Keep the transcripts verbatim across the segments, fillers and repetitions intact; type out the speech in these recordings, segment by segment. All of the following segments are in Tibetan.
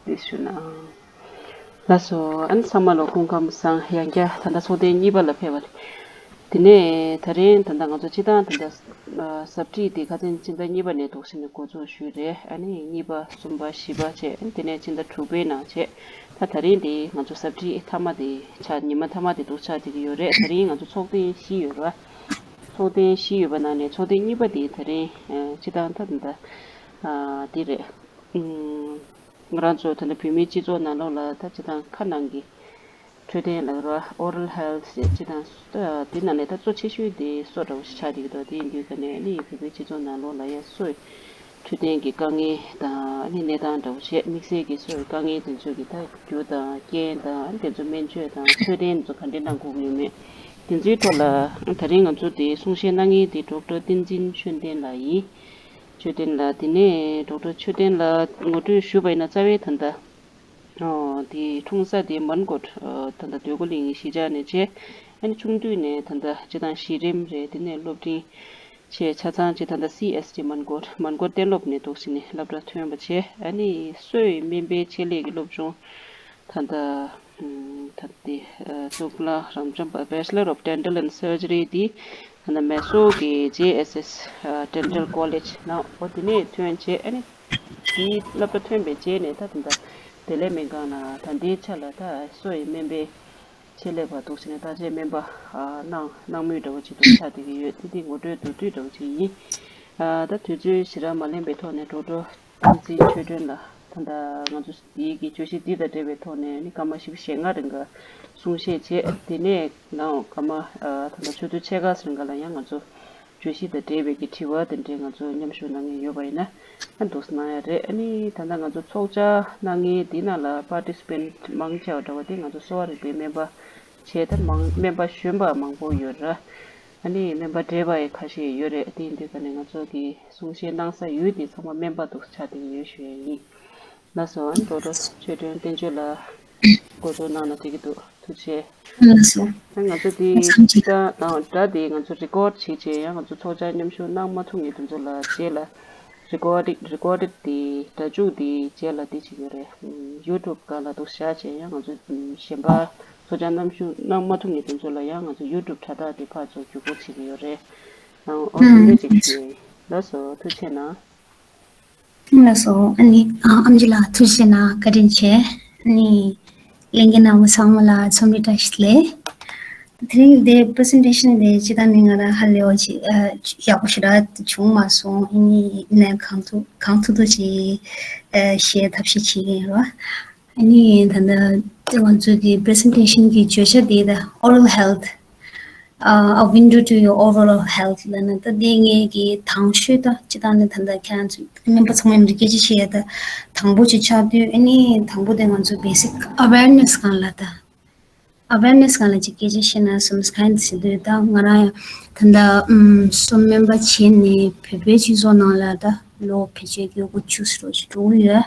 དེ་ཞུ་ན། ལགས་སོ། ཨ་ནི་ཚང་མ་ལ་སྐུ་ཁམས་བཟང་། ཡང་བསྐྱར་ད་ལྟ་ཚོགས་ཐེངས་གཉིས་པ་ལ་ཕེབས་པ་རེད། དེ་ནས་ད་རིང་ད་ལྟ་ང་ཚོ་སྤྱི་བཏང་ད་ལྟ་ཟབ་ཁྲིད་དེ་ཁ་སང་སྤྱི་ཟླ་གཉིས་པ་ནས་འདུག་སེ་ནས་འགོ་འཛུགས་ཞུས་རེད། ཨ་ནི་གཉིས་པ་གསུམ་པ་བཞི་པ་བྱས། ཨ་ནི་དེ་ནས་སྤྱི་ཟླ་དྲུག་པའི་ནང་བྱས། ད་ད་རིང་དེ་ང་ཚོ་ཟབ་ཁྲིད་མཐའ་མ་དེ་ཆགས། ཉི་མ་མཐའ་མ་དེ་འདུག་ཆགས་བསྡད་ཀྱི་ཡོད་རེད། ད་རིང་ང་ཚོ་ཚོགས་ཐེངས་བཞི་ཡོད་རེད་བ། ཚོགས་ཐེངས་བཞི་ཡོད་པ་ནང་ནས་ཚོགས་ཐེངས་གཉིས་པ་དེ་ད་རིང་ཨ་སྤྱི་བཏང་ད་ད་ལྟ་ཨ་དེ་རེད། ཨུམ། ང་རང་ཚོ་ད་ལྟ་བོད་མིའི་སྤྱི་ཚོགས་ནང་ལོགས་ལ་ད་སྤྱི་བཏང་ཁ་ནང་གི་འཕྲོད་བསྟེན་ལབ་ར། Oral Health ཟེར་སྤྱི་བཏང་ཨ་དེ་ནང་ནས་ད་གཙོ་ཆེ་ཤོས་དེ་སོ་འདྲ་བོ་ཞིག་ཆགས་བསྡད་ཀྱི་འདུག་དེ་ཡིན་དུས་ཀ་ནས་ཨ་ནི་བོད་པའི་སྤྱི་ཚོགས་ནང་ལོགས་ལ་ཡང་སོའི་འཕྲོད་བསྟེན་གྱི་དཀའ་ངལ་དང་ཨ་ནི་གནས་སྟངས་འདྲ་བོ་བྱས། དམིགས་བསལ་གྱི་སོའི་དཀའ་ངལ་དེ་ཚོ་གི་ད་རྒྱུ་དང་རྐྱེན་དང་ཨ་ནི་དེ་ཚོ་སྨན་བཅོས་དང་འཕྲོད་བསྟེན་དེ་ཚོ་ག་འདྲས་གནང་དགོས་ཀྱི་ཡོད་མེད། དེ་ཚོའི་ཐོག་ལ་ད་རིང་ང་ཚོ་དེ་གསུང་བཤད་གནང་མཁན་དེ་ཌོག་ཊར་བསྟན་འཛིན་ཆོས་ལྡན་ལགས་ཡིན། ཆོས་ལྡན་ལགས། དེ་ནས་ཌོག་ཊར་ཆོས་ལྡན་ལགས་ངོ་སྤྲོད་ཞུས་པ་ཡིན་ན། རྩ་བའི་ད་ལྟ་ཨོ་དེ་འཁྲུངས་ས་དེ་མོན་གྷོ་ཨོ་ད་ལྟ་འདོད་རྒུ་གླིང་གཞིས་ཆགས་ནས་བྱས། ཨ་ནི་ཆུང་དུས་ནས་ད་ལྟ་སྤྱི་བཏང་གཞི་རིམ་རེད། དེ་ནས་སློབ་འབྲིང་བྱས། ཆ་ཚང་བྱས་ད་ལྟ་སི་ཨེས་ཊི་མོན་གྷོ་མོན་གྷོ་གཏན་སློབ་ནས་འདུག་སེ་ནས་སློབ་གྲྭ་ཐོན་པ་བྱས། ཨ་ནི་སོའི་སྨན་པའི་ཆེད་ལས་ཀྱི་སློབ་སྦྱོང་ད་ལྟ་ཨམ་ད་ལྟ་དེ་ཨ་གཙུག་ལག་རབ་འབྱམས་པ་Bachelor of Dental and Surgery དེ་ད་ལྟ་མེ་སོར་གྱི་ཇེ་ཨེས་ཨེས་ཨ་Dental College ནང་འོ་དེ་ནས་ཐོན་བྱས། ཨ་ནི་དེའི་སློབ་གྲྭ་ཐོན་པའི་རྗེས་ནས་ད་ད་ལྟ་བདེ་ལེགས་སྨན་ཁང་ནང་ད་ལྟའི་ཆ་ལ་ད་སོའི་སྨན་པའི་ཆེད་ལས་པ་འདུག་སེ་ནས་བརྟག་དཔྱད་སྨན་པ་ཨ་གནང་གནང་མུས་འདྲ་བོ་ཅིག་འདུག་ཆགས་བསྡད་ཀྱི་ཡོད། དེ་དེ་ངོ་སྤྲོད་མདོར་བསྡུས་འདྲ་བོ་ཅིག་ཡིན། ཨ་ད་དུས་ཚོད་ཞེ་དྲག་མ་ལེན་པའི་ཐོག་ནས་ཌོག་ཊར་བསྟན་འཛིན་ཆོས་སྒྲོན་ལགས་ད་ལྟ་ང་ཚོ་འདིའི་གི་བརྗོད་གཞི་འདི་དང་འབྲེལ་བའི་ཐོག་ནས་ནི་སྐར་མ་བཞི་བཅུ་ཞེ་ལྔ་རིང་ག་གསུང་བཤད་བྱས། དེ་ནས་ནའང་སྐར་མ་ཨ་ད་ལྟ་ཆུ་ཚོད་ཕྱེད་ཀ་རིང་ག་ལ་ཡང་ང་ཚོ་བརྗོད་གཞི་དང་འབྲེལ་བའི་གི་དྲི་བ་དེ་འདྲའི་ང་ཚོ་མཉམ་ཞུགས་གནང་མཁན་ཡོད་པ་ཡིན་ན་ཨ་འདུག་སེ་གནང་ཡ་རེད། ཨ་ནི་ད་ལྟ་ང་ཚོ་ཚོགས་བཅར་གནང་མཁན་འདི་ནང་ལ་པར་ཊི་སི་པེན་ཊི་མང་ཆེ་བ་འདྲ་བ་དེ་ང་ཚོ་གསོ་བ་རིག་པའི་སྨན་པ་བྱས། ད་མང་སྨན་པ་གཞོན་པ་མང་པོ་ཡོད་ར། ཨ་ནི་སྨན་པ་བགྲེས་པ་ཡི་ཁ་ཤས་ཡོད་རེད། དེ་ཡིན་དུས་ཀ་ནས་ང་ཚོ་གི་གསུང་བཤད་གནང་ས་ཡུལ་དེ་ཚང་མ་སྨན་པ་འདུག་སེ་ཆགས་བསྡད་ཀྱི་ཡོད་ཞུ་ཡ་ཡིན། ལགས་སོ། ཨ་ནི་ཌོག་ཊར་ཆོས་སྒྲོན་བསྟན་ཆོས་ལགས་འགོ་འཛུགས་གནང་ན་འགྲིག་གི་འདུག་ཐུགས་རྗེ་ཆེ། ལགས་སོ། ཨ་ང་ཚོ་དེ་མཚམས་ཅིག་ད་ཨ་སྒྲ་དེ་ང་ཚོ་རི་ཀོཌ་བྱེད་བྱས་ཡང་ང་ཚོ་ཚོགས་བཅར་མཉམ་ཞུགས་གནང་མ་ཐུབ་མཁན་དེ་ཚོ་ལ་རྗེས་ལ་རི་ཀོཌ་རི་ཀོཌ་དེ་སྒྲ་འཇུག་དེ་རྗེས་ལ་དེ་བྱེད་ཀྱི་རེད། ཡུ་ཊུབ་སྒང་ལ་འདུག་བཞག་བྱས་ཡང་ང་ཚོ་གཞན་པ་ཚོགས་བཅར་མཉམ་ཞུགས་གནང་མ་ཐུབ་མཁན་དེ་ཚོ་ལ་ཡང་ང་ཚོ་ཡུ་ཊུབ་དྲ་ཐག་དེ་ཕར་ཚུར་བརྒྱུད་སྐུར་བྱེད་ཀྱི་ཡོད་རེད། ཨང་། ཨོ་དེ་འདྲ་ཅིག་བྱས། ལགས་སོ། ཐུགས་རྗེ་གནང་། ལགས་སོ། ཨ་ནི་ཨ་ཨེམ་ཆི་ལགས་ཐུགས་རྗེ་གནང་། བཀའ་དྲིན་ཆེ། ཨ་ནི་ལྷན་རྒྱས་རྣམ་པ་ཚང་མ་ལ་འཚམས་འདྲི་བཀྲ་ཤིས་བདེ་ལེགས། དེ་རིང་འདི་པི་རི་སེན་ཊེ་ཤན་འདི་སྤྱིར་བཏང་ནས་ང་རང་ཧ་ལས་པ་ཅིག་ཨ་ཡག་པོ་ཞེ་དྲག་བྱུང་མ་སོང་། ཨ་ནི་ནས་གང་ཐུབ་གང་ཐུབ་ཐུབ་ཅིག་ཨ་བཤད་ཐབས་ཤེས་བྱེད་ཀྱི་ཡིན་རོ། ཨ་ནི་ད་ལྟ་ང་ཚོ་གི་པི་རི་སེན་ཊེ་ཤན་གྱི་བརྗོད་བྱ་འདི་ད་Oral Health, uh, A Window to Your Overall Health ལབ་ན། ད་འདི་ངེད་ཀྱི་དང་ཤོས་ད་སྤྱིར་བཏང་ནས་ད་ལྟ་ཁྱེད་རང་ཚོ་སྨན་པ་ཚང་མ་མཉམ་དུ་སྐད་ཆ་བཤད་ཡ་ད་དང་པོ་ཅིག་ཆགས་དུས། ཨ་ནི་དང་པོ་དེ་ང་ཚོ་basic awareness སྒང་ལ་ད་awareness སྒང་ལ་ཅིག་སྐད་ཆ་བཤད་ན་བསམ། གང་ཡིན་ཟེར་དུས་ད་ང་རང་ཡང་ད་ལྟ་ཨུམ་སོ་སྨན་པ་བྱས་ནས་བོད་པའི་སྤྱི་ཚོགས་ནང་ལ་ད་ལོ་ཕལ་ཆེར་ཡོད་དགུ་བཅུ་ཙམ་ཅིག་འགྲོ་གི་ཡོད།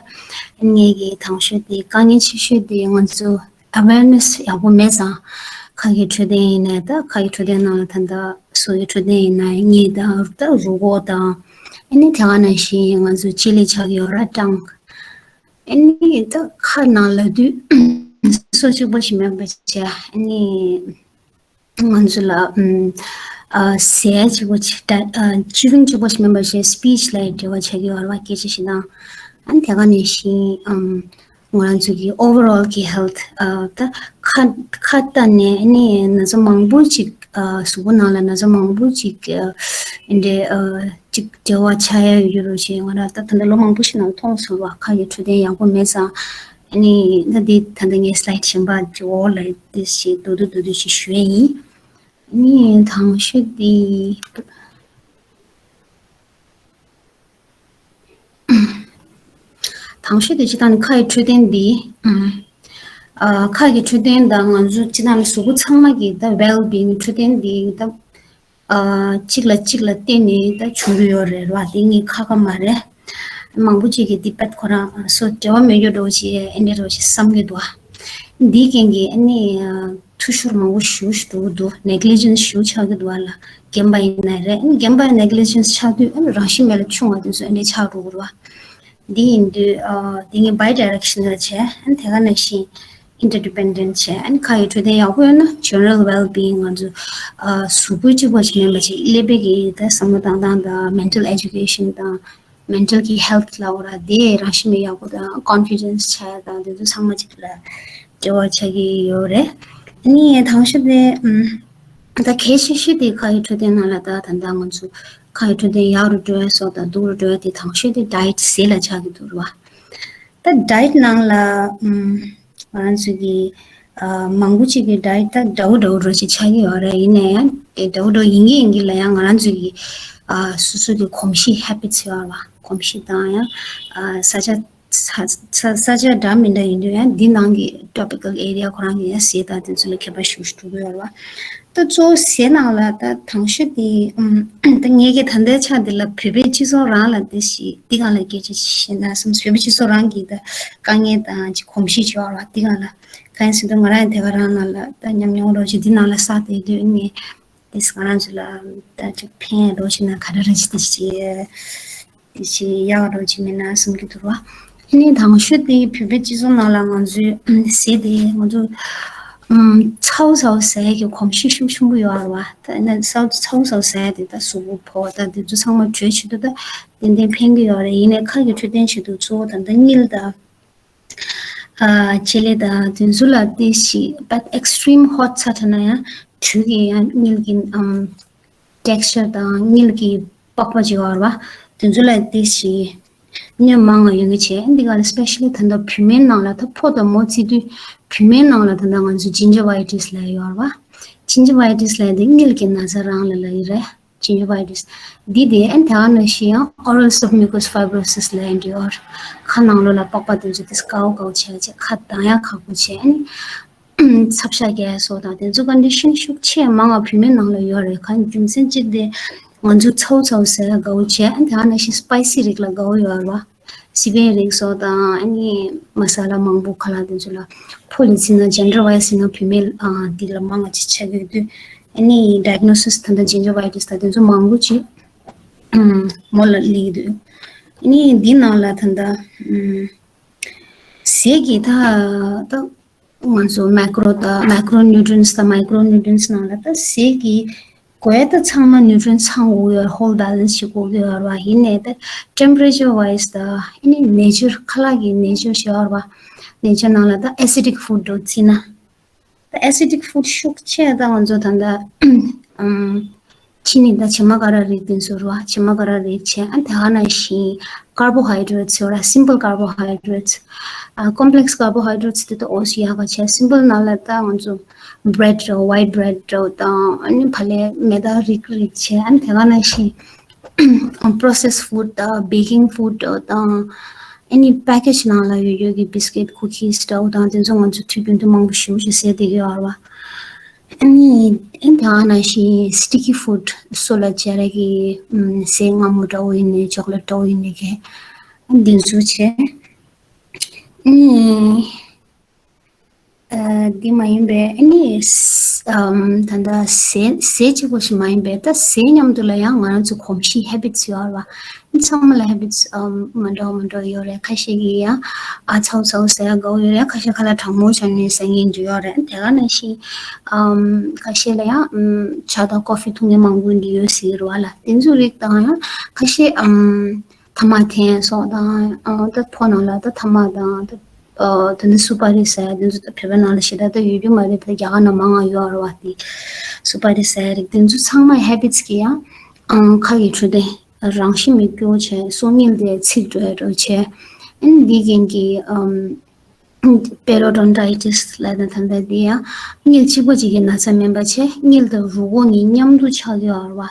ངེད་ཀྱི་དང་ཤོས་དེ་དཀའ་ངལ་ཆེ་ཤོས་དེ་ང་ཚོ་awareness ཡག་པོ་མེད་ཙང་། ཁ་གི་འཕྲོད་བསྟེན་ཡིན་ནའི་ད་ཁ་གི་འཕྲོད་བསྟེན་ནང་ལ་ད་ལྟ་སོ་ཡི་འཕྲོད་བསྟེན་ཡིན་ནའི་གཉིད་དང་ད་རུས་ཁོག་དང་། ཨ་ནི་དེ་ག་ནང་བཞིན་ང་ཚོ་ལྕེ་ལེབ་ཆགས་ཀྱི་ཡོད་ར། སྐྲངས། ཨ་ནི་ད་ཁ་ནང་ལབ་དུས་སོ་གཅིག་པོ་ཞིག་མེད་པ་བྱས། ཨ་ནི་ང་ཚོ་ལ་ཨམ་ཨ་ཟས་གཅིག་པོ་ཅིག་ད་ཨ་བཅུད་ལེན་གཅིག་པོ་ཞིག་མིན་པ་བྱས། སི་པིཆ་ལ་འབྲེལ་བ་ཆགས་ཀྱི་ཡོད་རེད་བ། སྐད་ཆ་བཤད་སྟངས། ཨ་ནི་དེ་ག་ནང་བཞིན་ཨམ་ང་རང་ཚོ་གི་overall གི་health ཨ་ད་ཁ་ཁ་ལྟ་ནས་ཨ་ནི་ན་ཚ་མང་པོ་ཅིག་ཨ་གཟུགས་པོ་ནང་ལ་ན་ཚ་མང་པོ་ཅིག་ཨ་འདྲའི་ཨ་ཅིག་འབྲེལ་བ་ཆགས་ཡ་ཡོད་རེད་ཅེས་ང་རང་ད་ད་ལྟ་ལོ་མང་པོ་ཞིག་ནང་མཐོང་སོང་བ། ཁ་གི་འཕྲོད་བསྟེན་ཡག་པོ་མེད་ཙང་། ཨ་ནི་ད་འདི་ད་ལྟ་ངའི་སི་ལའེཌ་གཞན་པ་ཅིག་འོག་ལ་འདི་ཞིག་མདོར་བསྡུས་མདོར་བསྡུས་ཤིག་ཞུ་ཡ་ཡིན། ཨ་ནི་དང་ཤོས་འདི། དང་ཤོས་དེ་སྤྱིར་བཏང་ནི་ཁ་ཡི་འཕྲོད་བསྟེན་འདི། ཨ་ཁ་གི་འཕྲོད་བསྟེན་དང་ང་ཚོ་སྤྱིར་བཏང་ནི་གཟུགས་པོ་ཚང་མ་གི་ད་well being འཕྲོད་བསྟེན་འདི་ད། ཨ་གཅིག་ལ་གཅིག་ལ་བརྟེན་ནས་ད་བྱུང་གི་ཡོད་རེད་བ། དེ་ངས་ཁ་ཁ་མ་རེད། མང་པོ་ཅིག་གིས་འདི་པད་ཁོ་རང་སོ་འབྲེལ་བ་མེད་རྒྱུ་འདྲ་བོ་ཞིག་ཨེ་འདྲ་འདྲ་བོ་ཞིག་བསམ་གྱི་འདུག་ཨ། འདིའི་རྐྱེན་གྱིས་ཨ་ནི་ཨ་འཐུས་ཤོར་མང་པོ་ཞེ་པོ་ཞིག་འགྲོ་གི་འདུག negligence ཞེ་པོ་ཆགས་ཀྱི་འདུག་ཨ་ལ། རྒན་པ་ཡིན་ན་རེད། ཨ་ནི་རྒན་པ་ཡི་negligence ཆགས་དུས་ཨ་ནི་རང་བཞིན་མེད་ལ་ཆུང་བ་དེ་ཚོ་ཨེ་འདྲ་ཆགས་འགྲོ་གི་རེད་བ། འདི་ཡིན་དུས་འདི་ངས་bi-directional བྱས། ཨན་དེ་ག་ནང་བཞིན་interdependent བྱས། ཨན་ཁ་ཡི་འཕྲོད་བསྟེན་ཡག་པོ་ཡོད་ན་general well-being ང་ཚོ་གཟུགས་པོ་གཅིག་པ་ཞིག་མིན་པ་ཅིག་ཀླད་པའི་གི་ད་བསམ་བློ་བཏང་སྟངས་དང་mental education དང་mental གི་health ལབ་དགོས་ར། དེ་རང་བཞིན་གྱིས་ཡག་པོ་དང་confidence ཆགས་དང་དེ་ཚོ་ཚང་མ་གཅིག་ལ་འབྲེལ་བ་ཆགས་ཀྱི་ཡོད་རེད། ཨ་ནི་དང་ཤོས་དེ་ད་གལ་ཆེ་ཤོས་དེ་ཁ་ཡི་འཕྲོད་བསྟེན་ནང་ལ་ད་ད་ལྟ་ང་ཚོ་ཁ་ཡི་འཕྲོད་བསྟེན་ཡག་རུ་འགྲོ་བའི་སོགས་དང་སྡུག་རུ་འགྲོ་བའི་དེ་དང་ཤོས་དེ་diet ཟས་ལ་ཆགས་ཀྱི་འདུག་ར། ད་diet ནང་ལ་ང་རང་ཚོ་གི་མང་པོ་ཅིག་གི་diet ད་འདྲ་བོ་འདྲ་བོ་འདྲ་ཅིག་ཆགས་ཀྱི་ཡོད་རེད། ཡིན་ནའི་ཡང་དེ་འདྲ་བོ་འདྲ་བོ་ཡིན་གྱི་ཡིན་གྱི་ལ་ཡང་ང་རང་ཚོ་གི་སོ་སོ་གི་གོམས་གཤིས་habits ཡོད་ར། གོམས་གཤིས་དང་ཡང་ས་ཆ་ས་ས་ས་ཆ་འདྲ་མི་འདྲ་ཡིན་དུས་ཡང་འདི་ནང་གི་topical area ཁོ་རང་གི་ཡང་ཟས་དང་དེ་ཚོ་ལ་ཁྱད་པར་ཞེ་པོ་ཞིག་འགྲོ་གི་ཡོད་རེད་བ། ད་གཙོ་བོ་ཟས་ནང་ལ་ད་དང་ཤོས་དེ་ད་ངས་ཀྱི་ད་ལྟའི་ཆ་འདི་ལ་བོད་པའི་སྤྱི་ཚོགས་རང་ལ་དེ་ཞིག་འདི་གང་ལ་སྐད་ཆ་བཤད་ན་བསམ། བོད་པའི་སྤྱི་ཚོགས་རང་གི་ད་དཀའ་ངལ་དང་ཅིག་གོམས་གཤིས་ཅིག་ཡོད་རེད་བ། འདི་གང་ལ་གང་ཡིན་ཟེར་དུས་ང་རང་ཡང་དེ་ག་རང་ནང་ལ་ད་ཉམས་མྱོང་རོགས་ཅིག་འདི་ནང་ལ་བསགས་བསྡད་དུས་ངས་དེ་ང་རང་ཚོ་ལ་ད་ཅིག་ཕན་རོགས་ཅིག་ན་ག་འདྲ་རེད་ཅིག་དེ་ཅིག་དེ་ཅིག་ཡག་རོགས་ཅིག་མིན་ན་བསམ་གྱི་འདུག་བ། ཨ་ནི་དང་ཤོས་དེ་བོད་པའི་སྤྱི་ཚོགས་ནང་ལ་ང་ཚོའི་ཟས་དེ་ང་ཚོ་ཚ་བོ་ཚ་བོ་ཟ་ཡག་གི་གོམས་གཤིས་ཤུགས་ཆེན་པོ་ཡོད་རེད་བ། ད་ཨ་ནི་ཚ་བོ་ཚ་བོ་ཟ་ཡག་དེ་ད་གཟུགས་པོ་ཕོག་ད་དེ་ཚོ་ཚང་མ་བྲོས་བྱེད་དུས་ད་ཏན་ཏན་ཕན་གྱི་ཡོད་རེད། ཡིན་ནའི་ཁ་གི་འཕྲོད་བསྟེན་བྱེད་དུས་གཙོ་བོ་ད་ལྟ་དངུལ་དང་། ཨ་ཆེ་ལེ་དང་དེ་ཚོ་ལ་དེ་ཞིག་but extreme hot ཚ་དྲགས་ན་ཡང་དྲོད་ཀྱི་ཡང་དངུལ་གྱི་ཨམ་texture དང་དངུལ་གྱི་པགས་པ་ཅིག་ཡོད་རེད་བ། དེ་ཚོ་ལ་དེ་ཞིག་གནོད་མང་ང་ཡོང་གི་བྱས། འདི་ག་ལ་especially ད་ལྟ་བུད་མེད་ནང་ལ་ད་ཕོ་དང་མོ་བརྩི་དུས་བུད་མེད་ནང་ལ་ད་ལྟ་ང་ཚོ་gingivitis ལབ་ཡོད་རེད་བ། Gingivitis ལབ་དེ་དངུལ་གྱི་ན་ཚ་རང་ལ་ལབ་ཡི་རེད། Gingivitis འདི་དེ་ཨན་དེ་ག་ནང་བཞིན་ཡང་oral submucous fibrosis ལབ་ཡང་འདི་ཡོད་རེད། ཁ་ནང་ལོགས་ལ་པགས་པ་དེ་ཚོ་དེ་དཀར་པོ་དཀར་པོ་བྱས་བྱས་ཁ་གདངས་ཡག་ཁག་པོ་བྱས་ཨ་ནི་ཚབ་ཤ་རྒྱག་ཡག་སོགས་དང་དེ་ཚོ་condition ཤུགས་ཆེ་མང་བ་བུད་མེད་ནང་ལ་ཡོད་རེད། གང་རྒྱུ་མཚན་གཅིག་དེ་ང་ཚོ་ཚ་བོ་ཚ་བོ་ཟ་ཡག་དགའ་བོ་བྱས་ཨ་ནི་དེ་ག་ནང་བཞིན་spicy རིགས་ལ་དགའ་བོ་ཡོད་རེད་བ། སི་པན་རིགས་སོགས་དང་ཨ་ནི་མ་ས་ལ་མང་པོ་ཁ་ལག་དེ་ཚོ་ལ་ཕོ་ལ་བརྩིས་ན་gender wise བརྩིས་ན་བུད་མེད་ཨ་འདི་ལ་མང་བ་ཅིག་ཆགས་ཀྱི་ཡོད་དུས་ཨ་ནི་diagnosis ད་ལྟ་gingivitis ད་དེ་ཚོ་མང་པོ་ཅིག་ཨམ་མོ་ལ་སླེབས་ཀྱི་འདུག་ཨ་ནི་འདི་ནང་ལ་ད་ལྟ་ཨམ་ཟས་ཀྱི་ད་ད་ང་ཚོ་macro དང་macronutrients དང་micronutrients ནང་ལ་ད་ཟས་ཀྱི་དགོས་ད་ཚང་མ་nutrients ཚང་དགོས་ཡོད། whole balance བྱེད་དགོས་ཀྱི་ཡོད་རེད་བ། ཡིན་ནའི་ད་temperature wise ད་ཨ་ནི་nature ཁ་ལག་གི་nature ཞིག་ཡོད་རེད་བ། nature ནང་ལ་ད་acidic food འདྲ་བོ་བརྩིས་ན། ད་acidic food ཤུགས་ཆེ་ད་ང་ཚོ་ད་ལྟ་ཨམ་ཕྱི་ནས་ད་བྱེ་མ་ཀ་ར་རིགས་དེ་ཚོ་རེད་བ། བྱེ་མ་ཀ་ར་རིགས་བྱས་ཨ་དེ་ག་ནང་བཞིན་carbohydrates ཡོད་ར། simple carbohydrates ཨ་complex carbohydrates དེ་ད་ཨོ་སི་ཡག་ག་བྱས། simple ནང་ལ་ད་ང་ཚོ་bread འདྲ་བོ་white bread འདྲ་བོ་དང་ཨ་ནི་ཕ་ལས་མེ་ད་རིགས་རིགས་བྱས་ཨ་དེ་ག་ནང་བཞིན་processed food དང་baking food དང་ཨ་ནི་package ནང་ལ་ཡོད་ཡོད་ཀྱི་biscuit cookies འདྲ་བོ་དང་དེ་ཚོ་ང་ཚོ་དུས་རྒྱུན་དུ་མང་པོ་ཞེ་པོ་ཞིག་ཟས་བསྡད་ཀྱི་ཡོད་རེད་བ། ཨ་ནི་ཨ་ནི་དེ་ག་ནང་བཞིན་sticky food སོ་ལ་སྦྱར་ཡག་གི་ཟས་མངར་མོ་འདྲ་བོ་ཡིན་ནའི་chocolate འདྲ་བོ་ཡིན་ནའི་གི་འདི་ཚོ་བྱས། ཨ་ནི་ཨ་འདི་མ་ཡིན་པའི་ཨ་ནི་ཨམ་ད་ལྟ་ཟས་ཟས་གཅིག་པོ་ཞིག་མ་ཡིན་པའི་ད་ཟས་མཉམ་དུ་ལ་ཡང་ང་རང་ཚོ་གོམས་གཤིས་habits ཡོད་རེད་བ། ཨ་ནི་ཚང་མ་ལ་habits ཨམ་མ་འདྲ་བ་མ་འདྲ་བ་ཡོད་རེད། ཁ་ཤས་ཀྱིས་ཡང་ཨ་ཚ་བོ་ཚ་བོ་ཟ་ཡག་དགའ་བོ་ཡོད་རེད། ཁ་ཤས་ཁ་ལག་གྲང་མོ་བྱས་ནས་ཟ་མཁན་ཅིག་ཡོད་རེད། དེ་ག་ནང་བཞིན་ཨམ་ཁ་ཤས་ལ་ཡང་ཨམ་ཇ་དང་coffee འཐུང་མཁན་མང་པོ་འདི་ཡོད་སྲིད་རེད་བ་ལ། དེ་ཚོ་རིགས་དང་ཡང་ཁ་ཤས་ཨམ་ཐ་མག་འཐེན་སོགས་དང་ཨ་ད་ཕོ་ནང་ལ་ད་ཐ་མག་དང་ད་ཨ་དེ་ནས་སུ་པ་རི་ཟ་ཡག་དེ་ཚོ་ད་བོད་པ་ནང་ལ་ཞེ་དྲག་ད་ཡོད་རྒྱུ་མ་རེད། ད་རྒྱ་གར་ནང་མང་ང་ཡོད་རེད་བ། དེ་སུ་པ་རི་ཟ་ཡག་རིགས་དེ་ཚོ་ཚང་མ་habits གི་ཡང་ཨང་ཁ་ཡི་འཕྲོད་བསྟེན་རང་བཞིན་མི་སྐྱོ་བྱས་སོ་དངུལ་དེ་ཚིག་འགྲོ་ཡག་འགྲོ་བྱས། ཨ་ནི་འདི་རྐྱེན་གྱིས་ཨམ་periodontitis ལབ་ན་ད་ལྟ་འདི་ཡང་དངུལ་གཅིག་པ་གཅིག་གི་ན་ཚ་མིན་པ་བྱས། དངུལ་དང་རུས་ཁོག་གཉིས་མཉམ་དུ་ཆགས་ཀྱི་ཡོད་རེད་བ།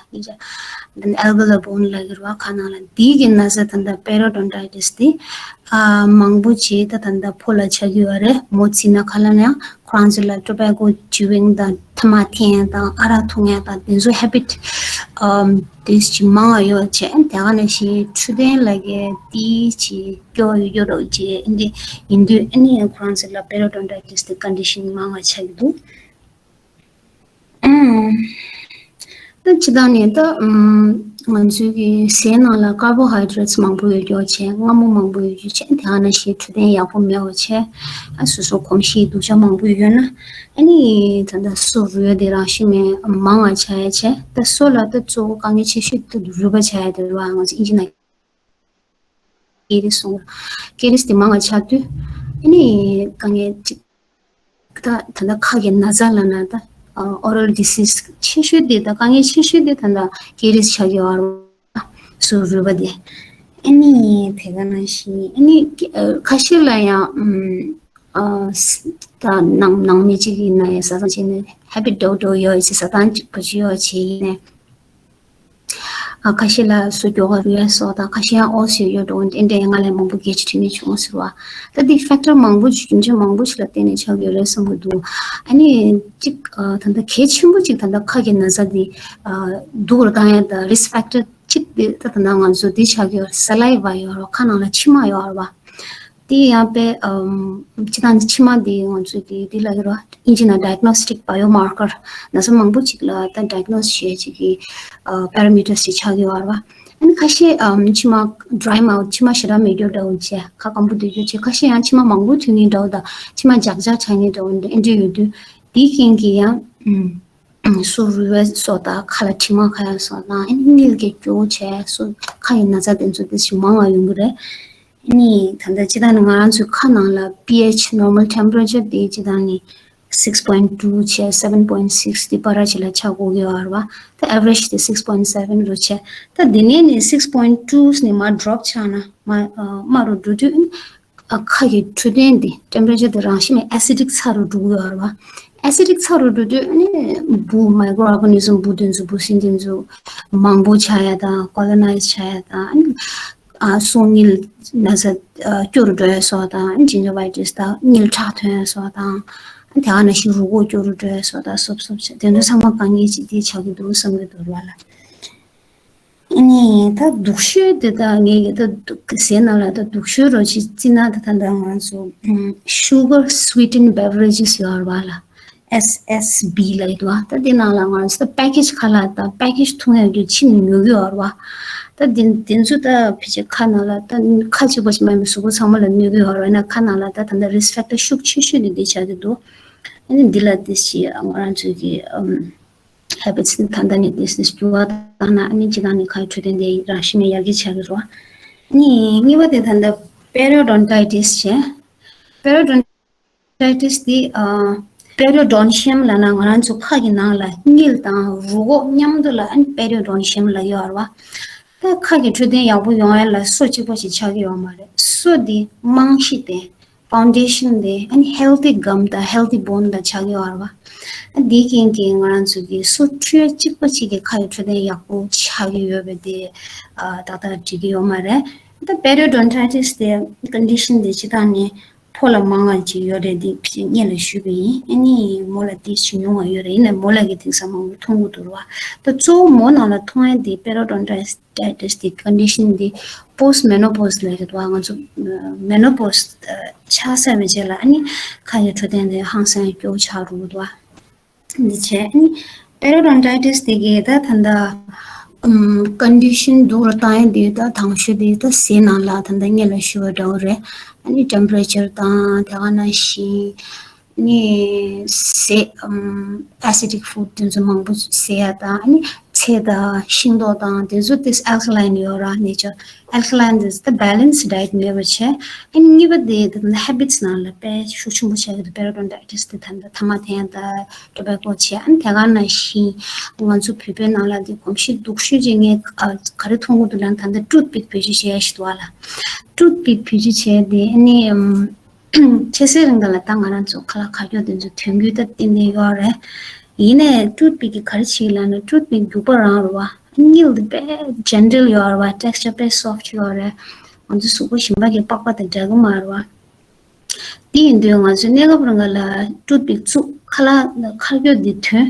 ཡིན་ཅེ་alveolar bone ལབ་ཀྱི་རེད་བ་ཁ་ནང་ལ། འདི་གི་ན་ཚ་ད་ལྟ་periodontitis འདི་ཨ་མང་པོ་ཅིག་ད་ད་ལྟ་ཕོ་ལ་ཆགས་ཀྱི་ཡོད་རེད། མོ་བརྩིས་ན་ཁ་ལག་ནང་ཁོ་རང་ཚོ་ལ་tobacco chewing དང་ཐ་མག་འཐེན་དང་ཨ་རག་འཐུང་ཡག་དང་དེ་ཚོ་habit ཨམ་དེ་ཅིག་མང་ང་ཡོད་བྱས། དེ་ག་ནང་བཞིན་འཕྲོད་བསྟེན་ལ་གི་དེ་ཅིག་སྐྱོ་ཡོད་རོགས་ཅིག་འདི་ཡིན་དུས་ཨ་ནི་ཁོ་རང་ཚོ་ལ་periodontitis དེ་condition མང་ང་ཆགས་ཀྱི་འདུག་ཨམ། ད་སྤྱིར་བཏང་ནས་ད་ང་ཚོའི་གི་ཟས་ནང་ལ་ཀར་བོ་ཧའི་ཌེ་རེ་ཊི་མང་པོ་ཡོད་རྒྱུ་བྱས། མངར་མོ་མང་པོ་ཡོད་རྒྱུ་བྱས། དེ་ཨ་ན་ཞིག་འཕྲོད་བསྟེན་ཡག་པོ་མེད་པ་བྱས། ཨ་སོ་སོ་གོམས་གཤིས་སྡུག་ཅག་མང་པོ་ཡོད་ན། ཨ་ནི་ད་ལྟ་སོ་རུལ་བ་དེ་རང་བཞིན་མེད་མང་བ་ཆགས་ཡ་བྱས། ད་སོ་ལ་ད་གཙོ་བོ་དཀའ་ངལ་ཆེ་ཤོས་དེ་རུལ་བ་ཆགས་ཡ་དེ་རེད་བ། ང་ཚོ་ཨིན་ཇི་ནང་ཀེ་རི་སི་གསུངས། ཀེ་རི་སི་དེ་མང་བ་ཆགས་དུས། ཨ་ནི་དཀའ་ངལ་ཅིག་ད་ད་ལྟ་ཁ་གི་ན་ཚ་ལབ་ན་ད་ཨོ་རལ་ཌི་སིས་ཆེ་ཤོས་དེ། ད་དཀའ་ངལ་ཆེ་ཤོས་དེ་ད་ལྟ་ཀེ་རི་སི་ཆགས་ཀྱི་ཡོད་རེད་བ། སོ་རུལ་བ་དེ། ཨ་ནི་དེ་ག་ནང་བཞིན་ཨ་ནི་ཨ་ཁ་ཤས་ལ་ཡང་ཨམ་ཨ་ས་ད་ནང་ནང་མི་གཅིག་ཡིན་ན་ཡང་ཟ་ཟ་བྱས་ནས་ཧེ་བིཊ་འདྲ་བོ་འདྲ་བོ་ཡོད་ཡོད་ཅིག་ཟ་སྟངས་གཅིག་པ་ཅིག་ཡོད་བྱས་ཡིན་ནས། ཨ་ཁ་ཤས་ལ་སོ་མགྱོགས་ག་རུལ་ཡ་སོགས་དང་། ཁ་ཤས་ཡང་ཨོ་སི་ཡོད་འགྲོ་འདི་འདྲའི་ང་ལས་མང་པོ་སྐད་ཆ་དྲིས་ནས་བྱུང་ཟེར་བ། ད་འདི་ཕེག་ཊར་མང་པོ་ཅིག་རྒྱུ་མཚན་མང་པོ་ཞིག་ལ་བརྟེན་ནས་ཆགས་ཡོད་རེད་བསམ་གྱི་འདུག་ཨ་ནི་གཅིག་ཨ་ད་ལྟ་གལ་ཆེན་པོ་གཅིག་ད་ལྟ་ཁ་གི་ན་ཚ་འདི་ཨ་སྡུག་རུ་བཏང་ཡ་ད་རིསི་ཕེག་ཊར་གཅིག་འདི་ད་ད་ལྟ་ང་ཚོ་འདི་ཆགས་ཡོད། ས་ལའི་ཝ་ཡོད་རེད་བ། ཁ་ནང་ལ་མཆི་མ་ཡོད་རེད་བ། དེ་ཡང་དཔེ་ཨམ་སྤྱིར་བཏང་མཆི་མ་དེ་ང་ཚོས་དེ་དེ་ལ་ཡོད་ར། ཨིན་ཇི་ནང་ཌའི་གྷ་ནོ་སི་ཊིག་བ་ཡོ་མར་ཀར། ན་ཚ་མང་པོ་ཅིག་ལ་ད་ཌའི་གྷ་ནོ་སི་སི་བྱེད་ཡ་ཅིག་གི་ཨ་པེ་ར་མི་ཊར་ཅིག་ཆགས་ཀྱི་ཡོད་ར་བ། ཨ་ནི་ཁ་ཤས་ཨམ་མཆི་མ་ཌ་རའི་མའོ་ཐི། མཆི་མ་ཞེ་དྲག་མེད་རྒྱུ་འདྲ་བོ་བྱས། ཁ་སྐམ་པོ་སྡོད་རྒྱུ་བྱས། ཁ་ཤས་ཡང་མཆི་མ་མང་པོ་ཐོན་མཁན་འདྲ་བོ་དང་། མཆི་མ་འཇག་འཇག་ཆགས་མཁན་འདྲ་བོ་འདི་འདྲ་ཡོད་དུས། དེའི་རྐྱེན་གྱིས་ཡང་ཨམ་སོ་རུལ་བ་སོགས་དང་། ཁ་ལ་དྲི་མ་ཁ་ཡ་སོགས་དང་། ཨ་ནི་མིག་གི་སྐྱོ་བོ་བྱས། སོ་ཁ་ཡི་ན་ཚ་དེ་ཚོ་དེ་ཞིག་མང་བ་ཡོང་གི་རེད། ཨ་ནི་ད་ལྟ་སྤྱིར་བཏང་ནི་ང་རང་ཚོའི་ཁ་ནང་ལ་པི་ཨེཆ། ནོར་མལ་ཊེམ་པ་རེ་ཅར་དེ་སྤྱིར་བཏང་ནི་six point two བྱས། seven point six དེ་བར་ཅིག་ལ་ཆགས་དགོས་ཀྱི་ཡོད་རེད་བ། ད་ཨེ་ཝ་རེཇ་དེ་six point seven རུ་བྱས། ད་དེ་ནས་ནི་six point two ནས་མར་ཌོབ་ཆགས་ན། མར་དམའ་རུ་འགྲོ་དུས། ཨ་ཁ་གི་འཕྲོད་བསྟེན་དེ་ཊེམ་པ་རེ་ཅར་དེ་རང་བཞིན་གྱིས་ཨེ་སི་ཌིག་ཚ་རུ་འགྲོ་གི་ཡོད་རེད་བ། ཨེ་སི་ཌིག་ཚ་རུ་འགྲོ་དུས་ཨ་ནི་འབུ། མའི་ཀྲོ་ཨོར་ག་ནི་ཛམ། འབུ་དེ་ཚོ། འབུ་སྲིན་དེ་ཚོ་མང་པོ་ཆགས་ཡ་དང་། ཀོ་ལོ་ནའིཛ་ཆགས་ཡ་དང་། ཨ་ནི་ཨ་སོ་དངུལ་ན་ཚ་ཨ་སྐྱོ་རུ་འགྲོ་ཡ་སོགས་དང་། ཨ་ནི་ཇིན་ཇི་བྷ་ཡི་ཊིས་དང་། དངུལ་ཁྲག་ཐོན་ཡ་སོགས་དང་། ཨ་ནི་དེ་ག་ནང་བཞིན་རུས་ཁོག་སྐྱོ་རུ་འགྲོ་ཡ་སོགས་དང་། སོབ་སོབ་བྱས། དེ་ཚོ་ཚང་མ་དཀའ་ངལ་ཅིག་དེ་ཆགས་ཀྱི་འདུག་བསམ་གྱི་འདུག་ར་བ་ལ། ཨ་ནི་ད་སྡུག་ཤོས་དེ་ད་ངས་ད་སྡུག་ཟས་ནང་ལ་ད་སྡུག་ཤོས་རོ་ཅིག་བརྩིས་ན། ད་ད་ལྟ་ང་ཚོ་ཨམ་sugar sweetened beverages ཡོད་རེད་བ་ལ། ཨེས་ཨེསི་བི་ལབ་ཡོད་དོ། ད་དེ་ནང་ལ་ང་ཚོ་ད་པེ་ཀེཇ་ཁ་ལག་དང་པེ་ཀེཇ་འཐུང་ཡག་དེ་ཕྱིས་ནས་ཉོ་གི་ཡོད་རེད་བ། ད་དེ་དེ་ཚོ་ད་ཕལ་ཆེར་ཁ་ནང་ལ་ད་ཁ་གཅིག་པ་ཞིག་མ་ཡིན་པའི་གཟུགས་པོ་ཚང་མ་ལ་གནོད་གི་ཡོད་རེད་བ། ཡིན་ན་ཁ་ནང་ལ་ད་ད་ལྟ་རིསི་ཕེག་ཊར་ཤུགས་ཆེ་ཤོས་དེ་དེ་ཆགས་ཀྱི་འདུག་ཨ་ནི་འདི་ལ་དེ་ཞིག་ང་རང་ཚོའི་གི་ཨམ་ཧེ་བིཊ་སི་ནི་ད་ལྟ་ནས་དེ་སྲིད་འགྱུར་བ་བཏང་ན། ཨ་ནི་སྤྱིར་བཏང་ནི་ཁ་ཡི་འཕྲོད་བསྟེན་དེ་རང་བཞིན་ནས་ཡར་རྒྱས་ཆགས་ཀྱི་རེད་བ། ཨ་ནི་གཉིས་པ་དེ་ད་ལྟ་པེ་རི་ཡོ་ཌོན་ཊའི་ཊིས་བྱས། པེ་རི་ཡོ་ཌོན་ཊའི་ཊིས་དེ་ཨ་པེ་རི་ཡོ་ཌོན་ཤི་ཡམ་ལབ་ན་ང་རང་ཚོ་ཁ་གི་ནང་ལ་དངུལ་དང་རུས་ཁོག་མཉམ་དུ་ལ་ཨ་ནི་པེ་རི་ཡོ་ཌོན་ཤི་ཡམ་ལབ་ཡོད་རེད་བ། ད་ཁ་གི་འཕྲོད་བསྟེན་ཡག་པོ་ཡོང་ཡ་ལ་སོ་གཅིག་པ་ཞིག་ཆགས་ཀྱི་ཡོད་མ་རེད། སོ་དེ་རྨང་གཞི་དེ། ཕའུན་ཌེ་ཤན་དེ་ཨ་ནི་ཧེལ་ཐི་གམ་དང་ཧེལ་ཐི་བོན་དང་ཆགས་ཀྱི་ཡོད་རེད་བ། ཨ་འདིའི་རྐྱེན་གྱིས་ང་རང་ཚོ་གི་སོ་འཕྲུལ་གཅིག་པ་གཅིག་གི་ཁ་ཡི་འཕྲོད་བསྟེན་ཡག་པོ་ཆགས་ཀྱི་ཡོད་པ་དེ་ཨ་ཏག་ཏག་འགྲིག་གི་ཡོད་མ་རེད། ད་པེ་རི་ཡོ་ཌོན་ཊའི་ཊིས་དེ་ཀོན་ཌི་ཤན་དེ་སྤྱིར་བཏང་ནས་ཕོ་ལ་མང་བ་ཅིག་ཡོད་རེད། འདི་ཕྱི་སྔོན་ལ་ཞུས་པ་ཡིན། ཨ་ནི་མོ་ལ་དེ་ཞིག་ཉུང་བ་ཡོད་རེད། ཡིན་ནའི་མོ་ལ་གི་དེང་སང་མང་པོ་མཐོང་གི་འདུག་རེད་བ། ད་གཙོ་བོ་མོ་ནང་ལ་མཐོང་ཡ་དེ་པེ་རི་ཡོ་ཌོན་ཊའི་ཊིས་དེ་ཀོན་ཌི་ཤན་དེ་པོསི་མེ་ནོ་པོས་ལབ་ཀྱི་འདུག་བ། ང་ཚོ་མེ་ནོ་པོས་ཆགས་ཚར་བའི་རྗེས་ལ་ཨ་ནི་ཁ་ཡི་འཕྲོད་བསྟེན་དེ་ཧང་སང་སྐྱོ་ཆགས་འགྲོ་གི་འདུག་བ། འདི་བྱས་ཨ་ནི་པེ་རི་ཡོ་ཌོན་ཊའི་ཊིས་དེ་གའི་ད་ད་ལྟ་ཨམ་ཀོན་ཌི་ཤན་སྡུག་རུ་བཏང་ཡ་དེ་ད་དང་ཤོས་དེ་ད་ཟས་ནང་ལ་ད་ལྟ་སྔོན་ལ་ཞུས་པ་འདྲ་བོ་རེད། ཨ་ནི་ཊེམ་པ་རེ་ཅར་དང་དེ་ག་ནང་བཞིན། ནི་ཟས་ཨམ་ཨེ་སི་ཌིག་ཕུཌ་དེ་ཚོ་མང་པོ་ཟ་ཡ་དང་། ཨ་ནི་ཚལ་དང་ཤིང་ཏོག་དང་དེ་ཚོ་དེ་ཨལ་ཁ་ལའིན་ཡོད་ར། ནེ་ཅར་ཨལ་ཁ་ལའིན་དེ་ཚོ་ད་བེ་ལེན་སི་ཌ་ཡེ་ཊི་མེད་པ་བྱས། ཨ་ནི་གཉིས་པ་དེ་ད་ཧེ་བིཊ་སི་ནང་ལ་དཔེ་ཤུགས་ཆེན་པོ་ཆགས་ཀྱི་འདུག་པེ་རི་ཡོ་ཌོན་ཊའི་ཊིས་དེ་ད་ལྟ་ཐ་མག་འཐེན་ཡ་དང་ཊོ་བེ་ཀོ་བྱས། ཨ་ནི་དེ་ག་ནང་བཞིན་ང་ཚོ་བོད་པའི་ནང་ལ་དེ་གོམས་གཤིས་སྡུག་ཤོས་ཅིག་ངས་ཨ་ག་རེ་མཐོང་གི་འདུག་ལབ་ན། ད་ལྟ་ཊུཐ་པིག་བེད་སྤྱོད་བྱེད་ཡ་ཞིག་འདུག་བ་ལ། ཊུཐ་པིག་བེད་སྤྱོད་བྱས་ཏེ་ཨ་ནི་ཨམ། ཆེ་ས་རིང་ག་ལ་ད་ང་རང་ཚོ་ཁ་ལག་ཁ་སྐྱོ་དེ་ཚོ་ཐོན་རྒྱུ་ད་ཏན་ཏན་ཡོད་རེད། ཡིན་ནའི་ཊུཐ་པིག་གིས་ག་རེ་བྱེད་ལབ་ན། ཊུཐ་པིག་རྒྱུག་པ་རང་རེད་བ། དངུལ་དེ་དཔེ་ཇེན་ཊལ་ཡོད་རེད་བ། ཊེག་སི་ཅར་དཔེ་སོཕ་ཊི་ཡོད་རེད། ང་ཚོ་གཟུགས་པོ་གཞན་པ་གི་པགས་པ་དང་འདྲ་གི་མ་རེད་བ། དེ་ཡིན་དུས་ང་ཚོས་གནས་སྐབས་རིང་ག་ལ་ཊུཐ་པིག་བཙུགས། ཁ་ལག་ཁ་སྐྱོ་དེ་ཐོན།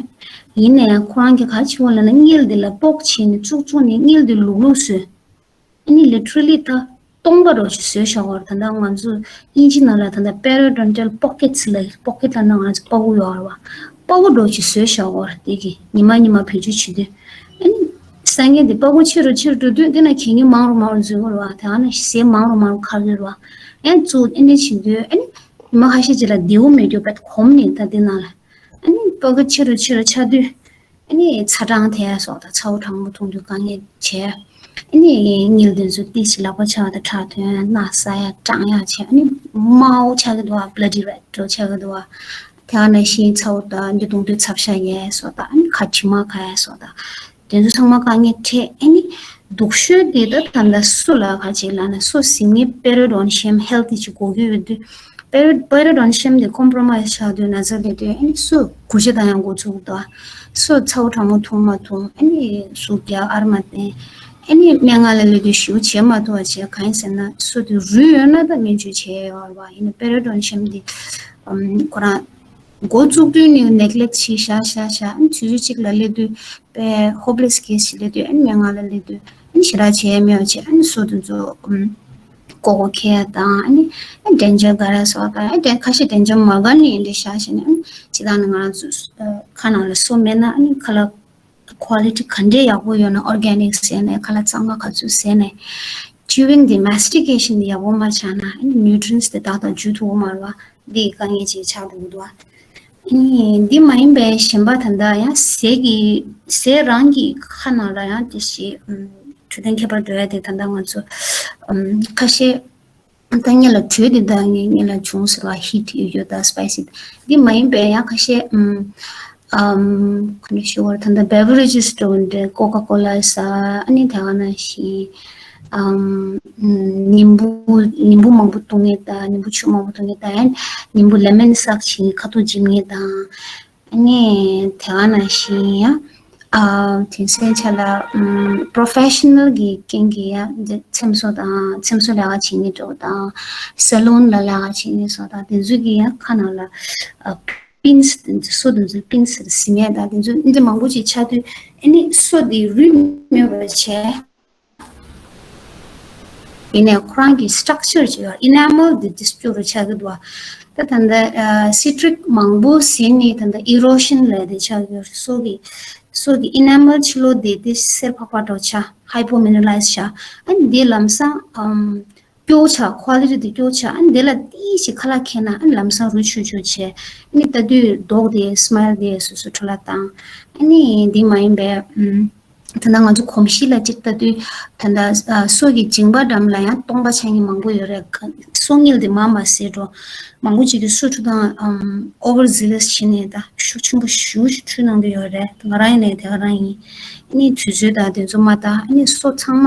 ཡིན་ནའི་ཁོ་རང་གིས་ག་རེ་བྱེད་དགོས་ལབ་ན། དངུལ་དེ་ལ་པོག་བྱས་ནས་བཙུགས་བཙུགས་ནས་དངུལ་དེ་ལུག་ལུག་བཟོས། ཨ་ནི་ལི་ཊི་ར་ལི་ད་སྟོང་པ་འདྲ་ཞིག་བཟོས་བཞག་པ་རེད། ད་ལྟ་ང་ཚོ་དབྱིན་ཇི་ནང་ལ་ད་ལྟ་པེ་རི་ཡོ་ཌོན་ཊལ་པོ་ཀེཊ་ལབ། པོ་ཀེཊ་ལབ་ན་ང་ཚོ་པགས་ཀོ་ཡོད་རེད་བ། པགས་ཀོ་འདྲ་ཞིག་བཟོས་བཞག་པ་རེད། དེ་གི་ཉི་མ་ཉི་མ་བེད་སྤྱོད་བྱེད་དུས། ས་ངན་དེ་པགས་ཀོ་ཆེ་རུ་ཆེ་རུ་འགྲོ་དུས་དེ་ན་གད་སྙིགས་མང་རུ་མང་རུ་འཛུལ་གི་རེད་བ། དེ་ནས་ཟས་མང་རུ་མང་རུ་ཁ་གི་རེད་བ། ཨེ་གཙོ་ཨེ་འདྲ་བྱེད་དུས་ཨེ་ནི་མི་ཁ་ཤས་ཅིག་ལ་བདེ་པོ་མེད་རྒྱུ་བེད་གོམས་ནས་ད་དེ་ནང་ལ་ཨེ་ནི་པགས་ཀོ་ཆེ་རུ་ཆེ་རུ་ཆགས་དུས། ཨ་ནི་ཚ་གྲང་ཐེབས་སོགས་དང་ཚ་བོ་གྲང་མོ་འཐུང་དུས་དཀའ་ངལ་བྱས། ཨ་ནི་དངུལ་དེ་ཚོ་ཏོག་ཙམ་ལག་པ་ཆག་དང་ཁྲག་ཐོན། སྣ་ས་ཡ་གྲང་ཡ་བྱས། ཨ་ནི་དམར་པོ་ཆགས་ཀྱི་འདུག་བ། bloody red འདྲ་བོ་ཆགས་ཀྱི་འདུག་བ། དེ་ག་ནང་བཞིན་ཚ་བོ་དང་འདི་བཏུང་དུས་ཚབ་ཤ་ཡས་སོགས་དང་། ཨ་ནི་ཁ་དྲི་མ་ག་ཡ་སོགས་དང་། དེ་ཚོ་ཚང་མ་དཀའ་ངལ་འཕྲད། ཨ་ནི་སྡུག་ཤོས་དེ་ད་ད་ལྟ་སོ་ལ་ག་ཅིག་ལབ་ན་སོ་ཟིན་ངེས་པེ་རི་ཌོན་ཤི་ཡམ་ཧེལ་ཐི་ཅིག་དགོས་ཀྱི་ཡོད་དུས། པེ་རི་པེ་རི་ཌོན་ཤི་ཡམ་དེ་ཀོམ་པྲོ་མའི་སི་ཆགས་དུས་ན་ཚ་སླེབས་དུས་ཨ་ནི་སོ་གུར་ཞྭ་བཏང་ཡང་འགོ་ཚུགས་འདུག་སོ་ཚ་བོ་གྲང་མོ་འཐུང་མ་འཐུང་། ཨ་ནི་ཟུག་རྒྱག་ཨར་མ་བསྟན། ཨ་ནི་སྨན་ཁང་ལ་སླེབས་དུས་ཞེ་པོ་བྱེད་མ་ཐུབ་པ་བྱས། གང་ཡིན་ཟེར་ན་སོ་དེ་རུལ་ཡོད་ན་ད་སྨན་བཅོས་བྱས་ཡོད་རེད་བ། ཡིན་ན་པེ་རི་ཌོན་ཤི་ཡམ་དེ་ཨམ་ཁོ་རང་འགོ་བཙུགས་དུས་ནས་ནེག་ལེག་བྱས་བཞག་བཞག་བཞག་ཨ་ནི་དུས་ཚོད་གཅིག་ལ་སླེབས་དུས་དཔེ་ཧོབ་ལེ་སི་ཀེ་སི་ཞིག་སླེབས་དུས་ཨ་ནི་སྨན་ཁང་ལ་སླེབས་དུས་ཨ་ནི་ཞེ་དྲག་བྱས་མེད་པ་བྱས། ཨ་ནི་སོ་དེ་ཚོ་ཨམ། ཀོ་ཀོ་ཁེ་ཡ་དང་ཨ་ནི་ཨ་ཌེན་ཇར་ག་ར་སོགས་དང་། ཨ་ཌེན་ཁ་ཤས་ཌེན་ཇར་མ་ག་ནི་འདི་བཞག་བྱས་ནས་ཨ་ནི་ཇི་ལྟར་ནི་ང་རང་ཚོ་ཁ་ནང་ལ་སོ་མེད་ན་ཨ་ནི་ཁ་ལག་ཁོ་ལི་ཊི་ག་འདྲས་ཡག་པོ་ཡོད་ན། ཨོར་གེ་ནིག་ཟས་ནས་ཁ་ལག་གཙང་མ་ག་ཚོད་ཟས་ནས། ཅུ་ཝིང་དེ་མེ་སི་ཊི་ཀེ་ཤན་དེ་ཡག་པོ་མ་ཆགས་ན་ཨ་ནི་ནིའུ་ཊི་རི་ཡེན་སི་དེ་ཏག་ཏག་འཇུ་ཐུབ་ཀྱི་མ་རེད་བ། འདི་དཀའ་ངལ་ཅིག་ཆགས་འགྲོ་གི་འདུག་བ། ཨ་ནི་འདི་མ་ཡིན་པའི་གཞན་པ་ད་ལྟ་ཡང་ཟས་ཀྱི་ཟས་རང་གི་ཁ་ནང་ལ་ཡང་དེ་བཞིན་ཨམ་འཕྲོད་བསྟེན་ཁྱད་པར་འགྲོ་ཡ་དེ་ད་ལྟ་ང་ཚོ་ཨམ་ཁ་ཤས་ད་ངེད་ལ་དྲོད་དེ་ད་ངེད་ངེད་ལ་བྱུང་ཟེར་བ། ཧི་ཊི་ཡོད་ཡོད་ད་སི་པའི་སི་འདི་མ་ཡིན་པའི་ཡང་ཁ་ཤས་ཨམ་ཨམ་ཁོ་ནི་ཤི་བར་ད་ལྟ་བེ་བི་རེ་ཇི་སི་འགྲོ་འདྲ་ཀོ་ཀ་ཀོ་ལ་ཟ། ཨ་ནི་དེ་ག་ནང་བཞིན་ཨམ་ནིམ་བུ་ནིམ་བུ་མང་པོ་བཏུང་ངེས་དང་། ནིམ་བུ་ཆུ་མང་པོ་བཏུང་ངེས་དང་། ཡང་ནིམ་བུ་ལེ་མོན་སག་བྱིན་ཁ་ཐུག་འཇིབ་ངེས་དང་། ཨ་ནི་དེ་ག་ནང་བཞིན་ཡང་ཨ་དེང་སང་ཆ་ལ་ཨམ་པྲོ་ཕེ་ཤི་ནལ་གྱི་རྐྱེན་གྱིས་ཡང་འདི་འཚེམ་བཟོ་དང་འཚེམ་བཟོ་ལས་ཀ་བྱེད་མཁན་འདྲ་བོ་དང་། སེ་ལོན་ལ་ལས་ཀ་བྱེད་མཁན་བཟོ་དང་། དེ་ཚོ་གིས་ཡང་ཁ་ནང་ལ་ཨ་པིན་སི་སོ་དེ་ཚོ་པིན་སི་ཟིན་མཁན་དང་། དེ་ཚོ་འདི་མང་པོ་ཅིག་ཆགས་དུས་ཨ་ནི་སོ་འདི་རུལ་མེད་པ་བྱས། ཡིན་ནའི་ཁོ་རང་གི་སི་ཊག་ཅར་ཅིག་ཡོད། ཨི་ནེ་མལ་དེ་ཌི་སི་ཊོར་ཆགས་ཀྱི་འདུག་བ། ད་ད་ལྟ་ཨ་སི་ཊྲིག་མང་པོ་ཟིན་ནས་ད་ལྟ་ཨི་རོ་ཤན་ལབ་དེ་ཆགས་ཀྱི་ཡོད། སོ་གི་སོ་གི་ཨི་ནེ་མལ་ཕྱི་ལོགས་དེ་དེ་སེར་ཕག་པ་འདྲ་བོ་ཆགས། ཧའི་པོ་མི་ནེ་ར་ལའིཛ་ཆགས། ཨ་ནི་དེ་ལམ་སང་ཨམ་སྐྱོ་ཆགས། ཀོ་ལི་ཊི་དེ་སྐྱོ་ཆགས། ཨ་ནི་དེ་ལ་ཏིག་ཞིག་ཁ་ལག་འཁྱེར་ན་ཨ་ནི་ལམ་སང་རུལ་ཆུ་ཆུ་བྱས། ཨ་ནི་ལྟ་དུས་མདོག་དེ་སི་མེལ་དེ་སོ་སོ་འཕྲོ་བརླག་བཏང་། ཨ་ནི་འདི་མ་ཡིན་པའི་ཨམ། ད་ལྟ་ང་ཚོ་གོམས་གཤིས་ལ་གཅིག་ལྟ་དུས་ད་ལྟ་ཨ་སོ་གི་མཇིང་པ་འགྲམ་ལ་ཡང་སྟོང་པ་ཆགས་མཁན་མང་པོ་ཡོད་རེད། སོ་དངུལ་དེ་མར་མར་ཟད་འགྲོ། མང་པོ་ཅིག་གིས་སོ་འཁྲུ་སྟངས་ཨམ་ཨོ་ཝར་ཛི་ལེས་བྱས་ནས་ད་ཤུགས་ཆེན་པོ་ཞེ་པོ་ཞིག་འཁྲུ་གནང་གི་ཡོད་རེད། ང་རང་ཡིན་ནའི་དེ་ག་རང་ཡིན། ཨ་ནི་དུས་ཚོད་དང་དེ་ཚོ་མ་ལྟ། ཨ་ནི་སོ་ཚང་མ་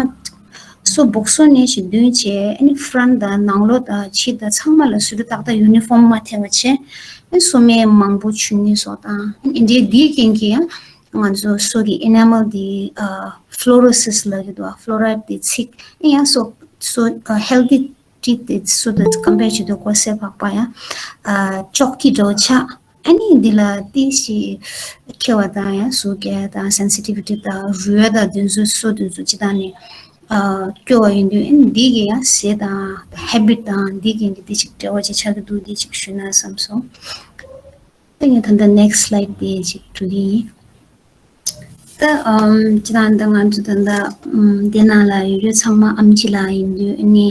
སོ་སྦུག་སོ་ནས་ཞིག་བདུན་བྱས། ཨ་ནི་ཕ་རན་ཊི་དང་ནང་ལོགས་དང་ཕྱི་དང་ཚང་མ་ལ་སོ་འཁྲུ་ཏག་ཏག་ཡུ་ནི་ཕོམ་མ་ཐེབས་པ་བྱས། ཨ་ནི་སོ་སྨན་མང་པོ་བྱུག་མཁན་སོགས་དང་། ཨ་ནི་འདི་འདིའི་རྐྱེན་གྱིས་ཡང་ང་ཚོ་སོ་གི་ཨི་ནེ་མལ་དེ་ཨ་ཕློ་རོ་སིས་ལབ་ཀྱི་འདུག་ཨ་ཕློ་རའིཌ་དེ་ཚིག་ཨེ་ཡང་སོ་སོ་ཨ་ཧེལ་ཐི་ཊི་དེ་སོ་དང་ཀམ་པེར་བྱེད་དུས་ཀོ་སེར་ཕག་པ་ཡང་ཨ་ཅོག་གི་འདྲ་བོ་ཆགས། ཨ་ནི་འདི་ལ་ཏིག་ཞིག་འཁྱེར་བ་དང་ཡང་ཟུག་རྒྱག་དང་སེན་སི་ཊི་བི་ཊི་དང་རུལ་བ་དང་དེ་ཚོ་སོ་དེ་ཚོ་ཅི་དང་ནི་ཨ་སྐྱོ་བ་ཡིན་དུས། ཨ་ནི་འདི་གི་ཡང་ཟས་དང་ཧེ་བིཊ་དང་འདི་གི་འདི་ཅིག་འབྲེལ་བ་ཅིག་ཆགས་ཀྱི་འདུག་འདི་ཅིག་ཞུས་ན་བསམ་སོང་། ད་ངས་ད་ལྟ་next slide དེ་ཅིག་འགྲོ་གི་ཡིན། ད་ཨམ་ཅི་ད་ད་ང་ཚོ་ད་ལྟ་ཨམ་དེ་ནང་ལ་ཡོད་ཡོད་ཚང་མ་ཨམ་ཆི་ལགས་ཡིན་དུས། ཨ་ནི་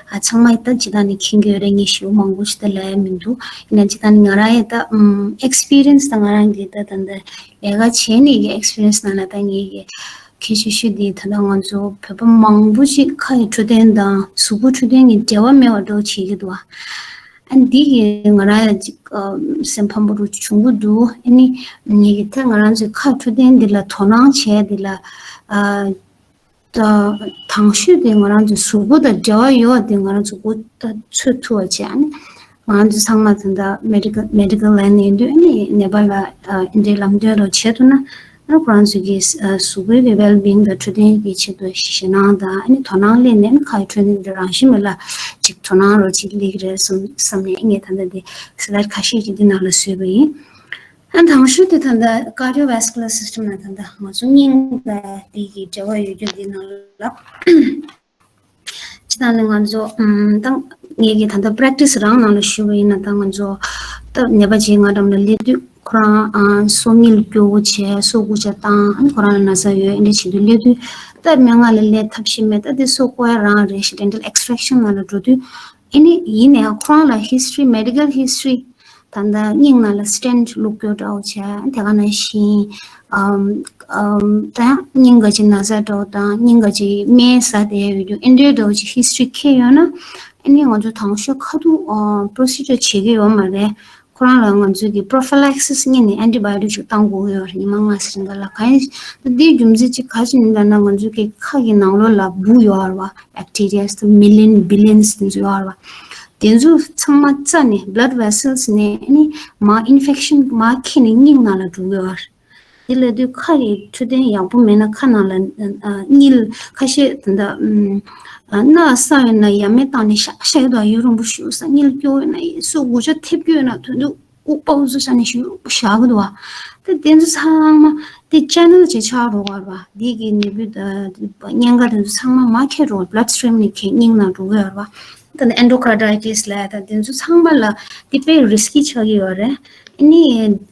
ཨ་ཚང་མ་ད་ཅི་ད་ནི་མཁྱེན་གྱི་ཡོད་རེད། ངས་ཞེ་པོ་མང་པོ་ཞིག་ད་ལབ་ཡ་མི་འདུག་ཡིན་ན་ཅི་ད་ནི་ང་རང་ཡི་ད་ཨམ་ཨེག་སི་པི་རི་ཡན་སི་ད་ང་རང་གི་ད་ད་ལྟ་ལས་ཀ་བྱས་ནས་ཀྱི་ཨེག་སི་པི་རི་ཡན་སི་ནང་ལ་ད་ངས་ཀྱི་གལ་ཆེ་ཤོས་དེ་ད་ལྟ་ང་ཚོ་བོད་པ་མང་པོ་ཞིག་ཁ་ཡི་འཕྲོད་བསྟེན་དང་གཟུགས་པོ་འཕྲོད་བསྟེན་གྱི་འབྲེལ་བ་མེད་པ་འདྲ་བོ་བྱེད་ཀྱི་འདུག་བ། ཨ་འདི་གིས་ང་རང་ཡང་ཅིག་ཨ་སེམས་ཕམ་པོ་རུ་བྱུང་གི་འདུག་ཨ་ནི་ངེད་ཀྱི་ཐད་ང་རང་ཚོའི་ཁ་འཕྲོད་བསྟེན་འདི་ལ་དོ་སྣང་བྱས་འདི་ལ་ཨ་ད་དང་ཤོས་དེ་ང་རང་ཚོའི་གཟུགས་པོ་དང་འབྲེལ་བ་ཡོད་པ་དེ་ང་རང་ཚོ་མགོ་ད་ཚོད་ཐུབ་པ་བྱས། ཨ་ནི་ང་རང་ཚོ་ཚང་མ་ད་ལྟ་མེ་ཌི་ཀལ་མེ་ཌི་ཀལ་ལའིན་ནས་ཡིན་དུས། ཨ་ནི་ནད་པ་ལ་ཨ་འདི་འདྲའི་ལམ་སྟོན་རོགས་བྱེད་ཐུབ་ན། ཨ་ཁོ་རང་ཚོའི་གི་ཨ་གཟུགས་པོའི་གི་ཝེལ་བིང་དང་འཕྲོད་བསྟེན་གྱི་ཆེད་དུ་ཞེད་སྣང་དང་ཨ་ནི་དོ་སྣང་སླེབས་ནས། ཨ་ནི་ཁ་ཡི་འཕྲོད་བསྟེན་གྱི་རང་བཞིན་མེད་ལ་ཅིག་དོ་སྣང་རོགས་ཅིག་སླེབས་ཀྱི་རེད་བསམ་བསམ་ནས། ངས་ད་ལྟ་འདི་སི་ལའིཌ་ཁ་ཤས་ཅིག་འདི་ནང་ལ་བཟོས་པ་ཡིན། ཨ་དང་ཤོས་དེ་ད་ལྟ་ཀར་ཌི་ཡོ་ཝེ་སི་ཀུ་ལར་སིས་ཊམ་ལ་ད་ལྟ་ང་ཚོ་སྙིང་དང་འདི་གི་འབྲེལ་བ་ཡོད་རྒྱུ་འདི་ནང་ལ། སྤྱིར་བཏང་ནི་ང་ཚོ་ཨམ་ད་ངེད་ཀྱི་ད་ལྟ་པ་རེག་ཊི་སི་རང་ནང་ལ་ཞུས་པ་ཡིན་ན། ད་ང་ཚོ་ད་ནད་པ་ཅིག་ང་འགྲམ་ལ་སླེབས་དུས་ ཁོ་རང་ཨ་སོ་དངུལ་སྐྱོ་བོ་བྱས། སོ་དགུ་ཆ་བཏང་། ཨ་ནི་ཁོ་རང་ལ་ན་ཚ་ཡོད། ཨེ་འདྲ་བྱེད་དུས་སླེབས་དུས་ད་སྨན་ཁང་ལ་སླེབས་ཐབས་ཤེས་མེད། ད་དེ་སོ་བཀོལ་ཡ་རང་རེད་ཤག dental extraction ནང་ལ་འགྲོ་དུས། ཨ་ནི་ཡིན་ནའང་ཁོ་རང་ལ་history, medical history ད་ལྟ་སྙིང་ནང་ལ་stent བླུགས་རྒྱུ་འདྲ་བོ་བྱས། དེ་ག་ནང་བཞིན་ཨམ་ཨམ་ད་ཡང་སྙིང་ག་ཅིག་ན་ཚ་འདྲ་བོ་དང་། སྙིང་ག་ཅིག་སྨན་ཟ་བསྡད་ཡོད་རྒྱུ། ཨེ་འདྲའི་འདྲ་བོ་ཅིག་history འཁྱེར་ཡོད་ན། ཨ་ནི་ང་ཚོ་དང་ཤོས་ཁ་ཐུག་ཨ་procedure བྱེད་ཀྱི་ཡོད་མ་རེད། ཁོ་རང་ལ་ང་ཚོས་ཀྱི་prophylaxis སྔོན་ནས་antibiotic ཅིག་བཏང་དགོས་ཀྱི་ཡོད་རེད། ཉི་མ་ལྔ་ཙམ་རིང་ག་ལ། གང་ཡིན་ད་འདིའི་རྒྱུ་མཚན་ཅིག་ག་ཅི་ཡིན་ལབ་ན། ང་ཚོའི་གི་ཁ་གི་ནང་ལོགས་ལ་འབུ་ཡོད་རེད་བ། bacteria ད་million billions དེ་ཚོ་ཡོད་རེད་བ། དེ་ཚོ་ཚང་མ་རྩ་ནས་blood vessels ནས་ཨ་ནི་མར་infection མར་འཁྱེར་ནས་སྙིང་ནང་ལ་འགྲོ་གི་ཡོད་རེད། དེ་ལབ་དུས་ཁ་གི་འཕྲོད་བསྟེན་ཡག་པོ་མེད་ན་ཁ་ནང་ལ་ཨ་དངུལ་ཁ་ཤས་ད་ལྟ་ཨམ་ཨ་སྣ་ས་ཡོད་ན་ཡ་མེད་བཏང་ནས་བཞག་བཞག་ཡོད་དོ། ཡུན་རིང་པོ་ཞིག་ས་དངུལ་སྐྱོ་ཡོད་ན་ཡིན། སོ་དགུ་ཆ་ཐེབས་ཀྱི་ཡོད་ན་དོན་དུ་དབུགས་པའུ་ཟུ་ས་ནས་ཞུ་བཞག་གི་འདུག་བ། ད་དེ་ཚོ་ཚང་མ་དེ་channel ཅིག་ཆགས་འགྲོ་གི་ཡོད་རེད་བ། འདི་གི་ནད་འབུ་ད་གཉན་ཁ་དེ་ཚོ་ཚང་མ་མར་འཁྱེར་འགྲོ། blood stream ནས་འཁྱེར་སྙིང་ནང་འགྲོ་གི་ཡོད་རེད་བ། ད་ནི་endocarditis ལབ་ད་དེ་ཚོ་ཚང་མ་ལ་དེ་དཔེ་risky ཆགས་ཀྱི་ཡོད་རེད། ཨ་ནི་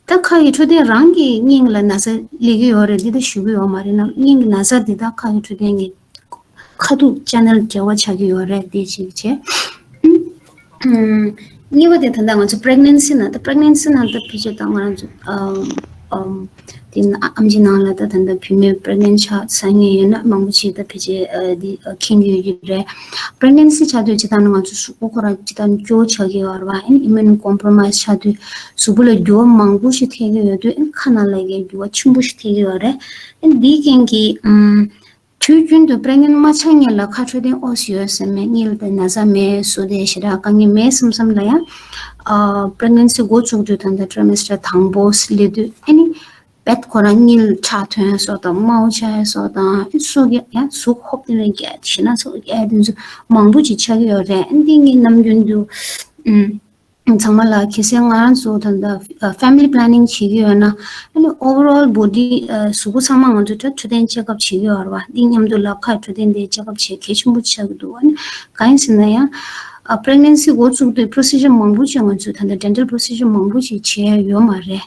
ད་ཁ་གི་འཕྲོད་བསྟེན་རང་གི་སྙིང་ལ་ན་ཚ་སླེབས་ཀྱི་ཡོད་རེད། འདི་ད་ཞུ་གི་ཡོད་མ་རེད་ན། སྙིང་གི་ན་ཚ་འདི་ད་ཁ་གི་འཕྲོད་བསྟེན་གྱི་ཁ་ཐུག་channel འབྲེལ་བ་ཆགས་ཀྱི་ཡོད་རེད། དེ་གཅིག་བྱས། ཨུམ། གཉིས་པ་དེ་ད་ལྟ་ང་ཚོ་pregnancy ནང་། ད་pregnancy ནང་ད་ཕལ་ཆེར་ད་ང་རང་ཚོ་ཨམ་ཨམ་དེ་ནང་ཨ་ཨམ་ཆི་ནང་ལ་ད་ད་ལྟ་བུད་མེད་pregnant ཆགས་ཚར་མཁན་ཡོད་ན་མང་པོ་ཞིག་ད་ཕལ་ཆེར་ཨ་འདི་ཨ་མཁྱེན་གྱི་ཡོད་ཀྱི་རེད། pregnancy ཆགས་དུས་སྤྱིར་བཏང་ནི་ང་ཚོ་གཟུགས་པོ་ཁོ་རང་སྤྱིར་བཏང་སྐྱོ་བོ་ཆགས་ཀྱི་ཡོད་རེད་བ། ཨ་ནི་immune compromise ཆགས་དུས་གཟུགས་པོ་ལ་འགྱུར་བ་མང་པོ་ཞིག་ཐེབས་ཀྱི་ཡོད་དུས། ཨ་ནི་ཁ་ནང་ལ་ཡང་འགྱུར་བ་ཆེན་པོ་ཞིག་ཐེབས་ཀྱི་ཡོད་རེད། ཨ་ནི་འདིའི་རྐྱེན་གྱིས་ཨམ། དུས་རྒྱུན་དུ་pregnant མ་ཆགས་སྔོན་ལ་ཁ་འཕྲོད་བསྟེན་ཨོ་ཙི་ཡོད་ས་མེད། དངུལ་དང་ན་ཚ་མེད། སོ་དེ་ཞེ་དྲག་དཀའ་ངལ་མེད་བསམ་བསམ་ལ་ཡང་། ཨ་pregnancy འགོ་བཙུགས་དུས་ད་ལྟ་trimester དང་པོ་སླེབས་དུས་ཨ་ནི་རྦད་ཁོ་རང་དངུལ་ཁྲག་ཐོན་སོགས་དང་། དམར་པོ་ཆགས་ཡ་སོགས་དང་། ཨ་སོ་གི་ཡང་གཟུགས་ཧོབ་སྟེ་ནས་རྒྱག་ཞེ་ན་སོགས་རྒྱག་དེ་ཚོ་མང་པོ་ཅིག་ཆགས་ཀྱི་ཡོད་རེད། ཨ་འདི་ངས་ནམ་རྒྱུན་དུ་ཨུམ། ཚང་མ་ལ་གལ་སྲིད་ང་རང་ཚོ་ད་ལྟ་family planning བྱེད་ཀྱི་ཡོད་ན། ཨ་ནི་overall body གཟུགས་པོ་ཚང་མ་ང་ཚོ་ད་འཕྲོད་བསྟེན་check up བྱེད་ཀྱི་ཡོད་རེད་བ། འདི་མཉམ་དུ་ལ་ཁ་འཕྲོད་བསྟེན་དེ་check up བྱེད་གལ་ཆེན་པོ་ཆགས་ཀྱི་འདུག་ཨ་ནི་གང་ཡིན་ཟེར་ན་ཡང་pregnancy འགོ་བཙུགས་དུས་procedure མང་པོ་ཅིག་ང་ཚོས་ད་ལྟ་dental procedure མང་པོ་ཅིག་བྱས་ཡོད་མ་རེད།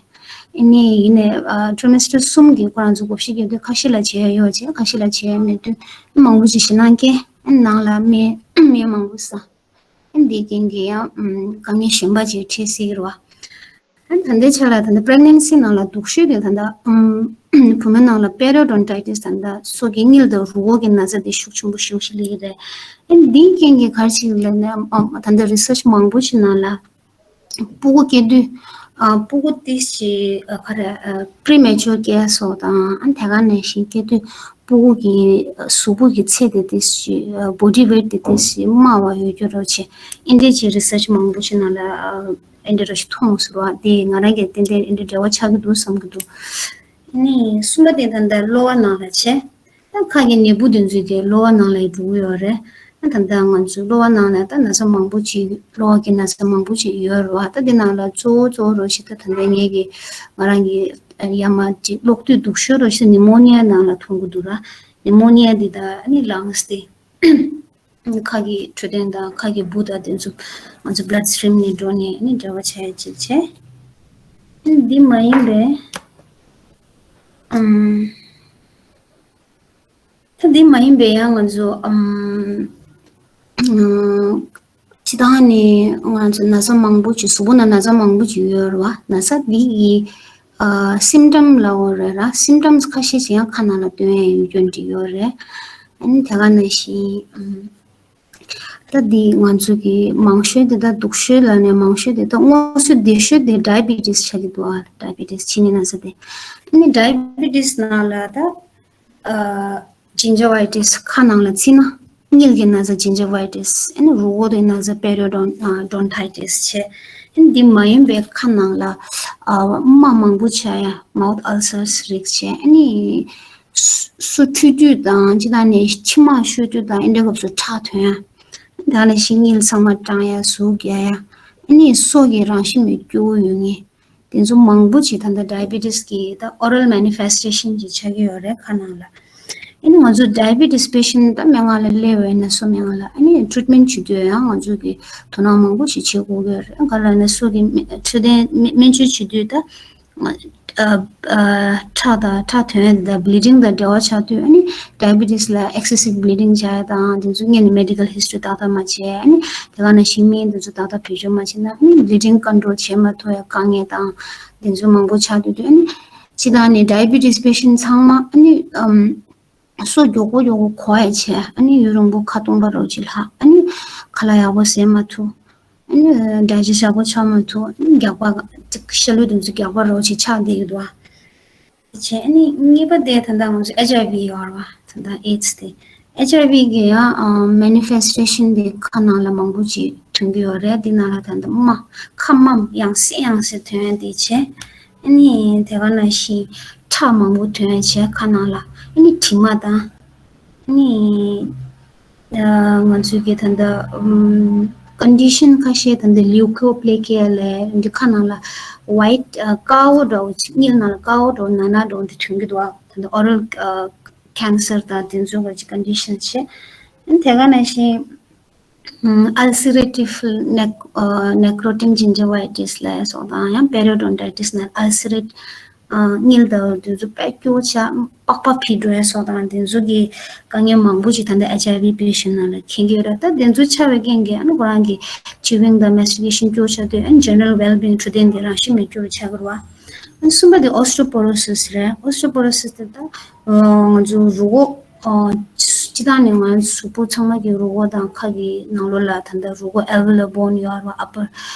ཨ་ནི་ཡིན་ནའི་trimester གསུམ་གྱི་ཁོ་རང་ཚོ་གོ་བཤད་རྒྱག་དུས་ཁ་ཤས་ལ་བྱས་ཡོད་བྱས། ཁ་ཤས་ལ་བྱས་མེད་དུས་མང་པོ་ཅིག་ཞེད་སྣང་སྐྱེ། ཨ་ནི་ནང་ལ་སྨན་སྨན་མང་པོ་ཟ། ཨ་ནི་འདིའི་རྐྱེན་གྱིས་ཡང་ཨམ་དཀའ་ངལ་གཞན་པ་ཅིག་འཕྲད་སྲིད་ཀྱི་རེད་བ། ཨ་ནི་ད་ལྟའི་ཆ་ལ་ད་ལྟ་pregnancy ནང་ལ་སྡུག་ཤོས་དེ་ད་ལྟ་ཨམ་བུ་མོའི་ནང་ལ་periodontitis ད་ལྟ་སོ་གི་དངུལ་དང་རུས་ཁོག་གི་ན་ཚ་དེ་ཤུགས་ཆེན་པོ་ཤུགས་ཆེ་སླེབས་ཀྱི་རེད། ཨ་ནི་འདིའི་རྐྱེན་གྱིས་ག་རེ་བྱེད་ཀྱི་ལབ་ན། ཨམ་ད་ལྟ་research མང་པོ་ཞིག་ནང་ལ་སྤུ་གུ་སྐྱེ་དུས་ཨ་སྤུ་གུ་ཏོག་ཙམ་ཨ་ག་རེ་ཨ་premature སྐྱེ་སོགས་དང་། ཨ་ནི་དེ་ག་ནང་བཞིན་སྐྱེ་དུས་སྤུ་གུ་གི་གཟུགས་པོ་གི་ཚད་དེ་ཏོག་ཙམ་body weight དེ་ཏོག་ཙམ་དམའ་བ་ཡོད་རྒྱུ་འདྲ་བྱས། ཨེ་འདྲ་ཅིག་research མང་པོ་ཞིག་ནང་ལ་ཨེ་འདྲ་ར་ཞིག་མཐོང་སོང་བ། དེ་ང་རང་གིས་ཏན་ཏན་ཨེ་འདྲ་འབྲེལ་བ་ཆགས་ཀྱི་འདུག་བསམ་གྱི་འདུག་ཨ་ནི་གསུམ་པ་དེ་ད་ལྟ་གློ་བ་ནང་ལ་བྱས། ད་ཁ་གི་ནད་འབུ་དེ་ཚོ་གི་གློ་བ་ནང་ལ་འགྲོ་གི་ཡོད་རེད། ད་ད་ལྟ་ང་ཚོའི་གློ་བ་ནང་ལ་ད་ན་ཚ་མང་པོ་ཅིག་གློ་བ་གི་ན་ཚ་མང་པོ་ཅིག་ཡོད་རེད་བ། ད་དེ་ནང་ལ་གཙོ་བོ་གཙོ་བོ་ར་ཞིག་ད་ད་ལྟ་ངེད་ཀྱི་ང་རང་གི་ཡ་མ་ཅིག་གློག་རྡུལ་སྡུག་ཤོས་ར་ཞིག་pneumonia ནང་ལ་མཐོང་གི་འདུག་ར། pneumonia འདི་ད་ཨ་ནི་lungs དེ། ཁ་གི་འཕྲོད་བསྟེན་དང་ཁ་གི་འབུ་དང་དེ་ཚོ་ང་ཚོ་blood stream ནས་འགྲོ་ནས་ཨ་ནི་འབྲེལ་བ་ཆགས་ཡ་ཅིག་བྱས། ཨ་ནི་འདི་མ་ཡིན་པའི་ཨམ། ད་འདི་མ་ཡིན་པའི་ཡང་ང་ཚོ་ཨམ། སྤྱིར་བཏང་ནི་ང་ཚོ་ན་ཚ་མང་པོ་ཅིག་གཟུགས་པོ་ནང་ན་ཚ་མང་པོ་ཅིག་ཡོད་རེད་བ། ན་ཚ་འདི་ཡི་ཨ་symptom ལབ་དགོས་རེད་ར། symptoms ཁ་ཤས་ཅིག་ཡང་ཁ་ནང་ལ་སྟོན་ཡ་ཡོད་རྒྱུ་འདྲ་ཡོད་རེད། ཨ་ནི་དེ་ག་ནང་བཞིན་ཨམ། ད་འདི་ང་ཚོ་གི་མང་ཤོས་དེ་ད་སྡུག་ཤོས་ལ་ནས་མང་ཤོས་དེ་ད་སྔོ་ཚོད་བདེ་ཤོས་དེ་diabetes ཆགས་ཀྱི་འདུག་ཨ། diabetes གཅིན་སྙི་ན་ཚ་དེ། ཨ་ནི་diabetes ནང་ལ་ད་ཨ་gingivitis ཁ་ནང་ལ་ཚིག་ན་དངུལ་གྱི་ན་ཚ་gingivitis། ཨ་ནི་རུས་ཁོག་དེ་ན་ཚ periodon- ཨ་dontitis བྱས། ཨ་ནི་འདི་མ་ཡིན་པའི་ཁ་ནང་ལ་ཨ་རྨ་མང་པོ་ཆགས་ཡ་mouth ulcers རིགས་བྱས། ཨ་ནི་སོ་སོ་འཁྲུད་དུས་དང་། སྤྱིར་བཏང་ནས་མཆིལ་མ་བཤོས་དུས་དང་། ཨེ་འདྲའི་སྐབས་སུ་ཁྲག་ཐོན་ཡ། ད་ནི་ཤིང་ངེས་ཚང་མ་སྐྲངས་ཡ། ཟུག་རྒྱག་ཡ། ཨ་ནི་སོ་གི་རང་བཞིན་མེད་སྐྱོ་བོ་ཡོད་ངེས། དེ་ཚོ་མང་པོ་ཅིག་ད་ལྟ་diabetes གི་ད་oral manifestation ཅིག་ཆགས་ཀྱི་ཡོད་རེད་ཁ་ནང་ལ། ཨ་ནི་ང་ཚོ་diabetes patient ད་སྨན་ཁང་ལ་སླེབས་པ་ཡིན་ན། སོ་སྨན་ཁང་ལ་ཨ་ནི་treatment བྱེད་དུས་ཡང་ང་ཚོ་གི་དོ་སྣང་མང་པོ་ཞིག་བྱེད་དགོས་ཀྱི་ཡོད་རེད། ག་ལ་ན་སོ་གི་སྨན་འཕྲོད་བསྟེན་སྨན་བཅོས་བྱེད་དུས་ད་ ཁྲག་དང་ཁྲག་ཐོན་ཡ་དང་བྷི་ལི་ཌིང་དང་འབྲེལ་བ་ཆགས་དུས། ཨ་ནི་ཌའི་བྷི་ཊི་སི་ལ་ཨེག་སེ་སིབ་བྷི་ལི་ཌིང་བྱ་ཡ་དང་དེ་ཚོ་སྔོན་ནས་མེ་ཌི་ཀལ་ཧིས་ཊོ་རི་ཏག་ཏག་མ་བྱས། ཨ་ནི་དེ་ག་ནང་བཞིན་སྨན་དེ་ཚོ་ཏག་ཏག་བེད་སྤྱོད་མ་བྱས་ན། ཨ་ནི་བྷི་ལི་ཌིང་ཀོན་ཊོལ་བྱེད་མ་ཐུབ་ཡ་དཀའ་ངལ་དང་དེ་ཚོ་མང་པོ་ཆགས་དུས། ཨ་ནི་སྤྱིར་བཏང་ནས་ཌའི་བྷི་ཊི་སི་པེ་ཤེན་ཊི་ཚང་མ་ཨ་ནི་ཨམ། སོ་མགྱོགས་པོ་མགྱོགས་པོ་འགོར་ཡ་བྱས། ཨ་ནི་ཡུན་རིང་པོ་ཁ་སྟོང་པ་རོ་ཅིག་ལྷག་ཨ་ནི་ཁ་ལག་ཡག་པོ་ཟས་མ་ཐུབ། ཨ་ནི་ཌའི་ཇེ་སི་ཊི་ཡག་པོ་ཆགས་མ་ཐུབ། ཨ་ནི་རྒྱགས་པ་ཅིག་ཤ་ལུད་དེ་ཚོ་རྒྱགས་པ་རོ་ཅིག་ཆགས་བསྡད་ཡོད་པ་བྱས། ཨ་ནི་གཉིས་པ་དེ་ད་ལྟ་ང་ཚོ་ཨེཆ་ཨའི་ཝི་ཡོད་རེད་པ། ད་ལྟ་ཨེ་ཌི་སི་དེ། ཨེཆ་ཨའི་ཝི་གི་ཡང་མེ་ནི་ཕེ་སི་ཊེ་ཤན་དེ་ཁ་ནང་ལ་མང་པོ་ཅིག་ཐོན་གྱི་ཡོད་རེད། དེ་ནང་ལ་ད་ལྟ་རྨ་ཁ་རྨ་ཡང་སེ་ཡང་སེ་ཐོན་ཡ་དེ་བྱས། ཨ་ནི་དེ་ག་ནང་བཞིན་ཁྲག་མང་པོ་ཐོན་བྱས་ཁ་ནང་ལ། ཨ་ནི་དྲི་མ་དང་། ཨ་ནི་ང་ཚོའི་གི་ད་ལྟ་ཀོན་ཌི་ཤན་ཁ་ཤས། ད་ལྟ་ལིའུ་ཀོ་པི་ལེ་ཀི་ཡ་ལབ་འདི་ཁ་ནང་ལ་ཝའིཊ་དཀར་པོ་འདྲ་བོ་ཅིག་དངུལ་ནང་ལ་དཀར་པོ་འདྲ་བོ་ནག་ནག་འདྲ་བོ་འདི་ཐོན་གྱི་འདུག་པ། ད་ལྟ་ཨོ་རལ་ཁེན་སར་དང་དེ་ཚོ་གི་ཅིག་ཀོན་ཌི་ཤན་བྱས། ཨ་ནི་དེ་ག་ནང་བཞིན། ཨལ་སི་རེ་ཊིབ་ནེག་ནེ་ཀོ་ཊིག་ཇིན་ཇི་བྷའི་ཊི་སི་ལབ་ཡ་སོགས་དང་། ཡང་པེ་རི་ཡོ་ཌོན་ཊའི་ཊི་སི་ནང་ཨལ་སི་རེ་ཊི་དངུལ་དང་དེ་ཚོ་དཔེ་སྐྱོ་ཆ་པགས་པ་ཕྱིས་འགྲོ་ཡ་སོགས་དང་། དེ་ཚོ་གི་དཀའ་ངལ་མང་པོ་ཅིག་ད་ལྟ་ཨེཆ་ཨའི་ཝི་པེ་ཤེན་ཊི་ནང་ལ་མཁྱེན་གྱི་ཡོད་རེད། ད་དེ་ཚོ་ཆགས་པའི་རྐྱེན་གྱིས་ཨ་ནི་ཁོ་རང་གི་ཅི་ཝིང་དང་མེ་སི་ཊི་གེ་ཤན་སྐྱོ་ཆགས་དུས། ཨ་ནི་ཇེ་ནེ་རལ་ཝེལ་བི་ཡིང་འཕྲོད་བསྟེན་དེ་རང་བཞིན་མེད་སྐྱོ་ཆགས་ཀྱི་རེད་པ། གསུམ་པ་དེ་ཨོ་སི་ཊི་ཡོ་པོ་རོ་སིས་རེད། ཨོ་སི་ཊི་ཡོ་པོ་རོ་སིས་དེ་ད་ང་ཚོ་རུས་ཁོག་སྤྱིར་བཏང་ནས་ང་ཚོ་གཟུགས་པོ་ཚང་མ་གི་རུས་ཁོག་དང་ཁ་གི་ནང་ལོགས་ལ་ད་ལྟ་རུས་ཁོག་ཨལ་ཝི་ལར་བོན་ཡོད་རེད་པ། ཨ་པར་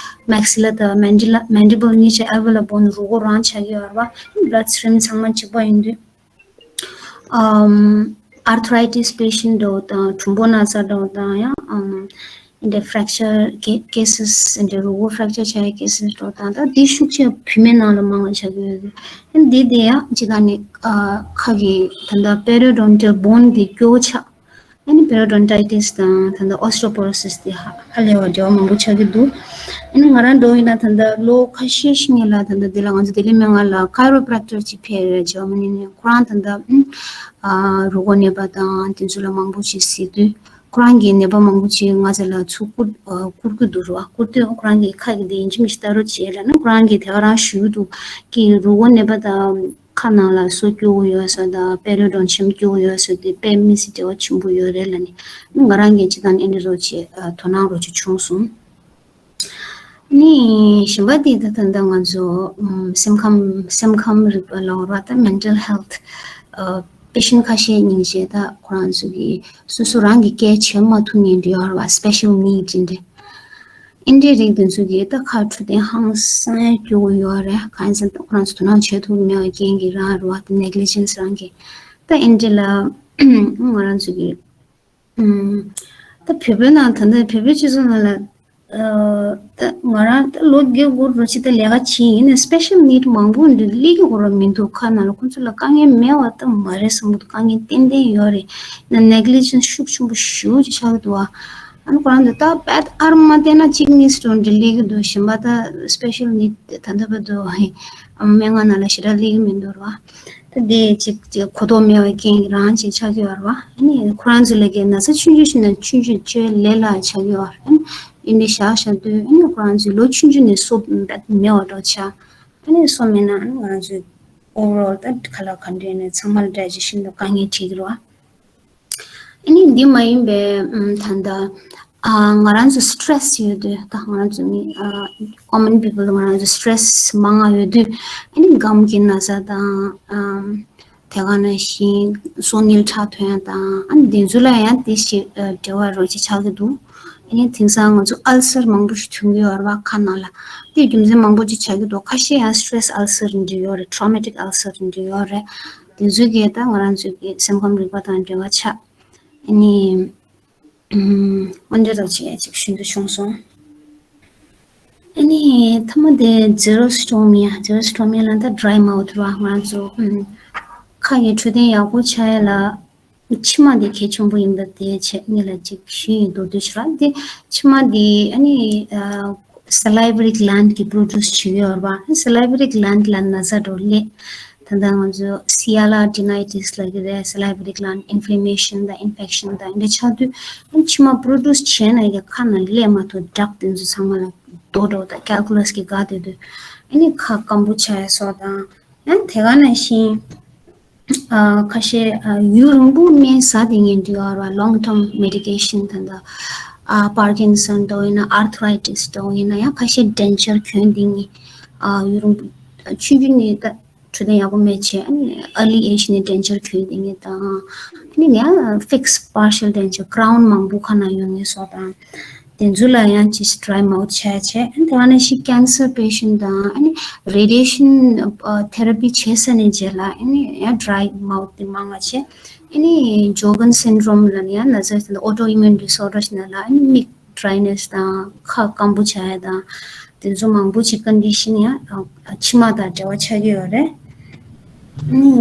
མེག་སི་ལར་དང་མན་ཌི་ལ་མན་ཌི་བལ་གཉིས་ཆ་ཨལ་ཝི་ལར་བོན་རུས་ཁོག་རང་ཆགས་ཀྱི་ཡོད་རེད་པ། བྷི་ལཌ་སི་ཊི་རིམ་ཚང་མ་གཅིག་པ་ཡིན་དུས། ཨར་ཐ་རའི་ཊི་སི་པེ་ཤེན་ཊི་འདྲ་བོ་དང་གྲུམ་པོ་ན་ཚ་འདྲ་བོ་དང་། ཡང་ཨམ། འདི་ཕྲེག་ཅར་ཀེ་ཀེ་སི་སི། འདི་རུས་ཁོག་ཕྲེག་ཅར་ཆགས་ཡའི་ཀེ་སི་སི་འདྲ་བོ་དང་། ད་འདི་ཤུགས་ཆེ་བུད་མེད་ནང་ལ་མང་བ་ཆགས་ཀྱི་ཡོད། ཨ་འདི་དེ་ཡང་སྤྱིར་བཏང་ནས་ཨ་ཁ་གི་ད་ལྟ་པེ་རི་ཡོ་ཌོན་ཊལ་བོན་འདི་སྐྱོ་ཆགས། ཨ་ནི་པེ་རི་ཡོ་ཌོན་ཊའི་ཊི་སི་དང་ད་ལྟ་ཨོ་སི་ཊི་ཡོ་པོ་རོ་སིས་དེ་ཧ་ཧ་ལས་པ་འབྲེལ་བ་མང་པོ་ཆགས་ཀྱི་འདུག་ཨ་ནི་ང་རང་འདྲ་བོ་ཡིན་ན་ད་ལྟ་ལོ་ཁ་ཤས་ཤིག་སྔོན་ལ་ད་ལྟ་འདི་ལ་ང་ཚོ་ལྡི་ལི་མི་མངའ་ལ་ཁའི་རོ་པྲེག་ཊར་ཅིག་ཕེབས་ཡོད་རེད། འཇར་མ་ནི་ནས། ཁོ་རང་ད་ལྟ་ཨ་རུས་ཁོག་ནད་པ་དང་དེ་ཚོ་ལ་མང་པོ་ཅིག་གཟིགས་དུས། ཁོ་རང་གིས་ནད་པ་མང་པོ་ཅིག་ང་ཚོ་ལ་ཚུར་བསྐུར་ཨ་བསྐུར་གྱི་འདུག་རེད་པ། བསྐུར་དུས་ཁོ་རང་གིས་ཁ་གི་དེ་ཡིན་གཅིག་མིན་གཅིག་ལྟ་རོགས་བྱེད་ལབ་ནས། ཁོ་རང་གིས་དེ་ག་རང་ཞུ་གི་འདུག་གི་རུས་ཁོག་ནད་པ་དང་ཁ་ནང་ལ་སོ་སྐྱོ་བོ་ཡོད་ས་དང་པེ་རི་ཡོ་ཌོན་ཊི་ཆེམ་སྐྱོ་བོ་ཡོད་ས་དེ་དཔེ་མི་སྲིད་འབྲེལ་བ་ཆེན་པོ་ཡོད་རེད་ལབ་ནས། ང་རང་གིས་སྤྱིར་བཏང་ནས་ཨ་འདྲ་རོགས་བྱེད་ཨ་དོ་སྣང་རོགས་བྱེད་བྱུང་སོང་། ནི་གཞན་པ་དེ་ད་ད་ལྟ་ང་ཚོ་ཨམ་སེམས་ཁམས་སེམས་ཁམས་རིག་པ་ལབ་དགོས་རེད་པ། ད་མེན་ཊལ་ཧེལ་ཐི་ཨ་པེ་ཤེན་ཊི་ཁ་ཤས་སྙིང་རྗེ། ད་ཁོ་རང་ཚོ་གིས་སོ་སོ་རང་གི་སྐད་བྱེད་མ་ཐུབ་མཁན་འདྲ་ཡོད་རེད་པ། སི་པེ་ཤལ་ནིཌ་འདྲ། ཨ་འདྲའི་རིགས་དེ་ཚོ་གིས་ད་ཁ་འཕྲོད་བསྟེན་ཧང་སང་སྐྱོ་བོ་ཡོད་རེད། གང་ཡིན་ཟེར་ན་ད་ཁོ་རང་ཚོ་དོ་སྣང་བྱེད་ཐུབ་མེད་པའི་རྐྱེན་གྱིས་རང་རེད་པ། ད་ནེག་ལི་ཇེན་སི་རང་གིས། ད་ཨ་འདྲ་ལ་ང་རང་ཚོ་གིས་ཨམ། ད་བོད་པའི་ནང་ད་ལྟ་བོད་པའི་སྤྱི་ཚོགས་ནང་ལ་ཨ་ད་ང་རང་ད་ལོ་བརྒྱད་དགུ་རེ་ཅིག་ད་ལས་ཀ་བྱས། ཡིན་ནའི་སི་པེ་ཤལ་ནིཌ་མང་པོ་འདི་སླེབས་ཀྱི་ཡོད་རེད་མི་འདུག་ཁ་ནང་ལ། ཁོང་ཚོ་ལ་དཀའ་ངལ་མེད་པ་ད་མ་རེད་བསམ་གྱི་འདུག་དཀའ་ངལ་ཏན་ཏན་ཡོད་རེད། ཡིན་ནའི་ནེག་ལི་ཇེན་སི་ཤུགས་ཆེན་པོ་ཞེ་པོ་ཅིག་ཆགས་ཀྱི་འདུག་པ། ཨ་ནི་ཁོ་རང་ཚོ་ད་དཔེ་ཨར་མ་བལྟས་ན་གཅིག་གཉིས་ཙམ་འདྲ་སླེབས་ཀྱི་འདུག་གཞན་པ་ད་སི་པེ་ཤལ་ནིཌ་ད་ལྟ་བར་དུ་ཨ་སྨན་ཁང་ནང་ལ་ཞེ་དྲག་སླེབས་ཀྱི་མི་འདུག་རེད་པ། ད་དེ་གཅིག་གཅིག་གོ་རྟོགས་མེད་པའི་རྐྱེན་རང་གཅིག་ཆགས་ཀྱི་ཡོད་རེད་པ། ཨ་ནི་ཁོ་རང་ཚོ་ལ་གི་ན་ཚ་ཆུང་ཆུང་ཞིག་ན་ཆུང་ཆུང་བཅོས་ལས་སླ་ཆགས་ཀྱི་ཡོད་རེད། ཨ་ནི་འདི་འདྲ་བཞག་བཞག་དུས་ཨ་ནི་ཁོ་རང་ཚོའི་ལོ་ཆུང་ཆུང་ནས་སོ་མེད་པ་འདྲ་ཆགས། ཨ་ནི་སོ་མེད་ན་ཨ་ནི་ང་རང་ཚོའི་ཨོ་ཝར་ཨོལ་ད་ཁ་ལག་ག་འདྲ་ཡིན་ནའི་ཚང་མ་ལ་ཌའི་ཇེ་ཤན་ལ་དཀའ་ངལ་འཕྲད་ཀྱི་རེད་པ། ཨ་ནི་འདི་མ་ཡིན་པའི་ཨམ་ད་ལྟ་ཨ་ང་རང་ཚོ་སི་ཊེ་རེ་སི་ཡོད་དུས། ད་ང་རང་ཚོ་མི་ཨ་ཀོ་མན་པི་པལ་ང་རང་ཚོ་སི་ཊེ་རེ་སི་མང་ང་ཡོད་དུས། ཨ་ནི་སྒམ་གྱི་ན་ཚ་དང་ཨམ་དེ་ག་ནང་བཞིན་སོ་དངུལ་ཁྲག་ཐོན་ཡ་དང་། ཨ་ནི་དེ་ཚོ་ལ་ཡང་དེ་ཞིག་ཨ་འབྲེལ་བ་རོགས་ཅིག་ཆགས་ཀྱི་འདུག་ཨ་ནི་དེང་སང་ང་ཚོ་ཨལ་སར་མང་པོ་ཞིག་ཐོན་གྱི་ཡོད་རེད་པ་ཁ་ནང་ལ། དེ་རྒྱུ་མཚན་མང་པོ་ཅིག་ཆགས་ཀྱི་འདུག་ཁ་ཤས་ཡང་སི་ཊེ་རེ་སི་ཨལ་སར་འདྲ་ཡོད་རེད། ཊོ་རོ་མ་ཊིག་ཨལ་སར་འདྲ་ཡོད་རེད། དེ་ཚོ་གིས་ད་ང་རང་ཚོའི་གི་སེམས་ཁམས་རིག་པ་དང་འབྲེལ་བ་ཆགས། ཨ་ནི་ཨམ་འོ་འདྲ་རོགས་བྱེད་ཡ་ཅིག་ཞུ་འདོད་བྱུང་སོང་། ཨ་ནི་མཐའ་མ་དེ་ཛེ་རོ་སི་ཊོ་མི་ཡ། ཛེ་རོ་སི་ཊོ་མི་ལབ་ན་ད་ཌ་རའི་མའོ་ཐི་རེད་པ། ང་རང་ཚོ་ཨམ་ཁ་གི་འཕྲོད་བསྟེན་ཡག་པོ་ཆགས་ཡ་ལ་མཆི་མ་དེ་གལ་ཆེན་པོ་ཡིན་པ་དེ་ཆེད་ངེད་ལ་ཅིག་ཞུ་ཡི་འདུག་དུས་ཤིག་ར། དེ་མཆི་མ་དེ་ཨ་ནི་ཨ་སི་ལི་ཝ་རི་གི་ལེན་ཌི་གིས་པྲོ་ཌུས་བྱེད་ཀྱི་ཡོད་རེད་པ། སི་ལི་ཝ་རི་གི་ལེན་ཌི་ལ་ན་ཚ་འདྲ་བོ་སླེབས། ད་ལྟ་ང་ཚོ་སི་ཨེལ་ཨར་ཌི་ནའི་ཊི་སི་ལབ་ཀྱི་རེད། སི་ལི་ཝ་རི་གི་ལེན་ཌི་ཨིན་ཕི་ལེ་མེ་ཤན་དང་ཨིན་ཕེག་ཤན་དང་འདི་འདྲ་ཆགས་དུས། ཨ་མཆི་མ་པྲོ་ཌུས་བྱས་ན་ཡང་ཁ་ནང་སླེབས་མ་ཐུབ། ཌག་དེ་ཚོ་ཚང་མ་ལ་ རྡོ་འདྲ་བོ་དང་ཀལ་ཀུ་ལས་ཀྱི་དགའ་སྡོད་དུས་ཨ་ནི་ཁ་སྐམ་པོ་ཆགས་ཡ་སོགས་དང་། ཡང་དེ་ག་ནང་བཞིན་ཨ་ཁ་ཤས་ཨ་ཡུན་རིང་པོ་སྨན་ཟ་བསྡད་མཁན་འདྲ་ཡོད་རེད་བ། long term medication ད་ལྟ་ཨ་པར་ཀིན་སན་འདྲ་བོ་ཡིན་ན་ཨར་ཐ་རའི་ཊིས་འདྲ་བོ་ཡིན་ན་ཡང་ཁ་ཤས་ཌེན་ཅར་གྱོན་བསྡད་མཁན་ཨ་ཡུན་རིང་པོ་ཆུང་ཆུང་ནས་ད། འཕྲོད་བསྟེན་ཡག་པོ་མེད་བྱས་ཨ་ནི་early age ནས་ཌེན་ཅར་གྱོན་བསྡད་མཁན་དང་། ཨ་ནི་ཡང་fixed partial denture crown མང་པོ་ཁ་ན་ཡོད་མཁན་སོགས་དང་། དེ་ཚོ་ལ་ཡང་ཅིག་dry mouth བྱས་བྱས། ཨ་ནི་དེ་བ་ནང་བཞིན་cancer patient དང་ཨ་ནི་radiation therapy བྱས་ཚར་ནས་རྗེས་ལ་ཨ་ནི་ཡང་dry mouth དེ་མང་བ་བྱས། ཨ་ནི་Sjogren's syndrome ལ་ནི་ཡང་ན་ཚ་autoimmune disorder ཞིག་ན་ལ་ཨ་ནི་མིག་dryness དང་ཁ་སྐམ་པོ་ཆགས་ཡ་དང་། དེ་ཚོ་མང་པོ་ཅིག་condition ཡང་ཨ་མཆིལ་མ་དང་འབྲེལ་བ་ཆགས་ཀྱི་ཡོད་རེད། ཨ་ནི་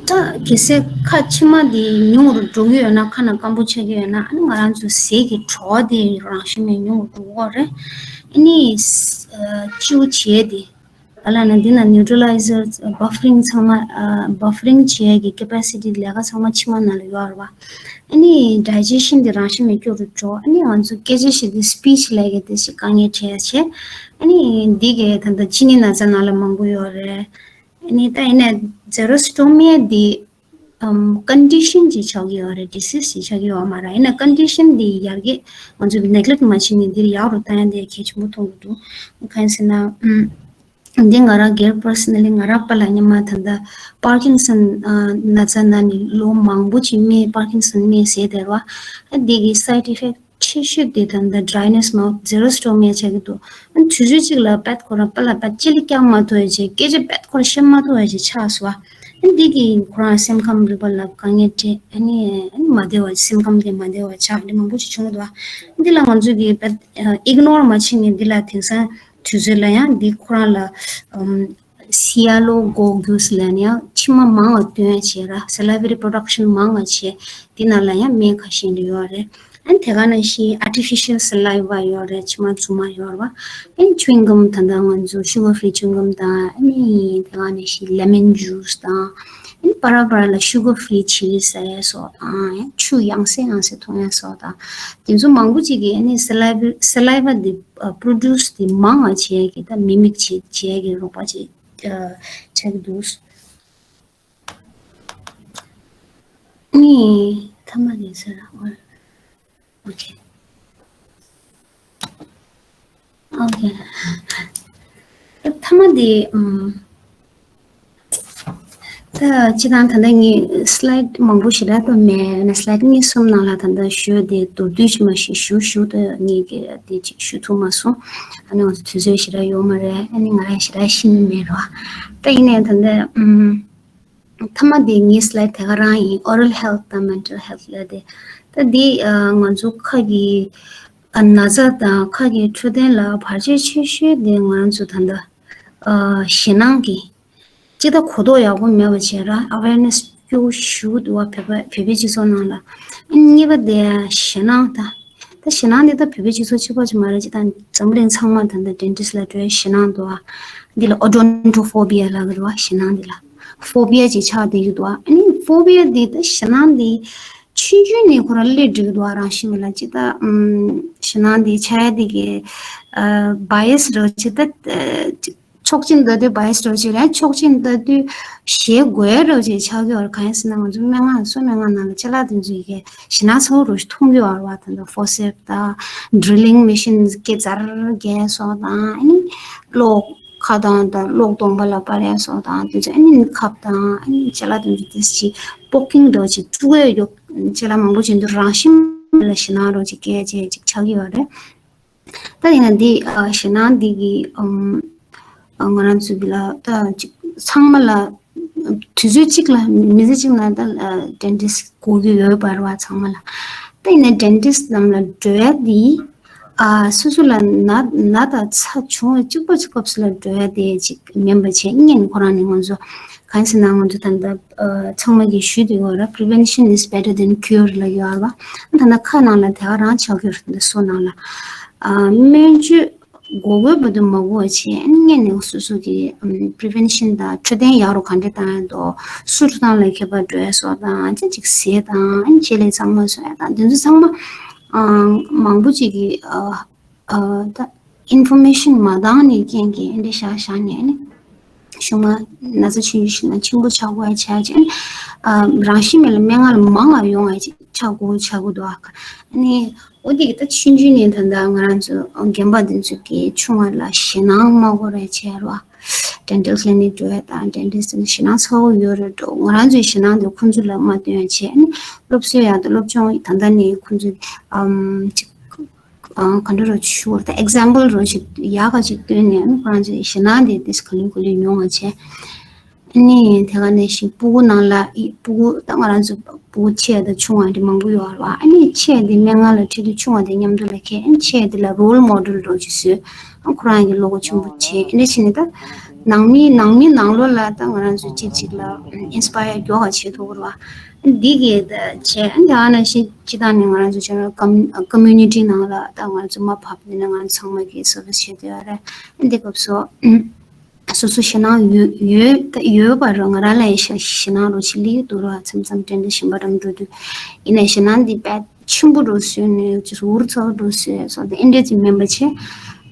ད་གལ་སྲིད་ཁ་མཆིལ་མ་དེ་ཉུང་རུ་འགྲོ་གི་ཡོད་ན། ཁ་ནང་སྐམ་པོ་ཆགས་ཀྱི་ཡོད་ན། ཨ་ནི་ང་རང་ཚོ་ཟས་ཀྱི་བྲོ་བ་དེ་རང་བཞིན་ནས་ཉུང་རུ་འགྲོ་གི་ཡོད་རེད། ཨ་ནི་ཨ་བཅུ་བྱས་དེ་ག་ལ་ན་འདི་ན་neutralizer buffering ཚང་མ་ཨ་buffering བྱེད་ཀྱི་capacity ལས་ཀ་ཚང་མ་མཆིལ་མ་ནང་ལ་ཡོད་རེད་བ། ཨ་ནི་digestion དེ་རང་བཞིན་མེད་སྐྱོ་རུ་འགྲོ། ཨ་ནི་ང་ཚོ་སྐད་ཆ་བཤད་དུས་speech ལས་ཀྱི་དེ་ཞིག་དཀའ་ངལ་འཕྲད་ཡ་བྱས། ཨ་ནི་འདི་གའི་ད་ལྟ་གཅིན་སྙི་ན་ཚ་ནང་ལ་མང་པོ་ཡོད་རེད། ཨ་ནི་ད་ཡིན་ན་xerostomia འདི་ཨམ་condition ཅིག་ཆགས་ཀྱི་ཡོད་རེད། disease ཅིག་ཆགས་ཀྱི་ཡོད་མ་རེད། ཡིན་ན་condition འདི་ཡར་རྒྱས་ང་ཚོས་neglect མ་བྱས་ནས་འདིར་ཡག་རུ་བཏང་ཡ་འདི་གལ་ཆེན་པོ་མཐོང་གི་འདུག་གང་ཡིན་ཟེར་ན་ཨམ། འདི་ང་རང་སྒེར་personally ང་རང་པཱ་ལགས་སྔོན་མ་ད་ལྟ་Parkinson ཨ་ན་ཚ་ན་ནས་ལོ་མང་པོ་ཅིག་སྨན་Parkinson སྨན་བཟས་བསྡད་རེད་བ། ཨ་འདི་གི་side effect ཆེ་ཤོས་དེ་ད་ལྟ་dryness མ་xerostomia ཆགས་ཀྱི་འདུག་ཨ་དུས་ཚོད་ཅིག་ལ་པད་ཁོ་རང་པཱ་ལགས་པད་ཅི་ལི་རྒྱག་མ་ཐུབ་ཡ་བྱས། སྐད་ཆ་པད་ཁོ་རང་བཤད་མ་ཐུབ་ཡ་བྱས་ཆགས་སོང་བ། ཨ་འདི་གི་ཁོ་རང་སེམས་ཁམས་རིག་པ་ལ་དཀའ་ངལ་འཕྲད། ཨ་ནི་ཨ་ནི་མ་བདེ་བ་སེམས་ཁམས་དེ་མ་བདེ་བ་ཆགས་འདི་མང་པོ་ཅིག་བྱུང་གི་འདུག་བ། འདི་ལ་ང་ཚོས་ཀྱི་པད་ཨ་ignore མ་བྱེད་ནས་འདི་ལ་དེང་སང་དུས་ཚོད་ལ་ཡང་འདི་ཁོ་རང་ལ་ཨམ་སི་ཨེལ་ཨོ་དགོས་རྒྱུ་ལ་ནི་ཡང་མཆིལ་མ་མང་བ་བཏོན་བྱས་ར་salivary production མང་བ་བྱས། འདི་ནང་ལ་ཡང་སྨན་ཁ་ཤས་འདྲ་ཡོད་རེད། ཨ་ནི་དེ་ག་ནང་བཞིན་artificial saliva ཡོད་རེད། མཆིལ་མ་རྫུན་མ་ཡོད་རེད་བ། ཨ་ནི་chewing gum ད་ལྟ་ང་ཚོ་sugar free chewing gum དང་། ཨ་ནི་དེ་ག་ནང་བཞིན་lemon juice དང་། ཨ་ནི་པ་ར་པ་ར་ལ་sugar free chili ཟ་ཡ་སོགས་དང་། ཨ་ནི་ཆུ་ཡང་སེ་ཡང་སེ་འཐུང་ཡ་སོགས་དང་། དེ་ཚོ་མང་པོ་ཅིག་གིས་ཨ་ནི་saliva saliva འདི་produce འདི་མང་བ་བྱེད་ཀྱི་ད་mimic བྱེད་བྱེད་ཀྱི་རོགས་པ་བྱེད་ཆགས་ཀྱི་འདུག་ནི་ཐ་མ་ནས་ཟེར་ཨོ་ཨོ་ཁེ་ཨོ་ཁེ། ཐ་མ་དེ་ཨམ། ད་སྤྱི་བཏང་ད་ལྟ་ངས་slide མང་པོ་ཞེ་དྲག་ད་མེད་ན། slide གཉིས་གསུམ་ནང་ལ་ད་ལྟ་ཞུ་དེ་མདོར་བསྡུས་ཅིག་མ་ཞིག་ཞུ་ཞུ་ད་ངས་ཀྱི་དེ་ཅིག་ཞུ་ཐུབ་མ་སོང་། ཨ་ནི་ང་ཚོ་དུས་ཚོད་ཞེ་དྲག་ཡོད་མ་རེད། ཨ་ནི་ང་རང་ཞེ་དྲག་ཤེས་ནི་མེད་རོ། ད་ཡིན་ནའི་ད་ལྟ་ཨམ། ཐ་མ་དེ་ངའི་slide དེ་ག་རང་ཡིན། oral health དང་mental health ལ་དེ། ད་འདི་ང་ཚོ་ཁ་གི་ན་ཚ་དང་ཁ་གི་འཕྲོད་བསྟེན་ལ་བར་ཆད་ཆེ་ཤོས་དེ་ང་ཚོ་ད་ལྟ་ཞེད་སྣང་གི་ཅི་ད་གོ་རྟོགས་ཡག་པོ་མེད་པ་བྱས་ར་awareness སྐྱོ་བོ་ཞུ་འདུག་བ། བོད་པ་བོད་པའི་སྤྱི་ཚོགས་ནང་ལ། གཉིས་པ་དེ་ཞེད་སྣང་ད། ད་ཞེད་སྣང་འདི་ད་བོད་པའི་སྤྱི་ཚོགས་གཅིག་པ་ཅིག་མ་རེད། ཅི་ད་འཛམ་བུ་གླིང་ཚང་མ་ད་ལྟ་dentist ལ་འགྲོ་ཡ་ཞེད་སྣང་འདུག་བ། འདི་ལ་odontophobia ལབ་ཀྱི་འདུག་བ། ཞེད་སྣང་འདི་ལ་phobia ཅིག་ཆགས་བསྡད་ཀྱི་འདུག་བ། ཨ་ནི་phobia འདི་ད་ཞེད་སྣང་འདི་ཆུང་ཆུང་ནས་ཁོ་རང་སླེབས་འགྲོ་གི་འདུག་བ། རང་བཞིན་མེད་ལ་ཅི་ད་ཨམ་ཞེད་སྣང་འདི་ཆགས་ཡ་འདི་གི་ཨ་bias རོ་ཅི་ད་ཨ་ཅི། ཆོག་མཆན་ལྟ་དུས་bias འདྲ་བོ་ཅིག་རེད། ཆོག་མཆན་ལྟ་དུས་ཞེད་དགོས་འདྲ་བོ་ཅིག་ཆགས་ཀྱི་ཡོད་རེད། གང་ཡིན་ཟེར་ན་ང་ཚོ་སྨན་ཁང་སོ་སྨན་ཁང་ནང་ལ་ཅ་ལག་དེ་ཚོ་ཡི་གེ་ཞེད་སྣང་ཚ་བོ་འདྲ་བོ་ཞིག་མཐོང་གི་ཡོད་རེད་བ། ད་ལྟ་forceps དང་drilling machine སྐེ་འཛར་རྒྱག་སོགས་དང་། ཨ་ནི་གློག་ཁ་དང་དང་གློག་གདོང་པ་ལ་སྤར་ཡ་སོགས་དང་། དེ་ཚོ་ཨ་ནི་ཁབ་དང་ཨ་ནི་ཅ་ལག་དེ་ཚོ་དེ་ཅིག་poking འདྲ་བོ་ཅིག་བཙུགས་ཡ་ཡོད། ཅ་ལག་མང་པོ་ཅིག་འདུག་རང་བཞིན་ལ་ཞེད་སྣང་འདྲ་བོ་ཅིག་སྐྱེ་ཡ་ཅིག་ཆགས་ཀྱི་ཡོད་རེད། ད་ཡིན་ན་འདི་ཨ་ཞེད་སྣང་འདི་གི་ཨམ་ཨ་ང་རང་ཚོ་གི་ལ་ད་ཅིག་ཚང་མ་ལ་དུས་ཚོད་གཅིག་ལ་མི་ཚེ་གཅིག་ནང་ད་dentist དགོས་ཀྱི་ཡོད་པ་རེད་བ་ཚང་མ་ལ། ད་ཡིན་ན་dentist ནང་ལ་འགྲོ་ཡ་འདི་ཨ་སོ་སོ་ལ་ན་ན་དང་ཚ་བྱུང་བ་གཅིག་པ་གཅིག་སྐབས་སུ་ལ་འགྲོ་ཡ་དེ་ཅིག་མིན་པ་བྱས། སྔོན་ནས་ཁོ་རང་ནས་ང་ཚོ་གང་ཡིན་ཟེར་ན་ང་ཚོ་ད་ལྟ་ཨ་ཚང་མ་གིས་ཞུས་བསྡད་ཡོད་རེད། Prevention is better than cure ལབ་ཡོད་རེད་བ། ད་ལྟ་ཁ་ནང་ལ་དེ་ག་རང་ཆགས་ཀྱི་ཡོད་རེད། ད་སོ་ནང་ལ་ཨ་སྨན་བཅོས་དགོས་དགོས་བར་དུ་མ་དགོས་པ་བྱས། ཨ་ནི་སྔོན་ནས་སོ་སོ་གི་ཨམ་prevention དང་འཕྲོད་བསྟེན་ཡག་རུ་ག་འདྲ་བཏང་ཡ་འདུག་སུ་ཁྲུ་ཐང་ལ་ཁྱད་པར་འགྲོ་ཡ་སོགས་དང་། ཨ་ཅེ་ཅིག་ཟས་དང་ཨ་ནི་ཆེད་ལས་གཙང་མ་བཟོ་ཡ་དང་། དེ་ཚོ་ཚང་མ་ཨ་མང་པོ་ཅིག་གིས་ཨ་ ཨ་ད་ཨིན་ཕོར་མེ་ཤན་མ་འདང་ནས་རྐྱེན་གྱིས་འདི་བཞག་བཞག་ནས་ནི། གཞུང་མ་ན་ཚ་ཆུང་ཆུང་ཞིག་ན་ཆེན་པོ་ཆགས་དགོས་ཡ་བྱས་ཀྱང་། ཨ་རང་བཞིན་མེད་ལ་སྨན་ཁང་ལ་མང་ང་ཡོང་ཡ་ཅིག་ཆགས་དགོས་ཆགས་དགོས་འདུག་ཨ། ཨ་ནི་འོ་དེ་གི་ད་ཆུང་ཆུང་ནས་ད་ལྟ་ང་རང་ཚོ་རྒན་པ་འདི་ཚོ་གི་ཆུང་བ་ལ་ཞེད་སྣང་མ་དགོས་རེ་བྱས་རོགས། ཌེན་ཊལ་ཀི་ལི་ནིག་འགྲོ་ཡ་དང་ཌེན་ཊིསི་ནི་ཞེད་སྣང་ཚ་བོ་ཡོད་རེད་འགྲོ། ང་རང་ཚོའི་ཞེད་སྣང་དེ་ཁོང་ཚོ་ལ་མ་སྟོན་ཡ་བྱས་ཨ་ནི་སློབ་གསོའི་ཡ་དང་སློབ་སྦྱོང་ད་ལྟ་ནས་ཁོང་ཚོ་ཨམ་ཅིག་ཨ་ག་འདྲ་རོ་ཞུ་བར་ད་ཨེག་ཛམ་པལ་རོ་ཞིག་ཡག་ག་ཅིག་སྟོན་ནས་ཨ་ནི་ཁོ་རང་ཚོའི་ཞེད་སྣང་དེ་ཏིས་ག་ལེ་ག་ལེ་ཉུང་བ་བྱས། ཨ་ནི་དེ་ག་ནས་ཤིག་སྤུ་གུ་ནང་ལ་ཨི་སྤུ་གུ་ད་ང་རང་ཚོ་སྤུ་གུ་ཆེ་དང་ཆུང་བ་འདི་མང་པོ་ཡོད་རེད་བ། ཨ་ནི་ཆེ་དེ་སྨན་ཁང་ལ་ཁྲིད་དུས་ཆུང་བ་དེ་མཉམ་དུ་ལ་ཁྱེར་ཨ་ནི་ཆེ་དེ་ལ་རོལ་མོ་ཌེལ་རོ་ཅིག་བཟོས། ཨ་ཁོ་རང་གི་བློ་སྒོ་ཆེན་པོ་བྱས་ཨ་འདྲ་བྱས་ནས་ད་ནང་མི་ནང་མི་ནང་ལོགས་ལ་ད་ང་རང་ཚོ་གཅིག་གཅིག་ལ་ཨིན་སི་པ་ཡར་མགྱོགས་ག་བྱེད་ཐུབ་རེད་བ། འདི་གི་ད་བྱས་ཨ་ནི་ད་ནང་བཞིན་སྤྱི་བཏང་ནས་ང་རང་ཚོ་ཇེ་ནེ་རལ་ཀམ་ཀོ་མུ་ནི་ཊི་ནང་ལ་ད་ང་རང་ཚོ་མར་ཕབ་ནས་ང་རང་ཚང་མ་གི་སོ་སོ་བྱེད་དུ་ཡོད་རེད། འདི་སྐབས་སུ་སོ་སོ་ཞེད་སྣང་ཡོད་ཡོད་ད་ཡོད་པ་རེད། ང་རང་ལ་ཡང་ཞེད་ཞེད་སྣང་རོ་ཞིག་སླེབས་ཀྱི་འདུག་ར། མཚམས་མཚམས་དྲན་དྲན་ཞིམ་པ་རང་འགྲོ་དུས་ཡིན་ནའི་ཞེད་སྣང་འདི་དཔེ་ཆེན་པོ་རུ་བཟོས་ནས་ཅིག་འུར་ཚོགས་རུ་བཟོས་སོགས་དེ་ཨེ་འདྲས་ཅིག་མིན་པ་བྱས།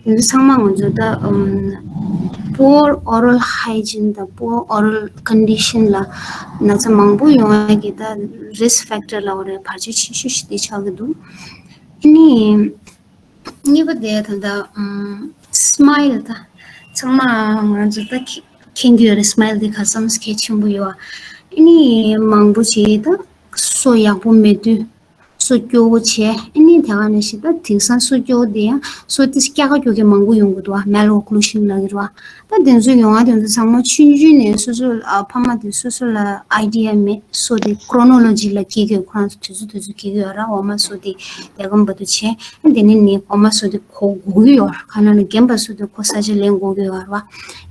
དེ་ཚོ་ཚང་མ་ང་ཚོ་ད་ཨམ་poor oral hygiene དང་poor oral condition ལ་ན་ཚ་མང་པོ་ཡོང་ཡ་གི་ད་risk factor ལབ་དགོས་རེད། བར་ཆད་ཆེ་ཤོས་ཤིག་དེ་ཆགས་ཀྱི་འདུག་ཨ་ནི། གཉིས་པ་དེ་ད་ལྟ་ཨམ་སི་མའིལ་ད་ཚང་མ་ང་ཚོ་ད་མཁྱེན་གྱི་ཡོད་རེད། སི་མའིལ་དེ་ག་ཙམ་གལ་ཆེན་པོ་ཡོད་ཨ་ནི་མང་པོ་ཞིག་ད་སོ་ཡག་པོ་མེད་དུས་སོ་སྐྱོ་བོ་བྱས་ཨ་ནི་དེ་ག་ནས་ཞིག་ད་དེང་སང་སོ་སྐྱོ་བོ་དེ་ཡང་སོ་དེ་སྐྱ་ཀ་སྐྱོ་གི་མང་པོ་ཡོང་གི་འདུག་ཨ། མེལ་ཨོ་ཀླུ་ཤིན་ལབ་ཀྱི་རེད་བ། ད་དེ་ཚོ་ཡོང་བ་དེ་ཚོ་ཚང་མ་ཆུང་ཆུང་ནས་སོ་སོ་ཨ་ཕ་མ་དེ་སོ་སོ་ལ་ཨའི་ཌི་ཡ་མེད། སོ་དེ་ཀྲོ་ནོ་ལོ་ཇི་ལ་སྐྱེལ་གྱི་ཡོད། ཁོ་རང་ཚོ་དུས་ཚོད་དུས་ཚོད་སྐྱེལ་གྱི་ཡོད་ར། འོ་མ་སོ་དེ་ལས་ཀ་འབའ་དུ་བྱས། ཨ་དེ་ནས་ནི་འོ་མ་སོ་དེ་གོ་དགོས་ཀྱི་ཡོད་ར། ག་ན་ན་རྒན་པ་སོ་དེ་ཁོ་ས་ཆ་ལེན་དགོས་ཀྱི་ཡོད་ར་བ།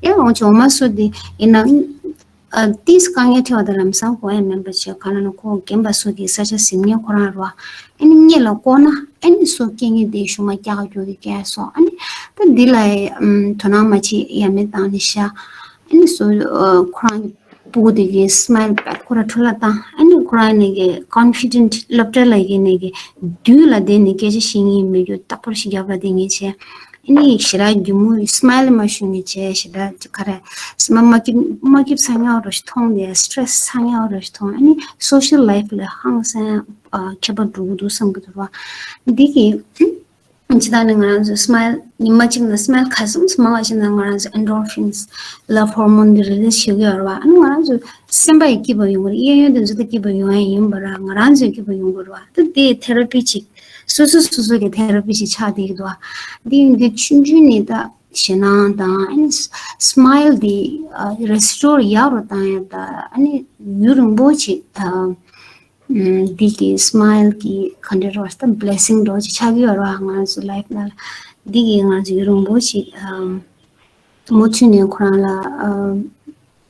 ཡང་འོ་ཅི་འོ་མ་སོ་དེ་ཡིན་ན་ཨ་ཏིས་དཀའ་ངལ་འཕྲད་པ་དང་ལམ་སང་གོ་ཡ་མེད་པ་བྱས། ག་ན་ན་ཁོ་རྒན་པ་སོ་དེ་ས་ཆ་ཟིན་ངེས་ཁོ་རང་ར་བ། ཨ་ནི་སྔས་ལ་བསྐོར་ན་ཨ་ནི་སོ་སྐྱེ་ངེས་དེ་གཞུག་མ་སྐྱ་ཀ་སྐྱོ་གི་སྐྱེ་སོང་། ཨ་ནི་ད་འདི་ལ་ཨམ་དོ་སྣང་མ་བྱེད་ཡ་མེད་བཏང་ནས་ཤ། ཨ་ནི་སོ་ཨ་ཁོ་རང་གི་སྤུ་གུ་དེ་གི་སི་མའིལ་པད་ཁོ་ར་འཕྲོ་བརླག་བཏང་། ཨ་ནི་ཁོ་རང་ནས་གི་ཀོན་ཕི་ཌེན་ཊི་སློབ་གྲྭ་ལ་གི་ནས་གི་དུས་ལ་བསྡད་ནས་སྐད་ཆ་བཤད་ངེས་མེད་རྒྱུ་རྟག་པར་ཞིག་རྒྱབ་ལ་བསྡད་ངེས་བྱས། ཨ་ནི་ཞེ་དྲག་རྒྱུ་མོ་སི་མའིལ་མ་ཞུ་ངེས་བྱས། ཞེ་དྲག་ག་རེ་སི་མ་མ་སྐྱིད་མ་སྐྱིད་ཚ་ངེས་རོ་ཞིག་མཐོང་ནས་སི་ཊེ་རེ་སི་ཚ་ངེས་རོ་ཞིག་མཐོང་། ཨ་ནི་སོ་ཤལ་ལའིཕ་ལ་ཧང་སང་ཨ་ཁྱད་པར་འགྲོ་གི་འདུག་བསམ་གི་འདུག་བ། འདི་གི་ཇི་ལྟར་ནི་ང་རང་ཚོ་སི་མའིལ་ཉི་མ་གཅིག་ནང་སི་མའིལ་ག་ཙམ་མང་བ་ཞིག་ན་ང་རང་ཚོ་ཨེན་ཌོར་ཕིན་སི་ལབ་ཧོར་མོན་འདི་རི་ལིས་བྱེད་ཀྱི་ཡོད་རེད་བ། ཨ་ནི་ང་རང་ཚོ་སེམས་པ་ཡི་སྐྱིད་པ་ཡོང་གི་རེད། གཡས་གཡོན་དེ་ཚོ་ད་སྐྱིད་པ་ཡོང་ཡ་ཡིན་པ་ར། ང་རང་ཚོའི་སྐྱིད་པ་ཡོང་གི་རེད་བ། ད་དེ་ཐེ་ར་པི་ཅིག་སོ་སོ་སོ་སོ་གི་ཐེ་ར་པི་ཅིག་ཆགས་བསྡད་ཀྱི་འདུག་བ། འདི་ཡིན་དུས་ཆུང་ཆུང་ནས་ད་ཞེད་སྣང་དང་ཨ་ནི་སི་མའིལ་འདི་རེ་སི་ཊོར་ཡག་རུ་བཏང་ཡ་ད་ཨ་ནི་ཡུན་རིང་པོ་ཅིག་ད། ཨམ་འདི་གི་སི་མའིལ་གི་ག་འདྲ་རེད་བ། ད་བི་ལེ་སིང་འདྲ་བོ་ཅིག་ཆགས་ཀྱི་ཡོད་རེད་བ། ང་ཚོ་ལའིཕ་ནང་ལ་འདི་གི་ང་ཚོ་ཡུན་རིང་པོ་ཅིག་ཨམ་མུ་མཐུད་ནས་ཁོ་རང་ལ་ཨམ་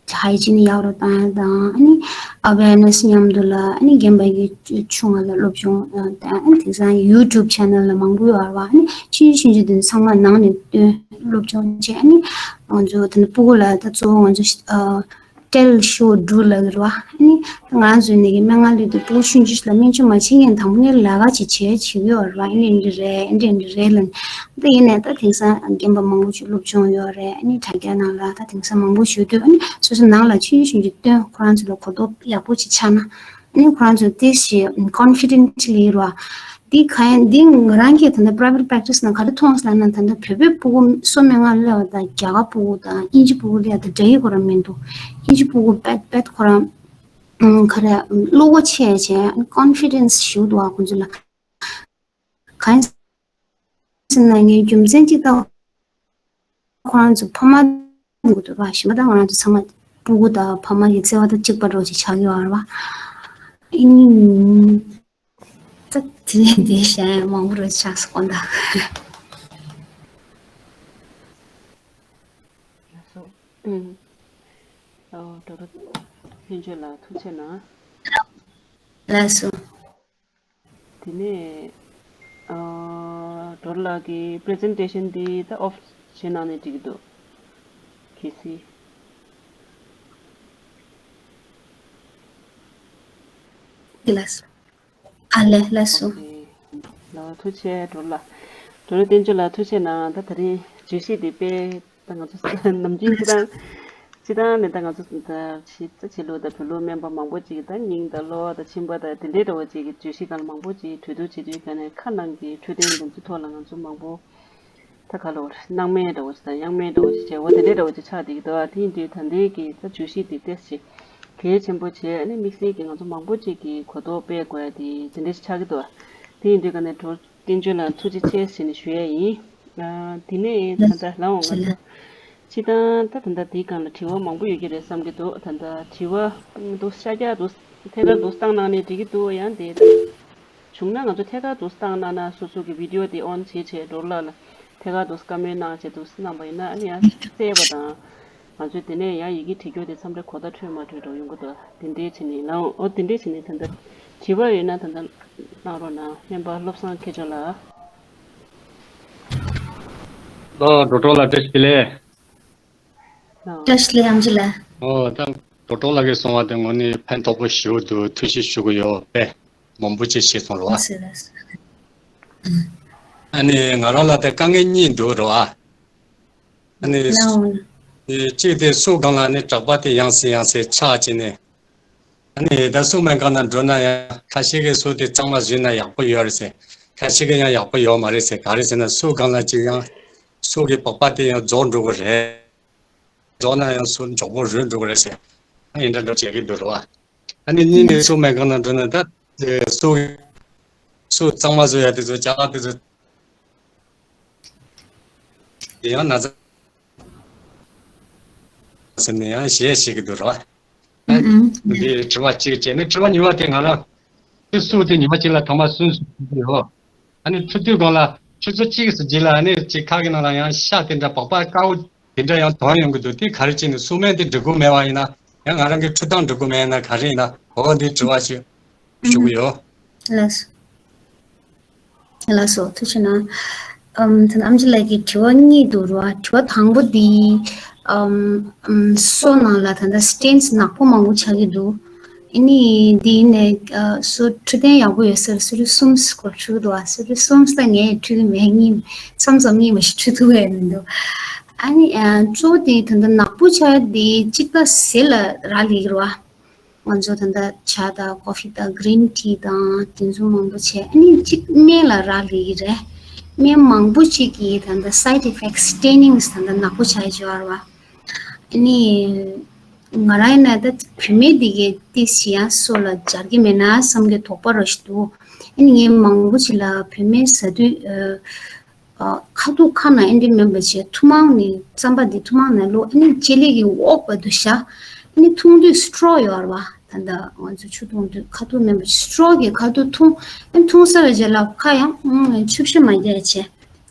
ཧའི་ཇིན་ཡག་རུ་བཏང་ཡ་དང་ཨ་ནི་ཨ་ཝེར་ནེ་སི་མཉམ་དུ་ལ་ཨ་ནི་རྒན་པ་གི་ཆུང་བ་ལ་སློབ་སྦྱོང་ཨ་དང་ཨ་ནི་དེང་སང་ཡུ་ཊུབ་ཆེ་ནལ་ལ་མང་པོ་ཡོད་རེད་བ། ཨ་ནི་ཆུང་ཆུང་ཆུང་ཆུང་དེ་ཚང་མ་ནང་ནས་བཏོན་སློབ་སྦྱོང་བྱས། ཨ་ནི་ང་ཚོ་དེ་ནི་སྤུ་གུ་ལ་ད་གཙོ་བོ་ང་ཚོ་ཨ། ཊེལ་ཤོ་ཌུ་ལབ་ཀྱི་རེད་བ། ཨ་ནི་ང་རང་ཚོའི་ནས་ཀྱི་སྨན་ཁང་སླེབས་དུས་སྤུ་གུ་ཆུང་ཆུང་ཞིག་ལ་སྨན་བཅོས་མ་བྱེད་མཁན་དང་པོ་ནས་ལས་ཀ་ཅིག་བྱེད་བྱེད་ཀྱི་ཡོད་རེད་བ། ཨ་ནི་འདི་རེད་ཨ་འདི་འདི་རེད་ལབ་ནས། ད་ཡིན་ནའི་ད་དེང་སང་རྒན་པ་མང་པོ་ཞིག་སློབ་སྦྱོང་ཡོད་རེད། ཨ་ནི་དྲ་རྒྱ་ནང་ལ་ད་དེང་སང་མང་པོ་ཞུགས་དུས་ཨ་ནི་སོ་སོ་ནང་ལ་ཆུང་ཆུང་ཞིག་བཏོན། ཁོ་རང་ཚོ་ལ་གོ་རྟོགས་ཡག་པོ་ཅིག་ཆགས་ན་ཨ་ནི་ཁོ་རང་ཚོ་ཏིས་ཞིག་ཀོན་ཕི་ཌེན་ཊི་ལི་རེད་བ། འདི་ག་ཡིན། འདི་ང་རང་གིས་ད་ལྟ་པ་རའི་ཝེ་ཊི་པེག་ཊི་སི་ནང་ག་རེ་མཐོང་སོང་ལབ་ན། ད་ལྟ་བོད་པའི་སྤུ་གུ་སོ་སྨན་ཁང་སླེབས་པ་དང་རྒྱ་གར་སྤུ་གུ་དང་དབྱིན་ཇི་སྤུ་གུ་སླེབས་པ་དང་འདྲ་ཡི་ཁོ་རང་མི་འདུག་དབྱིན་ཇི་སྤུ་གུ་དཔེ་དཔེ་ཁོ་རང་ཨུམ་ག་རེ་བློ་ཁོག་ཆེ་བྱས་ཀོན་ཕི་ཌེན་སི་ཞེ་པོ་འདུག་བ་ཁོང་ཚོ་ལ། གང་ཡིན་ཟེར་ན་ངས་རྒྱུ་མཚན་གཅིག་ལྟ་བུ་ཁོ་རང་ཚོ་ཕ་མ་འདུག་འདུག་བ། གཞན་པ་ད་ང་རང་ཚོ་ཚང་མ་སྤུ་གུ་དང་ཕ་མ་གི་བརྩེ་བ་དང་གཅིག་པ་འདྲ་བོ་ཅིག་ཆགས་ཀྱི་ཡོད་རེད་བ། ཨིན། ད་དེ་ནས་དེ་གཞན་མང་པོ་རེ་ཆགས་སོང་ད། ལགས་སོ། ཨུམ། ཨོ་ཌོག་ཊར་ཕུན་ཆོད་ལགས་ཐུགས་རྗེ་གནང་། ལགས་སོ། དེ་ནས་ཨོ་ཌོག་ཊར་ལགས་ཀྱི་པི་རི་ཛེན་ཊེ་ཤན་འདི་ད་ཨོཕ་བྱས་གནང་ནས་འགྲིག་གི་འདུག་གལ་སྲིད། ལགས་སོ། ཨ་ལས་ལགས་སོ། ཨོ་ཁེ། ལགས་ཐུགས་རྗེ་ཆེ་ཌོག་ཊར་ལགས། དོ་རུ་བསྟན་ཆོས་ལགས་ཐུགས་རྗེ་གནང་། ད་ད་རིང་བརྗོད་གཞི་འདི་དཔེ་ད་ང་ཚོ་ནམ་རྒྱུན་སྤྱི་བཏང་སྤྱི་བཏང་ནས་ད་ང་ཚོ་ད་ཕྱི་ཚ་ཕྱི་ལུགས་དང་བོད་ལུགས་སྨན་པ་མང་པོ་ཅིག་ད་སྙིང་དང་གློ་དང་མཆིན་པ་དང་དེ་འདྲའི་འདྲ་བོ་ཅིག་གི་བརྗོད་གཞི་སྒང་ལ་མང་པོ་ཅིག་གྲོས་བསྡུར་བྱེད་དུས་ག་ནས་ཁ་ནང་གི་འཕྲོད་བསྟེན་འདི་ཚོ་ཐོག་ལ་ང་ཚོ་མང་པོ་ད་ག་ལོར་སྣང་མེད་འདྲ་བོ་ཞིག་དང་ཡང་མེད་འདྲ་བོ་ཞིག་བྱས་འོ་དེ་འདྲའི་འདྲ་བོ་ཞིག་ཆགས་བསྡད་ཀྱི་འདུག་དེ་ཡིན་དུས་ད་ལྟའི་གི་ད་བརྗོད་གཞི་འདི་ཏོག་ཙམ་གལ་ཆེན་པོ་བྱས་ཨ་ནི་དམིགས་བསལ་གྱི་ང་ཚོ་མང་པོ་ཅིག་གི་གོ་རྟོགས་སྤེལ་དགོས་ཡ་དེ་དེ་འདྲ་ཞིག་ཆགས་ཀྱི་འདུག་དེ་ཡིན་དུས་ག་ནས་གྲོགས་བསྟན་ཆོས་ལ་ཐུགས་རྗེ་ཆེ་ཟེར་ནས་ཞུ་ཡ་ཡིན། ཨ་དེ་ནས་ད་ལྟ་ལའང་ང་ཚོ་སྤྱི་བཏང་ད་ད་ལྟ་དེའི་སྒང་ལ་དྲི་བ་མང་པོ་ཡོད་ཀྱི་རེད་བསམ་གྱི་འདུག་ད་ལྟ་དྲི་བ་འདུག་ཤ་རྒྱགས་འདུག་ཐད་ཀར་འདུག་བཏང་གནང་ནས་འགྲིག་གི་འདུག་ཡང་དེ་བྱུང་ན་ང་ཚོ་ཐད་ཀར་དུ་བཏང་གནང་ན་སོ་སོ་གི་བི་ཌི་ཡོ་དེ་ཨོན་བྱེད་བྱེད་འགྲོ་ལ་ལ་ཐད་ཀར་དུ་བཀའ་མོལ་གནང་བྱེད་དུ་གནང་པ་ཡིན་ན་ཨ་ནི་ཡང་གསལ་བ་དང་ང་ཚོས་དེ་ནས་ཡང་ཡི་གེ་བྲིས་རྒྱུ་དེ་མཚམས་རེ་གོ་བརྡ་འཕྲོད་མ་འཕྲོད་འགྲོ་ཡོང་གི་འདུག་དེ་འདྲའི་བྱས་ནས་ལའང་ཨོ་དེ་འདྲའི་བྱས་ནས་ད་ལྟ་དྲི་བ་ཡོད་ན་ད་ལྟ་གནང་རོགས་གནང་སྨན་པ་བློ་བཟང་མཁས་མཆོག་ལགས། ཨོ་ཌོག་ཊར་ལགས་བཀྲ་ཤིས་བདེ་ལེགས། ལའང་། བཀྲ་ཤིས་བདེ་ལེགས་ཨམ་ཆི་ལགས། ཨོ་ད་ཌོག་ཊར་ལགས་ཀྱིས་གསུངས་པ་དེ་དངོས་གནས་ཕན་ཐོགས་པོ་ཞེ་པོ་འདུག་ཐུགས་རྗེ་ཞུ་གི་ཡོད་པས། མང་པོ་ཅིག་ཤེས་སོང་རོ། ཨ་ནི་ང་རང་ལ་དེ་དཀའ་ངལ་གཉིས་འདུག་རོ། ཨ་ནི་གཅིག་དེ་སོ་སྒང་ལ་ནི་དྲེག་པ་དེ་ཡང་སེ་ཡང་སེ་ཆགས་ཀྱི་ནས། ཨ་ནི་ད་སོ་སྨན་ཁང་ནང་འགྲོ་ན་ཡང་ཁ་ཤས་ཀྱིས་སོ་དེ་གཙང་མ་བཟོས་ན་ཡག་པོ་ཡོད་རེད་ཟེར། ཁ་ཤས་ཀྱིས་ཡང་ཡག་པོ་ཡོད་མ་རེད་ཟེར། ག་རེ་ཟེར་ན་སོ་སྒང་ལ་ཅིག་ཡང་སོ་གི་པགས་པ་དེ་ཡང་རྫོགས་འགྲོ་གི་རེད། རྫོགས་ན་ཡང་སོ་མགྱོགས་པོ་རུལ་འགྲོ་གི་རེད་ཟེར། ཨ་ཡིན་འདྲ་འདྲ་བྱེད་ཀྱི་འདུག་རོ། ཨ་ནི་གཉིས་ནས་སོ་སྨན་ཁང་ནང་འགྲོ་ན་ད་སོ་སོ་གཙང་མ་བཟོ་ཡ་དེ་ཚོ་ཅ་ལག་དེ་ཚོ་དེ་ཡང་ན་ཚ་ཟེར་ནས་ཡང་གཞས་བཤད་ཀྱི་འདུག་རོ། ཨ་ཨུ་ཨུ། འདི་དྲི་བ་གཅིག་བྱས་ནས་དྲི་བ་གཉིས་པ་དེ་ང་རང་ཁྱི་སུ་དེ་ཉི་མ་གཅིག་ལ་ཐེངས་མ་གསུམ་གསུམ་ཡོད། ཨ་ནི་ཁྲུ་དུས་སྒང་ལ་ཆུ་ཚོད་གཅིག་གི་རྗེས་ལ་ཨ་ནི་གཅིག་ཁ་གི་ནང་ལ་ཡང་ཤ་དེ་འདྲ་པགས་པ་དཀར་པོ་དེ་འདྲ་ཡང་དོན་ཡོང་གི་འདུག་དེ་ག་རེ་བྱས་ནས་སོ་སྨན་དེ་འགྲིག་གི་མེད་པ་ཡིན་ན་ཡང་ང་རང་གི་ཁྲུ་གདུང་འགྲིག་གི་མེད་ན་ག་རེ་ཡིན་ན་འོ་འདི་དྲི་བ་ཞིག་ཞུ་གི་ཡོད། ལགས་སོ། ལགས་སོ་ཐུགས་རྗེ་གནང་། ཨམ་ད་ནི་ཨམ་ཆི་ལགས་ཀྱི་དྲི་བ་གཉིས་འདུག་རོ། དྲི་བ་དང་པོ་འདི་ཨམ་ཨམ་སོ་ནང་ལ་ད་ལྟ་སི་ཊེན་སི་ནག་པོ་མང་པོ་ཆགས་ཀྱི་འདུག་ཨ་ནི་འདི་ནས་ཨ་སོ་འཕྲོད་བསྟེན་ཡག་པོ་ཡོད་སར་སོ་རུ་གསུམ་སྐོར་འཕྲོད་འདུག་ཨ་སོ་རུ་གསུམ་ལ་ངས་འཕྲོད་ཀྱི་མེད་གཉིས་མཚམས་མཚམས་གཉིས་མ་ཞིག་འཕྲོད་ཐུབ་ཡ་མི་འདུག་ཨ་ནི་ཨ་གཙོ་བོ་དེ་ད་ལྟ་ནག་པོ་ཆགས་ཡ་དེ་གཅིག་ད་ཟས་ལ་རག་ལས་ཀྱི་རེད་བ། ང་ཚོ་ད་ལྟ་ཇ་དང་ཀོ་ཕི་དང་གི་རིན་ཊི་དང་དེ་ཚོ་མང་པོ་བྱས་ཨ་ནི་གཅིག་སྨན་ལ་རག་ལས་ཀྱི་རེད། སྨན་མང་པོ་ཅིག་གིས་ད་ལྟ་སའེ་ཌི་ཨི་ཕེག་ཊི་སི་ཊེ་ནིང་ད་ལྟ་ནག་པོ་ཆགས་ཡ་ཅིག་ཡོད་རེད་བ། ཨ་ནི་ང་རང་ཡིན་ན་ད་བུད་མེད་འདི་གའི་ཏི་སི་ཡང་སོ་ལ་སྦྱར་གྱི་མེད་ན་བསམ་གྱི་དོགས་པ་རོ་ཞིག་འདུག་ཨ་ནི་ངས་མང་པོ་ཅིག་ལ་བུད་མེད་ཟ་དུས་ཨ་ཁ་ཐུག་ཁ་ནང་ཨེ་འདྲ་མིན་པ་བྱས་ཐུག་མང་ནི་རྩམ་པ་འདི་ཐུག་མང་ནང་བླུགས་ཨ་ནི་ལྕེ་ལེ་གི་འོག་བར་དུ་བཞག་ཨ་ནི་འཐུང་དུས་སི་ཊོག་ཡོད་རེད་བ། ད་ལྟ་ང་ཚོ་ཆུ་འཐུང་དུས་ཁ་ཐུག་མིན་པ་སི་ཊོག་གི་ཁ་ཐུག་འཐུང་ཨ་ནི་འཐུང་ཚར་བའི་རྗེས་ལ་ཁ་ཡང་ཨང་ཆུ་བཞི་མ་རྒྱག་བྱས་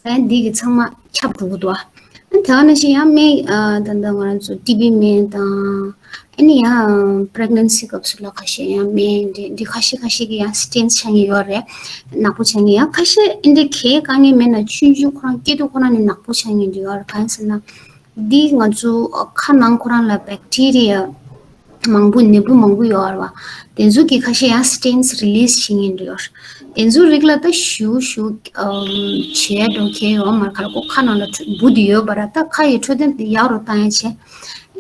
ཨ་ནི་འདི་གི་ཚང་མ་ཁྱབ་འགྲོ་གི་འདུག་ཨ་ནི་དེ་ག་ནང་བཞིན་ཡང་སྨན་ཨ་ད་ལྟ་ང་རང་ཚོ་ཊི་བི་སྨན་དང་། ཨ་ནི་ཡང་པི་རེག་ནན་སི་སྐབས་སུ་ལ་ཁ་ཤས་ཡང་སྨན་འདི་འདི་ཁ་ཤས་ཁ་ཤས་ཀྱི་ཡང་སི་ཊེན་སི་ཆགས་ངེས་ཡོད་རེད། ནག་པོ་ཆགས་ངེས་ཡང་ཁ་ཤས་ཨ་འདི་གས་དཀའ་ངལ་མེད་ན་ཆུང་ཆུང་ཁོ་རང་སྐྱེ་དུས་ཁོ་རང་ནས་ནག་པོ་ཆགས་ངེས་འདི་ཡོད་རེད། གང་ཡིན་ཟེར་ན་འདི་ང་ཚོ་ཁ་ནང་ཁོ་རང་ལ་བེག་ཊི་རི་ཡ་མང་པོ་ནད་འབུ་མང་པོ་ཡོད་རེད་བ། དེ་ཚོ་གི་ཁ་ཤས་ཡང་སི་ཊེན་སི་རི་ལི་སི་བྱེད་ངེས་འདི་ཡོད་རེད། དེ་ཚོ་རིགས་ལ་ད་ཞུ་ཞུ་བྱས་འགྲོ་མཁན་ཡོད་མ་རེད། ཁ་ལ་ཁོ་ཁ་ནང་ལ་འབུ་འདི་ཡོད་པ་ར་ད་ཁ་ཡི་འཕྲོད་བསྟེན་དེ་ཡག་རུ་བཏང་ཡ་བྱས་ཨ་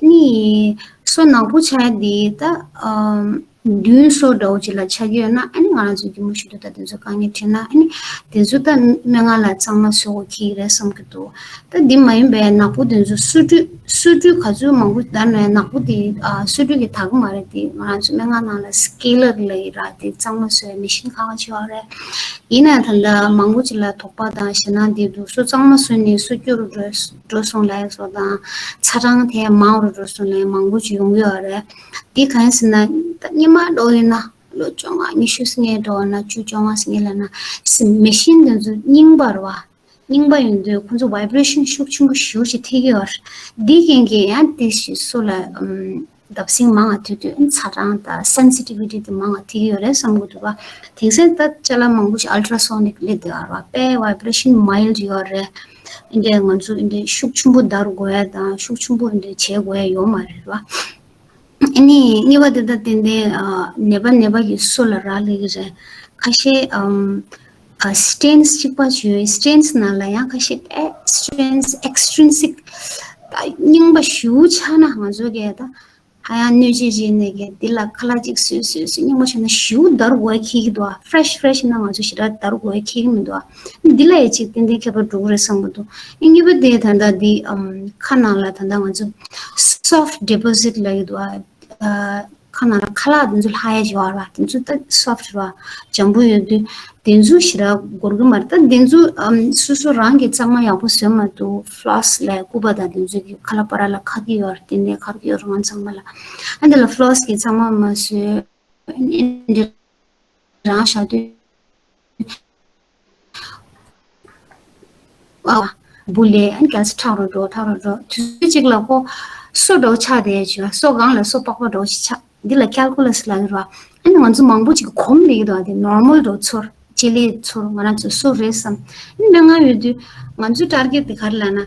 ནི། སོ་ནག་པོ་ཆགས་ཡ་དེ་ད་ཨམ་མདུན་སོ་འདྲ་བོ་ཅིག་ལ་ཆགས་ཀྱི་ཡོད་ན་ཨ་ནི་ང་རང་ཚོ་རྒྱུན་མ་ཞུ་དུས་ད་དེ་ཚོ་དཀའ་ངལ་འཕྲད་ན་ཨ་ནི་དེ་ཚོ་ད་སྨན་ཁང་ལ་གཙང་མ་བཟོ་དགོས་ཀྱི་རེད་བསམ་གྱི་འདུག་ད་འདི་མ་ཡིན་པའི་ནག་པོ་དེ་ཚོ་སོ་འཁྲུད་སོ་འཁྲུད་ག་ཚོད་མང་པོ་བརྡར་ན་ཡང་ནག་པོ་དེ་ཨ་སོ་འཁྲུད་ཀྱི་དག་གི་མ་རེད། དེ་ང་རང་ཚོ་སྨན་ཁང་ནང་ལ་སི་ཀེ་ལར་ལབ་ཡི་ར་དེ་གཙང་མ་བཟོ་ཡ་མེ་ཤིན་ཁག་ཁག་ཆེ་བ་རེད། ཡིན་ན་ད་ལྟ་མང་པོ་ཅིག་ལ་དོགས་པ་དང་ཞེད་སྣང་དེ་འདུག་སོ་གཙང་མ་བཟོས་ནས་སོ་སྐྱོ་རུ་འགྲོ་འགྲོ་སོང་ལབ་ཡ་སོགས་དང་ཚ་གྲང་དེ་མང་རུ་འགྲོ་སོང་ལབ་ཡ་མང་པོ་ཅིག་ཡོང་གི་ཡོད་རེད། དེ་གང་ཡིན་ཟེར་ན་ད་སྔོན་མ་འགྲོ་ཡིན་ན་ལོ་བཅོ་ལྔ་ཉི་ཤུ་ཟེར་མཁན་འགྲོ་བ་ན་བཅུ་བཅོ་ལྔ་ཟེར་མཁན་ལབ་ན་མེ་ཤིན་དེ་ཚོ་རྙིང་པ་རེད་བ། རྙིང་པ་ཡིན་དུས་ཁོང་ཚོ་བའི་བྷི་རེ་ཤན་ཤུགས་ཆེན་པོ་ཞེ་པོ་ཅིག་ཐེབས་ཀྱི་ཡོད་རེད། འདི་རྐྱེན་གྱིས་ཡང་དེ་ཞིག་སོ་ལ་ཨམ། བརྡབ་གསིག་མང་བ་ཐེབས་དུས་ཚ་གྲང་དང་སེན་སི་ཊི་བི་ཊི་དེ་མང་བ་ཐེབས་ཀྱི་ཡོད་རེད་བསམ་གྱི་འདུག་བ། དེང་སང་ད་ཅ་ལག་མང་པོ་ཞིག་ཨལ་ཊ་ར་སོ་ནིག་སླེབས་བསྡད་ཡོད་རེད་བ། དཔེ་བའི་བྷི་རེ་ཤན་མའིལ་ཌི་ཡོད་རེད། འདི་འདྲའི་ང་ཚོ་འདི་འདྲའི་ཤུགས་ཆེན་པོ་བརྡར་དགོས་ཡ་དང་ཤུགས་ཆེན་པོ་འདི་འདྲའི་བྱེད་དགོས་ཡ་ཡོད་མ་རེད་བ། ཨ་ནི་གཉིས་པ་དེ་ད་ཏན་ཏན་ཨ་ནད་པ་ནད་པ་གི་སོ་ལ་རག་ལས་ཀྱི་རེད། ཁ་ཤས་ཨམ། ཨ་སི་ཊེན་སི་གཅིག་པ་བྱོས། སི་ཊེན་སི་ནང་ལ་ཡང་ཁ་ཤས་ཨེ་སི་ཊེན་སི་ཨེག་སི་ཊིན་སིག་ད་རྙིང་པ་ཞེ་པོ་ཆགས་ན་ང་ཚོ་གས་ད་ཧ་ཡང་གནོད་བྱེད་བྱས་ནས་གས་འདི་ལ་ཁ་ལག་ཅིག་བཟོས་བཟོས་བཟོས་རྙིང་པ་ཆགས་ན་ཞེ་པོ་བརྡར་དགོས་ཡ་ཁེལ་གྱི་འདུག་ཨ་ཕི་རེ་ཤི་ཕི་རེ་ཤི་ཡིན་ན་ང་ཚོ་ཞེ་དྲག་བརྡར་དགོས་ཡ་ཁེལ་གྱི་མི་འདུག་ཨ་འདི་ལ་ཡ་ཅིག་ཏན་ཏན་ཁྱད་པར་འགྲོ་གི་རེད་བསམ་གྱི་འདུག་ཨ་གཉིས་པ་དེ་ད་ལྟ་འདི་ཨམ་ཁ་ནང་ལ་ད་ལྟ་ང་ཚོ་སོཕ་ཊི་ཌི་པོ་ཟིཊ་ལབ་ཀྱི་འདུག་ཨ། ཁ་ནང་ལ་ཁ་ལག་དེ་ཚོ་ལྷག་ཡ་ཞིག་ཡོད་རེད་བ། དེ་ཚོ་ད་སོཕ་ཊི་རེད་བ། འཇམ་པོ་ཡོད་དུས་དེ་ཚོ་ཞེ་དྲག་འགོར་གི་མ་རེད། ད་དེ་ཚོ་ཨམ་སོ་སོ་རང་གིས་གཙང་མ་ཡག་པོ་བཟོས་མ་ཐུབ། ཕི་ལོ་སི་ལ་སྐུད་པ་དང་དེ་ཚོ་གིས་ཁ་ལག་བར་ལ་ཁ་གི་ཡོད་རེད། དེ་འདྲའི་ཁ་གི་ཡོད་རེད་ང་ཚང་མ་ལ། ཨ་འདི་ལ་ཕི་ལོ་སི་གིས་གཙང་མ་མ་བཟོས། ཨ་ནི་འདི་རང་བཞག་དུས། ཨ་བུ་ལས་ཨན་གལ་སྲིད་ཁྲག་རུ་འགྲོ་ཁྲག་རུ་འགྲོ་དུས་ཚོད་གཅིག་ལ་ཁོ་སོ་འདྲ་བོ་ཆགས་བསྡད་ཡོད་ཅིག་སོ་སྒང་ལ་སོ་པགས་པ་འདྲ་བོ་ཞིག་ཆགས། འདི་ལ་ཀལ་ཀུ་ལ་སི་ལབ་ཀྱི་རེད་བ། ཨ་ནི་ང་ཚོ་མང་པོ་ཅིག་གོམས་ལས་ཀྱི་འདུག་ཨ་དེ་ནོར་མལ་འདྲ་བོ་ཚོར་ལྕེ་ལེ་ཚོར་ང་རང་ཚོ་སོ་རེད་བསམ། ཨ་ནི་སྨན་ཁང་ཡོད་དུས་ང་ཚོའི་ཊར་གེཊ་དེ་ག་རེ་ལབ་ན།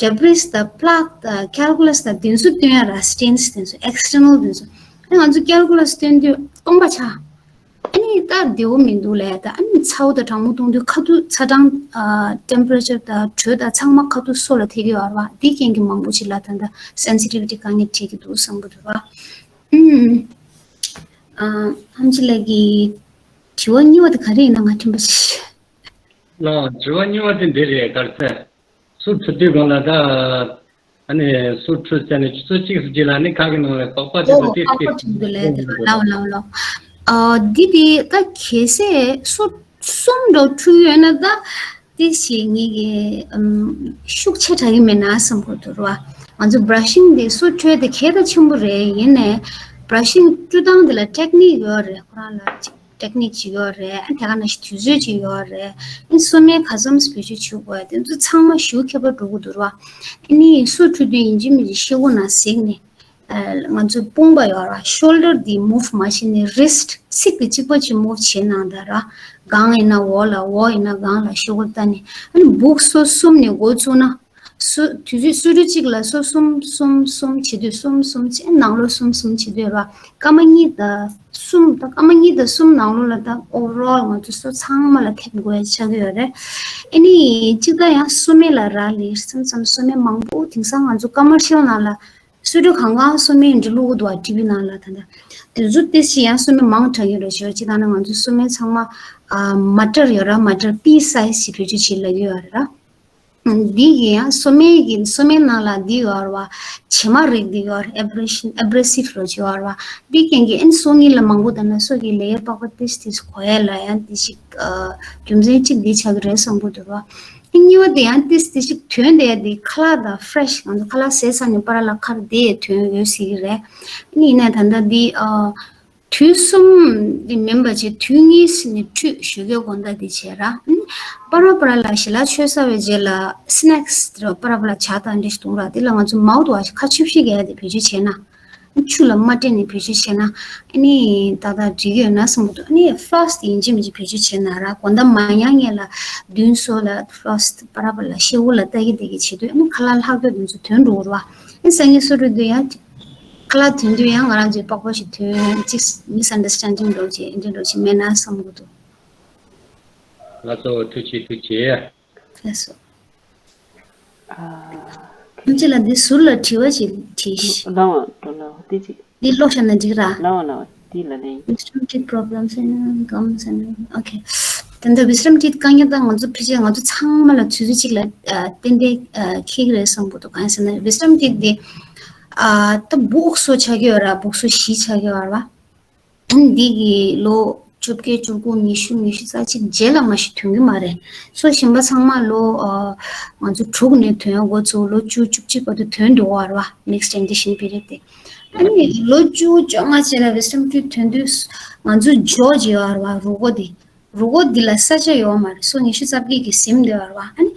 ཌེ་བྷི་རིས་དང་པི་ལེག་དང་ཀལ་ཀུ་ལ་སི་དང་དེ་ཚོ་སྟོན་ཡ་ར་སི་ཊེན་སི་དེ་ཚོ་ཨེག་སི་ཊར་ནལ་དེ་ཚོ། ཨ་ནི་ང་ཚོ་ཀལ་ཀུ་ལ་སི་སྟོན་དུས་སྟོང་པ་ཆགས། ཨ་ནི་ད་བདེ་པོ་མི་འདུག་ལབ་ཡ་ད་ཨ་ནི་ཚ་པོ་དང་གྲང་མོ་གཏོང་དུས་ཁ་ཐུག་ཚ་གྲང་ཨ་ཊེམ་པེ་རེ་ཅར་དང་དྲོད་དང་ཚང་མ་ཁ་ཐུག་སོ་ལ་ཐེབས་ཀྱི་ཡོད་རེད་བ། དེ་རྐྱེན་གྱིས་མང་པོ་ཅིག་ལ་ད་ལྟ་སེན་སི་ཊི་བི་ཊི་དཀའ་ངལ་འཕྲད་ཀྱི་འདུག་བསམ་གྱི་འདུག་ར། ཨུམ། ཨ་ཨམ་ཆི་ལགས་ཀྱི་དྲི་བ་གཉིས་པ་དེ་ག་རེ་ཡིན་ན་ང་དྲན་པ་ཞིག་ལགས། དྲི་བ་གཉིས་པ་དེ་འདི་རེད། ག་རེ་ཟེར། སུ་འཁྲུད་དུས་སྒང་ལ་ད། ཨ་ནི་སུ་འཁྲུད་ཟེར་ནས་ཆུ་ཚོད་གཅིག་ཙམ་རྗེས་ལ་ནི་ཁ་གི་ནང་ལ་པགས་པ་དེ་ཚོ་ཏིག་ཏིག་པགས་པ་འཁྲུད་འདུག་ལབ་དེ་ལབ་ལབ་ལབ། ཨ་འདི་དེ་ད་གལ་སྲིད་སུ་གསུམ་འདྲ་འཁྲུད་ཡོད་ན་ད་དེ་ཞིག་ངེད་ཀྱི་ཨམ་ཤུགས་ཆེ་དྲགས་ཀྱི་མེད་ན་བསམ་གྱི་འདུག་ར། ང་ཚོ་བྷ་ར་ཤིང་དེ་སུ་འཁྲུད་དེ་གལ་ད་ཆེན་པོ་རེད། ཡིན་ནའི་བྷ་ར་ཤིང་འཁྲུད་སྟངས་དེ་ལ་ཊེག་ནིག་ཡོད་རེད་ཁོ་རང་ལ་ཅིག་ཊེག་ནིག་ཅིག་ཡོད་རེད། ཨ་དེ་ག་ནང་བཞིན་དུས་ཚོད་ཅིག་ཡོད་རེད། ཨ་སོ་སྨན་ག་ཙམ་བེད་སྤྱོད་བྱེད་དགོས་དེ་ཚོ་ཚང་མ་ཞེ་པོ་ཁྱད་པར་འགྲོ་གི་འདུག་ར། ཨ་ནི་སུ་འཁྲུད་དུས་ཡིན་གཅིག་མིན་གཅིག་ཤོག་གུ་ནང་གཟིགས་ནས་ཨ་ང་ཚོའི་དཔུང་པ་ཡོད་ར། ཤོལ་ཌར་འདི་མུབ་མ་བྱས་ནས་རིསི་ཊི་ཚིགས་དེ་གཅིག་པ་གཅིག་མུབ་བྱས་གནང་དང་ར། སྒང་ཡིན་ན་འོག་ལ་འོག་ཡིན་ན་སྒང་ལ་ཤོག་གུ་བལྟས་ནས་ཨ་ནི་སྦུག་སོ་གསུམ་ནས་འགོ་བཙུགས་ན། སོ་དུས་ཚོད་སོ་དྲུག་གཅིག་ལ་སོ་གསུམ་གསུམ་གསུམ་བྱེད་དུས་གསུམ་གསུམ་བྱས་ནང་ལོགས་གསུམ་གསུམ་བྱེད་དུས་ར། སྐར་མ་གཉིས་དང་གསུམ་དང་སྐར་མ་གཉིས་དང་གསུམ་ནང་ལོགས་ལ་ད་ཨོ་ཝར་ཨོལ་ང་ཚོ་སོ་ཚང་མ་ལ་ཐེབས་དགོས་ཆགས་ཀྱི་ཡོད་རེད། ཨ་ནི་གཅིག་ད་ཡང་སོ་སྨན་ལ་རག་ལས་སེམས་ཙམ་སོ་སྨན་མང་པོ་དེང་སང་ང་ཚོ་ཀ་མར་ཤལ་ནང་ལ་སོ་དྲུག་གང་གང་སོ་སྨན་འདྲ་བླུགས་འདུག་ཨ་ཊི་བི་ནང་ལ་ད་ད་དེ་ཚོ་ཏེ་ཞིག་ཡང་སོ་སྨན་མང་དྲགས་ཡོད་རེད་ཞོར་གཅིག་ད་ནི་ང་ཚོ་སོ་སྨན་ཚང་མ་ཨ་མ་ཊར་ཡོད་ར་མ་ཊར་པི་སའི་ཛི་ཞིག་བེད་སྤྱོད་བྱེད་ལ་ཡོད་རེད་ར། འདི་ཡིན་ཡང་སོ་སྨན་གྱི་སོ་སྨན་ནང་ལ་འདི་ཡོད་རེད་བ། བྱེ་མ་རིགས་འདི་ཡོད་རེད། ཨེབ་རེ་ཤན་ཨེབ་རེ་སིབ་རོ་ཅིག་ཡོད་རེད་བ། འདི་རྐྱེན་གྱིས་ཨན་སོ་གཉིས་ལ་མང་པོ་དང་ན་སོ་གི་ལེ་ཡར་པགས་པ་ཏིས་ཏིས་གོ་ཡ་ལ་ཡང་འདི་ཞིག་རྒྱུ་མཚན་གཅིག་འདི་ཆགས་ཀྱི་རེད་བསམ་གྱི་འདུག་བ། ཨན་གཉིས་པ་དེ་ཡང་ཏིས་ཏིས་ཞིག་ཐོན་བསྡད་དེ་ཁ་ལག་དང་ཕི་རེ་ཤི་ང་ཚོ་ཁ་ལག་ཟས་ཚར་ནས་པ་ར་ལ་ཁར་དེ་ཐོན་ཡོད་སྲིད་ཀྱི་རེད། ཨན་ཡིན་ན་ད་ལྟ་འདི། དུས་གསུམ་དེ་མིན་པ་བྱས་དུས་གཉིས་ནས་ཁྲུས་ཞུ་གི་དགོངས་དག་དེ་བྱས་ར། པ་ར་པ་ར་ལ་ཞལ་ལག་མཆོད་ཚར་བའི་རྗེས་ལ་སི་ནེག་སི་དེ་པ་ར་པ་ར་ཇ་དང་འདྲ་ཞིག་འཐུང་ར། དེ་ལ་ང་ཚོ་མའོ་ཐི་ཝ་ཤི་ཁ་ཆུ་བཤིག་ཡ་དེ་བེད་སྤྱོད་བྱས་ན། ཆུ་ལ་མ་སྤྲད་ནས་བེད་སྤྱོད་བྱས་ན་ཨ་ནི་ཏག་ཏག་འགྲིག་གི་ཡོད་ན་བསམ་གྱི་འདུག་ཨ་ནི་ཕི་ལོ་སི་དེ་ཡིན་གཅིག་མིན་གཅིག་བེད་སྤྱོད་བྱས་ན་ར། དགོང་དག་མ་ཉལ་སྔོན་ལ་མདུན་སོ་ལ་ཕི་ལོ་སི་པ་ར་པ་ར་ལ་ཤེལ་སྒོ་ལ་ལྟ་གི་བསྡད་གི་བྱེད་དུས་ཨ་ནི་ཁ་ལག་ལྷག་རྒྱུ་དེ་ཚོ་ཐོན་འགྲོ་གི་རེད་བ། ཨ་ནི་སང་ཉིན་སོ་དྲུག་དུས་ཡང་། ཁ་ལག་ཐོན་དུས་ཡང་ང་རང་ཚོའི་པགས་པ་ཞིག་ཐོན་ཅིག་མི་སི་ཨན་ཌར་སི་ཊེན་ཌིང་འགྲོ་ཅིག་འདི་འགྲོ་ཅིག་མེད་ན་བསམ་གྱི་འདུག་ལགས་སོ། ཐུགས་རྗེ་ཆེ། ཐུགས་རྗེ་ཆེ། ལགས་སོ། ཨ། ཁྱེད་ལ་འདི་ཟུར་ལ་དྲི་བ་ཞིག་དྲིས། ལགས་འོང་། འགྲོ་ལགས་འོང་། འདི་ཅིག་འདི་ཀློག་བཞག་ན་འགྲིག་ར། ལགས་འོང་། ལགས་འོང་། འདི་ལ་ལན། Vestibular teeth problems and gums and okay. ད་ལྟ་ཝི་སི་ཊམ་ཊིཐ་དཀའ་ངལ་དང་ང་ཚོ་ཕལ་ཆེར་ང་ཚོ་ཚང་མ་ལ་ཆུ་ཚོད་གཅིག་ལ་ཏན་ཏན་འཁེལ་གྱི་རེད་བསམ་གྱི་འདུག་གང་ཡིན་ཟེར་ན་ཝི་སི་ཊམ་ཊིཐ་དེ་ད་སྦུག་སོ་ཆགས་ཀྱི་ཡོད་ར། སྦུག་སོ་བཞི་ཆགས་ཀྱི་ཡོད་ར། འདི་གི་ལོ་བཅོ་བརྒྱད་བཅུ་དགུ་ཉི་ཤུ་ཉི་ཤུ་རྩ་གཅིག་རྗེས་ལ་མ་གཞི་ཐོན་གྱི་མ་རེད། སོ་གཞན་པ་ཚང་མ་ལོ་ང་ཚོ་དྲུག་ནས་ཐོན་འགོ་ཚུགས། ལོ་བཅུ་བཅུ་གཅིག་བར་དུ་ཐོན་འགྲོ་བ་ར་བ། Mixed dentition period དེ། ཨ་ནི་ལོ་བཅུ་བཅོ་ལྔ་ཅན་ལ་ཝི་སི་ཊམ་ཊིཐ་ཐོན་དུས་ང་ཚོ་ཇོ་ཇི་ཡོད་ར་བ། རུས་ཁོག་དེ། རུས་ཁོག་འདི་ལ་ས་ཆ་ཡོད་མ་རེད། སོ་ཉི་ཤུ་རྩ་བརྒྱད་ཀྱི་ཟིན་བསྡད་པ་རེད་བ། ཨ་ནི་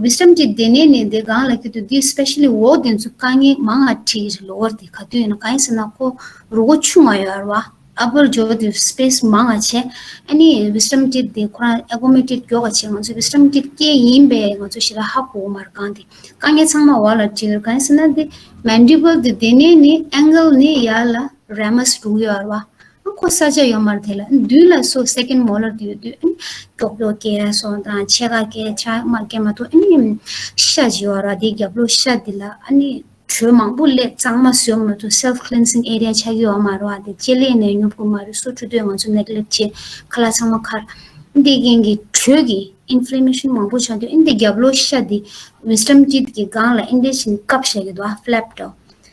ཝི་སི་ཊམ་ཊིཐ་དེ་ནས་ནས་དེ་སྒང་ལ་ཁྱེར་དུས་འདི་སི་པེ་ཤ་ལི་འོག་དེ་ཚོ་དཀའ་ངལ་མང་ང་འཕྲད་ཀྱི་རེད། ལོ་ཝར་དེ་ག་དུས་ཡིན་ན་གང་ཡིན་ཟེར་ན་ཁོ་རུས་ཁོག་ཆུང་ང་ཡོད་རེད་བ། ཨ་པར་ཇོ་དེ་སི་པེ་སི་མང་ང་བྱས། ཨ་ནི་ཝི་སི་ཊམ་ཊིཐ་དེ་ཁོ་རང་ཨེ་ཀོ་མོ་ཌེཊ་མགྱོགས་ང་བྱས། ང་ཚོ་ཝི་སི་ཊམ་ཊིཐ་སྐྱེས་ཡིན་པས་ང་ཚོ་ཞེ་དྲག་ཧ་གོ་གི་མ་རེད། གང་དེ་དཀའ་ངལ་ཚང་མ་འོག་ལ་འཕྲད་ཀྱི་རེད། གང་ཡིན་ཟེར་ན་དེ་མན་ཌི་བལ་དེ་དེ་ནས་ནི་ཨེང་གལ་ནས་ཡར་ལ་རེ་མ་སི་རུག་ཡོད་རེད་བ། ཨ་ ཁོ་ས་ཆ་ཡོད་མ་རེད། དེ་ལ་མདུན་ལ་སོ་second molar དེ་ཡོད་དུས་ཨ་ནི་ཀྱོག་ཀྱོག་སྐྱེ་སོང་དང་ཕྱེད་ཀ་སྐྱེ་ཆ་མ་སྐྱེ་མ་ཐུབ། ཨ་ནི་ཤ་ཅིག་ཡོད་ར། དེ་རྒྱབ་ལོགས་ཤ་དེ་ལ་ཨ་ནི་དྲོད་མང་པོ་སླེབས། གཙང་མ་བཟོས་མ་ཐུབ། self cleansing area ཆགས་ཀྱི་ཡོད་མ་རེད་བ། དེ་ལྕེ་ལས་ནས་ཉོབ་དགོས་མ་རེད། སོ་འཁྲུ་དུས་ང་ཚོ་neglect བྱས། ཁ་ལག་ཚང་མ་ཁར། འདི་རྐྱེན་གྱིས་དྲོད་ཀྱི་inflammation མང་པོ་ཆགས་དུས་ཨ་ནི་འདི་རྒྱབ་ལོགས་ཤ་འདི་wisdom teeth གི་སྒང་ལ་ཨ་ནི་འདི་བཞིན་བཀབ་བཞག་གི་འདུག་ཨ། flap འདྲ།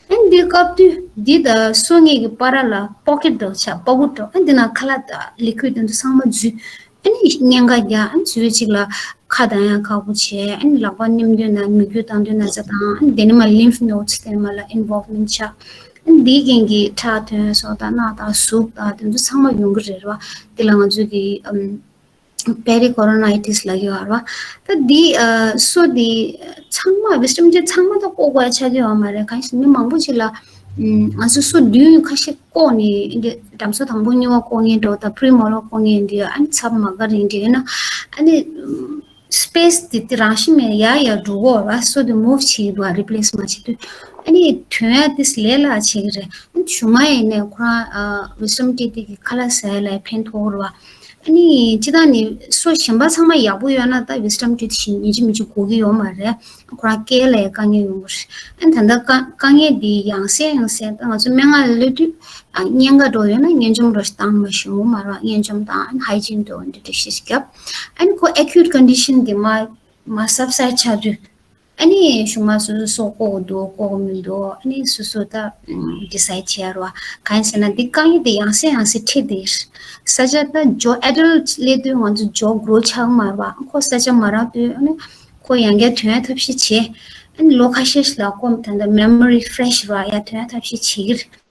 ཨ་ནི་འདི་བཀབ་དུས་འདི་དང་སོ་གཉིས་ཀྱི་བར་ལ་pocket འདྲ་ཆགས། པ་ཀུ་འདྲ། ཨ་ནི་འདི་ནང་ཁ་ལག་དང་liquid དེ་ཚོ་ཚང་མ་འཛུལ། ཨ་ནི་གཉན་ཁ་རྒྱག། ཨ་ནི་འཛུལ་བའི་ཅིག་ལ་ཁ་གདངས་ཡག་ཁག་པོ་བྱས། ཨ་ནི་ལག་པ་མནན་འདོད་ན་མིག་ཆུ་བཏང་འདོད་ན་ཟ་དང་། ཨ་ནི་དེ་ནས་མར་lymph nodes དེ་ནས་མར་ལ་involvement ཆགས། ཨ་ནི་འདིའི་རྐྱེན་གྱིས་ཁྲག་ཐོན་སོགས་དང་རྣག་དང་ཟུག་དང་དེ་ཚོ་ཚང་མ་ཡོང་གི་རེད་བ། དེ་ལ་ང་ཚོས་ཀྱི་ཨམ་pericoronitis ལབ་ཀྱི་ཡོད་རེད་བ། ད་འདི་ཨ་སོ་འདི་ཚང་མ་wisdom teeth ཚང་མ་ད་བཀོག་དགོས་ཡ་ཆགས་ཀྱི་ཡོད་མ་རེད། གང་ཡིན་ཟེར་ན་མི་མང་པོ་ཅིག་ལ་ཨམ་ང་ཚོ་སོ་མདུན་ཁ་ཤས་བཀོག་ནས་འདི་འགྲམ་སོ་དང་པོ་གཉིས་པ་བཀོག་མཁན་འདྲ་བོ་དང་premolar བཀོག་མཁན་འདི་ཨ་ནི་ཚབ་མ་ག་རེ་འདྲ་ཡོད་ན་ཨ་ནི་space དེ་དེ་རང་བཞིན་མེད་ཡར་ཡར་འགྲོ་གི་ཡོད་རེད་བ། སོ་དེ་move བྱེད་ཀྱི་འདུག་བ། replace མ་བྱེད་དུས་ཨ་ནི་ཐོན་ཡ་དེ་ལས་སླ་བྱེད་ཀྱི་རེད། ཨ་ནི་གཞུག་མ་ཡིན་ནའི་ཁོ་རང་ཨ་wisdom teeth དེ་གི་ཁ་ལག་ཟ་ཡ་ལ་ཕན་ཐོགས་ཀྱི་རེད་བ། ཨ་ནི་སྤྱིར་བཏང་ནི་སོ་གཞན་པ་ཚང་མ་ཡག་པོ་ཡོད་ན་ད་wisdom teeth ཞིག་ཉིན་གཅིག་མིན་གཅིག་དགོས་ཀྱི་ཡོད་མ་རེད། ཁོ་རང་སྐེ་ལ་ཡང་དཀའ་ངལ་ཡོང་གི་རེད། ཨ་ནི་ད་ལྟ་དཀའ་དཀའ་ངལ་འདི་ཡང་སེ་ཡང་སེ་ད་ང་ཚོ་སྨན་ཁང་ལ་སླེབས་དུས་ཨ་གཉན་ཁ་འདྲ་བོ་ཡོད་ན་གཉན་འཇོམས་འདྲ་བོ་ཞིག་བཏང་མ་ཞུ་ཡོང་མ་རེད། གཉན་འཇོམས་དང་ཨ་ནི་hygiene འདྲ་བོ་འདི་འདྲ་ཞིག་བརྒྱབ། ཨ་ནི་ཁོ་acute condition འདི་མ་མ་subside ཆགས་དུས་ཨ་ནི་གཞུག་མ་སོ་སོ་སོ་བཀོག་གི་འདུག་བཀོག་གི་མི་འདུག་ཨ་ནི་སོ་སོ་ད་decide བྱེད་ཡ་རེད་བ། གང་ཡིན་ཟེར་ན་འདི་དཀའ་ངལ་དེ་ཡང་སེ་ཡང་སེ་འཕྲད་བསྡད་ཡོད་རེད། ས་ཆ་ད་jaw adult སླེབས་དུས་ང་ཚོ་jaw grow ཆགས་མ་རེད་བ། ཁོ་ས་ཆ་མ་རག་དུས་ཨ་ནི་ཁོ་ཡང་བསྐྱར་ཐོན་ཡ་ཐབས་ཤེས་བྱས། ཨ་ནི་ལོ་ཁ་ཤས་ཤིག་ལ་ཁོ་ད་ལྟ་memory fresh རེད་བ། ཡར་ཐོན་ཡ་ཐབས་ཤེས་བྱེད་ཀྱི་རེད།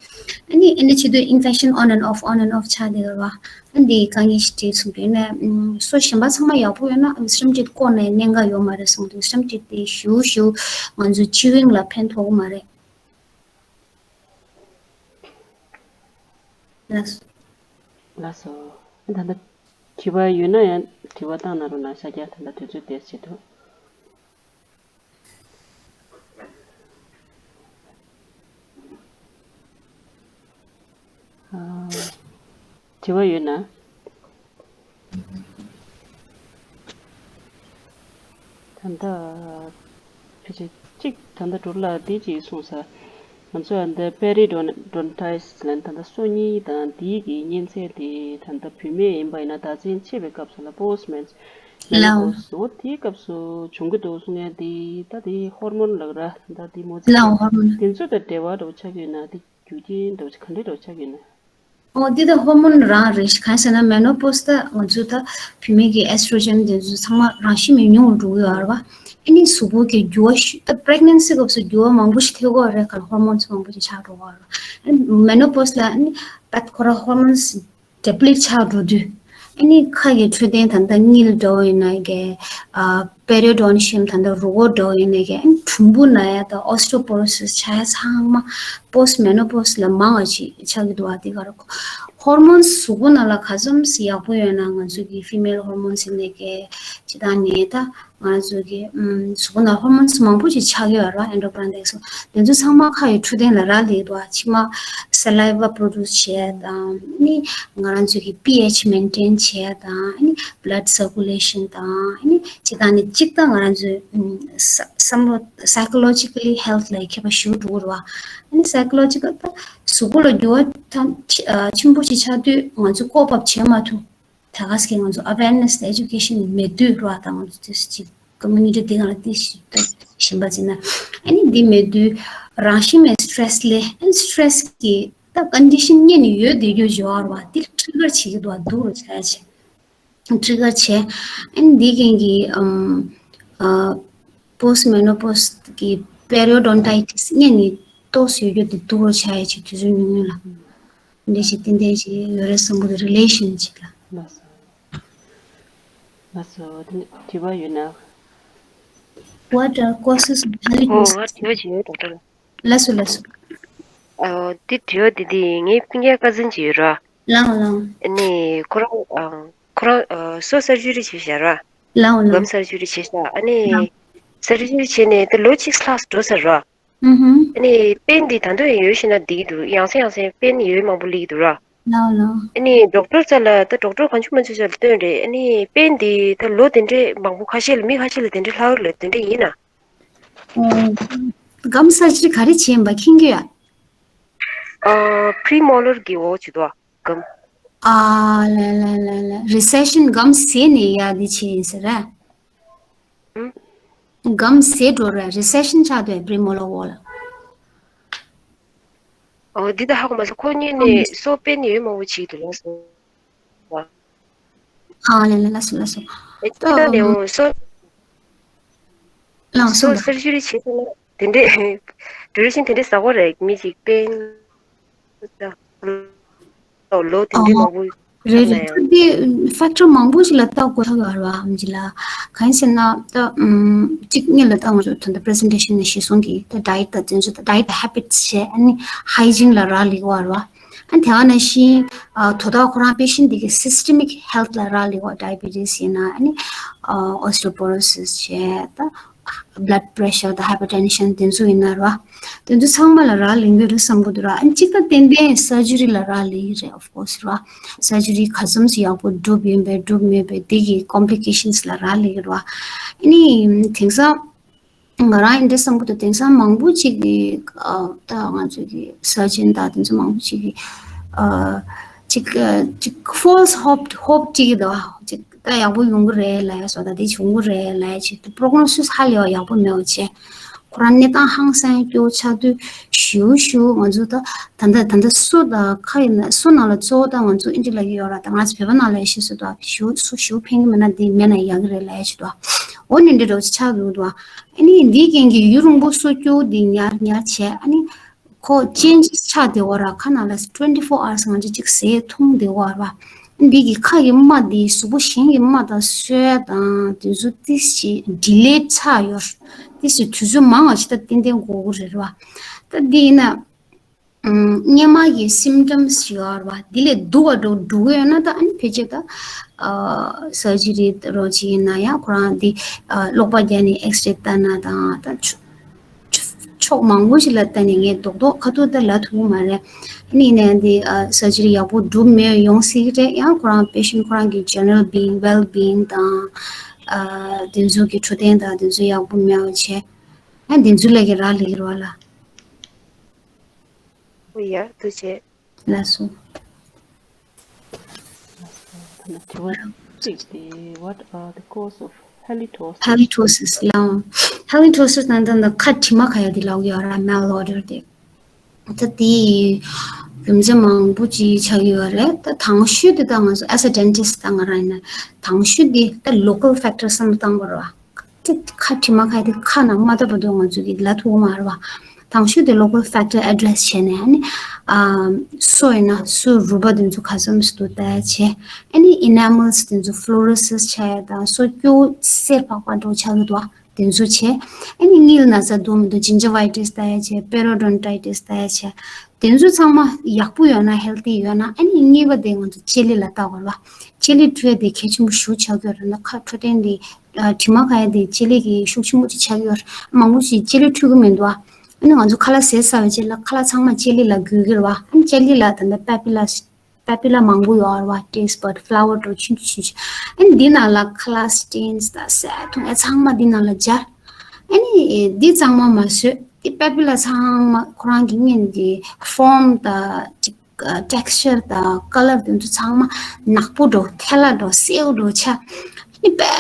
ཨ་ནི་ཨ་ནི་བྱེད་དུས་infection on and off on and off ཆགས་བསྡད་ཡོད་རེད་བ། ཨ་འདི་དཀའ་ངལ་ཞིག་འཕྲད་སོང་དུས་ནས་ཨམ་སོ་གཞན་པ་ཚང་མ་ཡག་པོ་ཡོད་ན་wisdom teeth བཀོག་ནས་གནད་འགག་ཡོད་མ་རེད་གསུངས་དུས་wisdom teeth དེ་ཞུ་ཞུ་ང་ཚོ་chewing ལ་ཕན་ཐོགས་ཀྱི་མ་རེད། ལགས་སོ། ལགས་སོ། ད་ལྟ་དྲི་བ་ཡོད་ན་ཡང་དྲི་བ་བཏང་གནང་རོགས་གནང་། ཤར་རྒྱག་ད་ལྟ་དུས་ཚོད་དེ་བྱེད་ཐུབ། ཨ། དྲི་བ་ཡོད་ན། ད་ལྟ་ཕལ་ཆེར་གཅིག་ད་ལྟ་འགྲོ་ལ་འདི་གཅིག་གསུངས་ས། ང་ཚོ་ཨ་འདི་periodontitis ལ་ད་ལྟ་སོ་གཉིས་དང་འདིའི་གི་གཉན་ཚད་དེ་ད་ལྟ་བུད་མེད་ཡིན་པ་ཡིན་ན་ཟླ་མཚན་ཆད་པའི་སྐབས་སུ་ལ་post menopause འོ་དེའི་སྐབས་སུ་བྱུང་གི་འདུག་གསུང་ཡ་དེ་ད་དེ་hormone ལབ་ར་ད་དེ་མོ་ཚིག་ལའོ་hormone དེ་ཚོ་དང་འབྲེལ་བ་འདྲ་བོ་ཆགས་ཀྱི་ཡོད་ན་དེ་རྒྱུ་རྐྱེན་འདྲ་བོ་ཆགས་ག་འདྲ་འདྲ་བོ་ཆགས་ཀྱི་ཡོད་ན། ཨོ་དེ་ད་hormone རང་རེད། གང་ཟེར་ན་menopause ད་ང་ཚོ་ད་བུད་མེད་ཀྱི་estrogen དེ་ཚོ་ཚང་མ་རང་བཞིན་མེད་ཉུང་རུ་འགྲོ་གི་ཡོད་རེད་བ། ཨ་ནི་གཟུགས་པོ་གི་འགྱུར་བ་ཞུ་ད་pregnancy སྐབས་སུ་འགྱུར་བ་མང་པོ་ཞིག་ཐེབས་ཀྱི་ཡོད་རེད། ག་ལ་hormones མང་པོ་ཞིག་ཆགས་འགྲོ་གི་ཡོད་རེད་བ། ཨ་ནི་menopause ལ་ཨ་ནི་ད་ཁོ་རང་hormones deplete ཆགས་འགྲོ་དུས། ཨ་ནི་ཁ་གི་འཕྲོད་བསྟེན་ད་ལྟ་དངུལ་འདྲ་བོ་ཡིན་ན་གི་ཨ་periodontium ད་ལྟ་རུས་ཁོག་འདྲ་བོ་ཡིན་ན་གི་ཨ་ནི་གྲུམ་བུ་ན་ཡ་དང་osteoporosis ཆགས་ཡ་ཚང་མ་post menopause ལ་མང་བ་ཅིག་ཆགས་ཀྱི་འདུག་བ། དེ་ག་རེ་hormones གཟུགས་པོ་ནང་ལ་ག་ཙམ་ཞིག་ཡག་པོ་ཡོད་ན་ང་ཚོ་གི་female hormones ཡིན་ན་གི་ཅི་ད་ནི་ད། ང་ཚོ་གི་ཨམ་གཟུགས་པོ་ནང་hormones མང་པོ་ཞིག་ཆགས་ཀྱི་ཡོད་རེད་བ། endocrine དེ་ཚོ་ཚང་མ་ཁ་ཡི་འཕྲོད་བསྟེན་ལ་རག་ལས་འདུག་བ། མཆིལ་མ་saliva produce བྱེད་ཡ་དང་ཨ་ནི་ང་རང་ཚོ་གི་pH maintain བྱེད་ཡ་དང་ཨ་ནི་blood circulation དང་ཨ་ནི་སྤྱིར་བཏང་ནི་གཅིག་ད་ང་རང་ཚོའི་ཨམ་བསམ་བློ་psychologically health ལ་ཁྱད་པར་ཞེ་པོ་འགྲོ་གི་རེད་བ། ཨ་ནི་psychological ད་གཟུགས་པོ་ལ་འགྱུར་བ་ཐམས་ཅད་ཆེན་པོ་ཞིག་ཆགས་དུས་ང་ཚོ་ཀོ་པ་བྱེད་མ་ཐུབ། ད་ག་ཟེ་ང་ཚོ་awareness དང་education མེད་དུས་ར་ད་ང་ཚོ་དེ་ཅིག་community དེ་ག་ལ་དེ་ཞིག་ད་ཞིམ་པ་ཅིག་ན་ཨ་ནི་འདི་མེད་དུས་རང་བཞིན་མེད་stress ལས་ཨ་ནི་stress གི་ད་condition རྙེད་ནས་ཡོད་དེ་རྒྱུ་སྦྱོར་བ་དེ་trigger བྱེད་ཀྱི་འདུག་བ། འདུག་རུ་ཆ་ཆེ་trigger བྱས་ཨ་ནི་འདི་གན་གི་ཨམ་ཨ་post menopause གི་periodontitis རྙེད་ནས་ཏོག་ཙམ་ཡོད་རྒྱུ་དེ་འདུག་རུ་ཆ་ཡ་ཆེ་དུས་ཚོད་ཉུང་ཉུང་ལ། འདི་ཞིག་ཏན་ཏན་ཞིག་ཡོད་རེད་བསམ་གི་འདུག relation ཅིག་ལ། ལགས་སོ། ལགས་སོ། དེ་ནས་དྲི་བ་ཡོད་ན། What are causes of ཨོ་ང་དྲི་བ་ཅིག་ཡོད་ཌོག་ཊར། ལགས་སོ་ལགས་སོ། ཨོ་འདི་དྲི་བ་འདི་འདི་ངའི་སྤུན་ཀྱག་ཀ་ཛིན་ཅིག་ཡོད་ར། ལའོ་ལའོ། ཨ་ནི་ཁོ་རང་ཨ་ཁོ་རང་ཨ་སོ་surgery བྱས་བཞག་ར། ལའོ་ལའོ། gum surgery བྱས་བཞག་ཨ་ནི་surgery བྱས་ནས་ད་ལོ་གཅིག་ལྷག་འགྲོ་ཚར་ར། ཨུ་ཧུམ། ཨ་ནི་པེན་འདི་ད་དུང་ཡང་ཡོད་ཤེ་ན་འགྲིག་གི་འདུག་ཡང་སེ་ཡང་སེ་པེན་ཡོད་མང་པོ་སླེབས་ཀྱི་འདུག་ར། ལའོ་ལའོ། ཨ་ནི་ཌོག་ཊར་ཚ་ལ་ད་ཌོག་ཊར་གང་བྱུང་མ་བྱུང་ཚ་ལ་སྟོན་རེད། ཨ་ནི་པེན་འདི་ད་ལོ་དེ་འདྲས་མང་པོ་ཁ་ཤས་ལ་མི་ཁ་ཤས་ལ་དེ་འདྲས་ལྷག་རེད། དེ་འདྲས་ཡིན་ན། གམ་སར་ཇི་རི་ག་རེ་བྱེད་ཡིན་པ་མཁྱེན་གྱི་ཡོད། ཨ་པི་རི་མོ་ལར་གི་འོག་བྱེད་དོ་གམ། ཨ་ལ་ལ་ལ་ལ་རི་སེ་ཤན་གམ་ཟེར་ནས་ཡ་འདི་བྱེད་ཡིན་ཟེར་ར། གམ་ཟེར་འགྲོ་ར་རི་སེ་ཤན་ཆགས་དོད་པི་རི་མོ་ལར་འོག་ལ། ཨོ་འདི་ད་ཧ་གོ་མ་སོང་། ཁོ་གཉིས་ནས་སོ་པེན་ཡོད་མང་པོ་བྱེད་འདུག་ལ་སོ། ཨ་ལ་ལ་ལ་སོ་ལ་སོ། ཨེ་ཅི་ད་ནས་འོ་སོ། ལངས་སོ་སོ་སར་ཇི་རི་བྱེད་ཐུབ་ན་དེ་འདྲས་ཌུ་རེ་ཤན་དེ་འདྲས་ཟ་གོ་རེད། མི་གཅིག་པེན་ལོ་དེ་འདྲས་མང་པོ་རེད་རེད། ད་དེ་ཕེག་ཊར་མང་པོ་ཞིག་ལ་བལྟ་དགོས་ཐག་ཡོད་རེད་བ། ཨམ་ཇི་ལ་གང་ཡིན་ཟེར་ན་ད་ཨམ་གཅིག་གཉིས་ལ་ད་ང་ཚོ་ད་ལྟ་པི་རི་སེན་ཊེ་ཤན་ནང་ཞིག་གསུང་གི་ད་ཌའེ་ཊི་དང་དེ་ཚོ་ད་ཌའེ་ཊི་ཧེ་བི་ཊི་བྱས། ཨ་ནི་ཧའི་ཇིན་ལ་རག་ལས་ཀྱི་ཡོད་རེད་བ། ཨ་ནི་དེ་ག་ནང་བཞིན་ཨ་དོ་བདག་ཁོ་རང་པེ་ཤན་འདི་གི་སིས་ཊེ་མིག་ཧེལ་ཐི་ལ་རག་ལས་ཀྱི་ཡོད། ཌའེ་བི་ཊི་སི་ཡིན་ན་ཨ་ནི་ཨ་ཨོ་སི་ཊི་ཡོ་པོ་རོ་སིས་བྱས། ད་བྷི་ལཌ་པི་རེ་ཤར་དང་ཧའི་པར་ཊེན་ཤན་དེ་ཚོ་ཡིན་ན་ར། དེ་ཚོ་ཚང་མ་ལ་རག་ལས་ཀྱི་རེད་བསམ་གྱི་འདུག་ར། ཨ་ནི་གཅིག་ད་ཏན་ཏན་སར་ཇི་རི་ལ་རག་ལས་ཀྱི་རེད། ཨོཕ་ཀོ་སི་ར། སར་ཇི་རི་ག་ཙམ་ཞིག་ཡག་པོ་འགྲུབ་ཡོད་པའི་འགྲུབ་མེད་པའི་དེ་གི་ཀོམ་པི་ལི་ཀེ་ཤན་སི་ལ་རག་ལས་ཀྱི་རེད་བ། ཨ་ནི་དེང་སང་ང་རང་ཡིན་འདྲ་བསམ་གྱི་འདུག་དེང་སང་མང་པོ་ཅིག་གི་ཨ་ད་ང་ཚོ་གི་སར་ཇན་དང་དེ་ཚོ་མང་པོ་ཅིག་གི་ཨ་ཅིག་ཨ་ཅིག་ཕོལ་སི་ཧོབ་ཧོབ་ཅིག་གི་འདུག་ཅིག་ད་ཡག་པོ་ཡོང་གི་རེད་ལབ་ཡ་བཟོ། ད་དེ་བྱུང་གི་རེད་ལབ་ཡ་ཅིག་ད་པོ་རོ་ག་ནོ་སིས་ཧ་ལས་པ་ཡག་པོ་མེད་པ་བྱས། ཁོ་རང་གནས་སྟངས་ཧང་སང་སྐྱོ་ཆགས་དུས་ཞུ་ཞུ་ང་ཚོ་ད་ད་ལྟ་ད་ལྟ་སོ་དང་ཁ་ཡིན་ན་སོ་ནང་ལ་གཙོ་བོ་ད་ང་ཚོ་ཨིན་ཌི་ལ་ཡོད་ར། ད་ང་ཚོ་བོད་པ་ནང་ལ་ཡ་ཤི་སོ་ད་ཞུ་སོ་ཞུ་ཕན་གི་མེད་ན་དེ་མེད་ན་ཡག་གི་རེད་ལབ་ཡ་ཞིག་འདུག་འོ་ནི་འདྲ་འདྲ་ཆགས་འདུག་འདུག་ཨ་ནི་འདིའི་རྐྱེན་གྱིས་ཡུན་རིང་པོ་སོ་སྐྱོ་འདི་ཉར་ཉར་བྱས། ཨ་ནི་ཁོ་ཅེན་ཇི་སི་ཆགས་བསྡད་ཡོད་ར། ཁ་ནང་ལ་ཊུ་ཝེན་ཊི་ཕོར་ཨ་ཝར་སི་ང་ཚོ་གཅིག་ཟས་འཐུང་བསྡད་ཡོད་ར། འདི་གི་ཁ་གི་རྨ་འདི་གཟུགས་པོ་གཞན་གྱི་རྨ་དང་སོལ་དང་དེ་ཚོ་ཏིས་ཅིག་ཌི་ལེ་ཆགས་ཡོད། ཏིས་ཅིག་དུས་ཚོད་མང་བ་ཞིག་ད་ཏན་ཏན་དགོས་ཀྱི་རེད་བ། ད་འདི་ཡིན་ན་ཨམ་སྔོན་མ་གི་སིམ་ཊམ་སི་ཞིག་ཡོད་རེད་བ། འདི་ལས་སྡུག་པ་འགྲོ་འགྲོ་གི་ཡོད་ན་ད་ཨ་ནི་ཕལ་ཆེར་ད་ཨ་སར་ཇི་རི་རོགས་ཅིག་ཡིན་ན་ཡང་ཁོ་རང་འདི་ཨ་གློག་པ་རྒྱག་ནས་ཨེགས་རེ་ལྟ་ན་དང་ད་ཕྱོགས་མང་པོ་ཞིག་ལ་ལྟ་ནས་ངས་རྡོག་རྡོག་ཁ་ཐུག་ད་ལབ་ཐུབ་ཀྱི་མ་རེད། ཨ་ནི་ཡིན་ནའི་འདི་ཨ་སར་ཇི་རི་ཡག་པོ་འགྲུབ་མེད་ཡོང་སྲིད་ཀྱི་རེད། ཡང་ཁོ་རང་པེ་ཤན་ཁོ་རང་གི་ཇེ་ནེ་རལ་བྷི་ཡིང་ཝེལ་བྷི་ཡིང་དང་ཨ་དེ་ཚོ་གི་འཕྲོད་བསྟེན་དང་དེ་ཚོ་ཡག་པོ་མེད་པ་བྱས། ཨ་དེ་ཚོ་ལ་གི་རག་ལས་ཀྱི་རེད་བ་ལ། ཨོ་ཡ་ཐུགས་རྗེ་ཆེ། ལགས་སོ། ད་ནི་དྲི་བ་གཅིག་དེ། What are the cause of halitosis? Halitosis ལའང་། Halitosis ནང་ད་ནི་ཁ་དྲི་མ་ཁ་ཡ་དེ་ལབ་ཀྱི་ཡོད་ར། Malodor དེ། ད་དེ་རྒྱུ་མཚན་མང་པོ་ཅིག་ཆགས་ཀྱི་ཡོད་རེད། ད་དང་ཤོས་དེ་ད་ང་ཚོ་as a dentist ད་ང་རང་ཡིན་ན་དང་ཤོས་དེ་ད་local factor བསམ་བློ་བཏང་དགོས་རེད་བ། ཁ་དྲི་མ་ཁ་དེ་ཁ་ནང་མ་བཏབ་བར་དུ་ང་ཚོ་གི་ལབ་ཐུབ་ཀྱི་མ་རེད་བ། དང་ཤོས་དེ་local factor address བྱས་ནས་ཨ་ནི་ཨ་སོ་ཡིན་ན་སོའི་རུས་པ་དེ་ཚོ་ག་ཙམ་ཞིག་འདུག་ལྟ་ཡ་བྱས། ཨ་ནི་enamels དེ་ཚོ་fluorosis ཆགས་ཡ་དང་སོ་སྐྱོ་སེར་པགས་པ་འདྲ་ཆགས་ཀྱི་འདུག་བ། དེ་ཚོ་བྱས། ཨ་ནི་གཉིད་ན་ཚ་འདུག་མི་འདུག gingivitis ལྟ་ཡ་བྱས། periodontitis ལྟ་ཡ་བྱས། དེ་ཚོ་ཚང་མ་ཡག་པོ་ཡོད་ན་healthy ཡོད་ན་ཨ་ནི་གཉིས་པ་དེ་ང་ཚོ་ལྕེ་ལེ་ལ་ལྟ་དགོས་རེད་བ། ལྕེ་ལེ་འཁྲུ་ཡ་དེ་གལ་ཆེན་པོ་ཞེ་པོ་ཆགས་ཀྱི་ཡོད་རེད། ད་ཁ་འཕྲོད་བསྟེན་དེ་ཨ་དྲི་མ་ཁ་ཡ་དེ་ལྕེ་ལེ་གི་ཤུགས་ཆེན་པོ་ཅིག་ཆགས་ཀྱི་ཡོད་རེད། མང་པོ་ཞིག་ལྕེ་ལེ་འཁྲུ་གི་མི་འདུག་ཨ། ཨ་ནི་ང་ཚོ་ཁ་ལག་ཟས་ཟ་བའི་རྗེས་ལ་ཁ་ལག་ཚང་མ་ལྕེ་ལེ་ལ་འགུལ་གྱི་རེད་བ། ཨ་ནི་ལྕེ་ལེ་ལ་ད་ལྟ་པེ་པི་ལ་པེ་པི་ལ་མང་པོ་ཡོད་རེད་བ། taste bud flower འདྲ་ཆུང་ཆུང་ཆུང་ཆུང་། ཨ་ནི་འདི་ནང་ལ་ཁ་ལག་སི་ཊེན་སི་དང་ཟས་འཐུང་ཨེ་ཚང་མ་འདི་ནང་ལ་སྦྱར། ཨ་ནི་འདི་ཚང་མ་མ་བཟོས། འདི་པེ་པི་ལ་ཚང་མ་ཁོ་རང་གི་སྔོན་གྱི་ཕོརམ་དང་ཅིག texture དང་color དེ་ཚོ་ཚང་མ་ནག་པོ་འདྲ་ཐལ་བ་འདྲ་སེའུ་འདྲ་ཆགས། ཨ་ནི་དཔེ་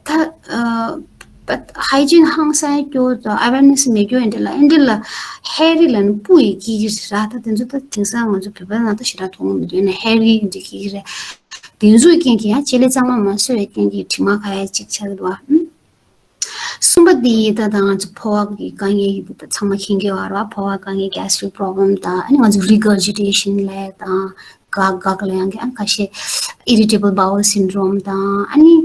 ད་ཨ་དཔེ་hygiene ཧང་སང་སྐྱོ་དང་awareness མེད་སྐྱོ་ཡིན་འདྲ་ལ། ཨ་འདྲ་ལ་ཧེ་རི་ལ་ནི་སྤུ་ཡི་སྐྱེ་གི་རེད་ར། ད་དེ་ཚོ་ད་དེང་སང་ང་ཚོ་བོད་པ་ནང་ད་ཞེ་དྲག་མཐོང་གི་མི་འདུག་ཡིན་ན་ཧེ་རི་འདྲ་སྐྱེ་གི་རེད། དེ་ཚོའི་རྐྱེན་གྱིས་ཡང་ལྕེ་ལེ་གཙང་མ་མ་བཟོས་པའི་རྐྱེན་གྱིས་དྲི་མ་ཁ་ཡ་གཅིག་ཆགས་ཀྱི་འདུག་བ། གསུམ་པ་དེ་ད་ལྟ་ང་ཚོ་ཕོ་བ་གི་དཀའ་ངལ་གྱི་དེ་ད་ཚང་མ་མཁྱེན་གྱི་ཡོད་རེད་བ། ཕོ་བ་དཀའ་ངལ་gastric problem དང་ཨ་ནི་ང་ཚོ་regurgitation ལབ་དང་འགག་འགག་ལ་ཡང་གི་ཨ་ཁ་ཤས་irritable bowel syndrome དང་ཨ་ནི་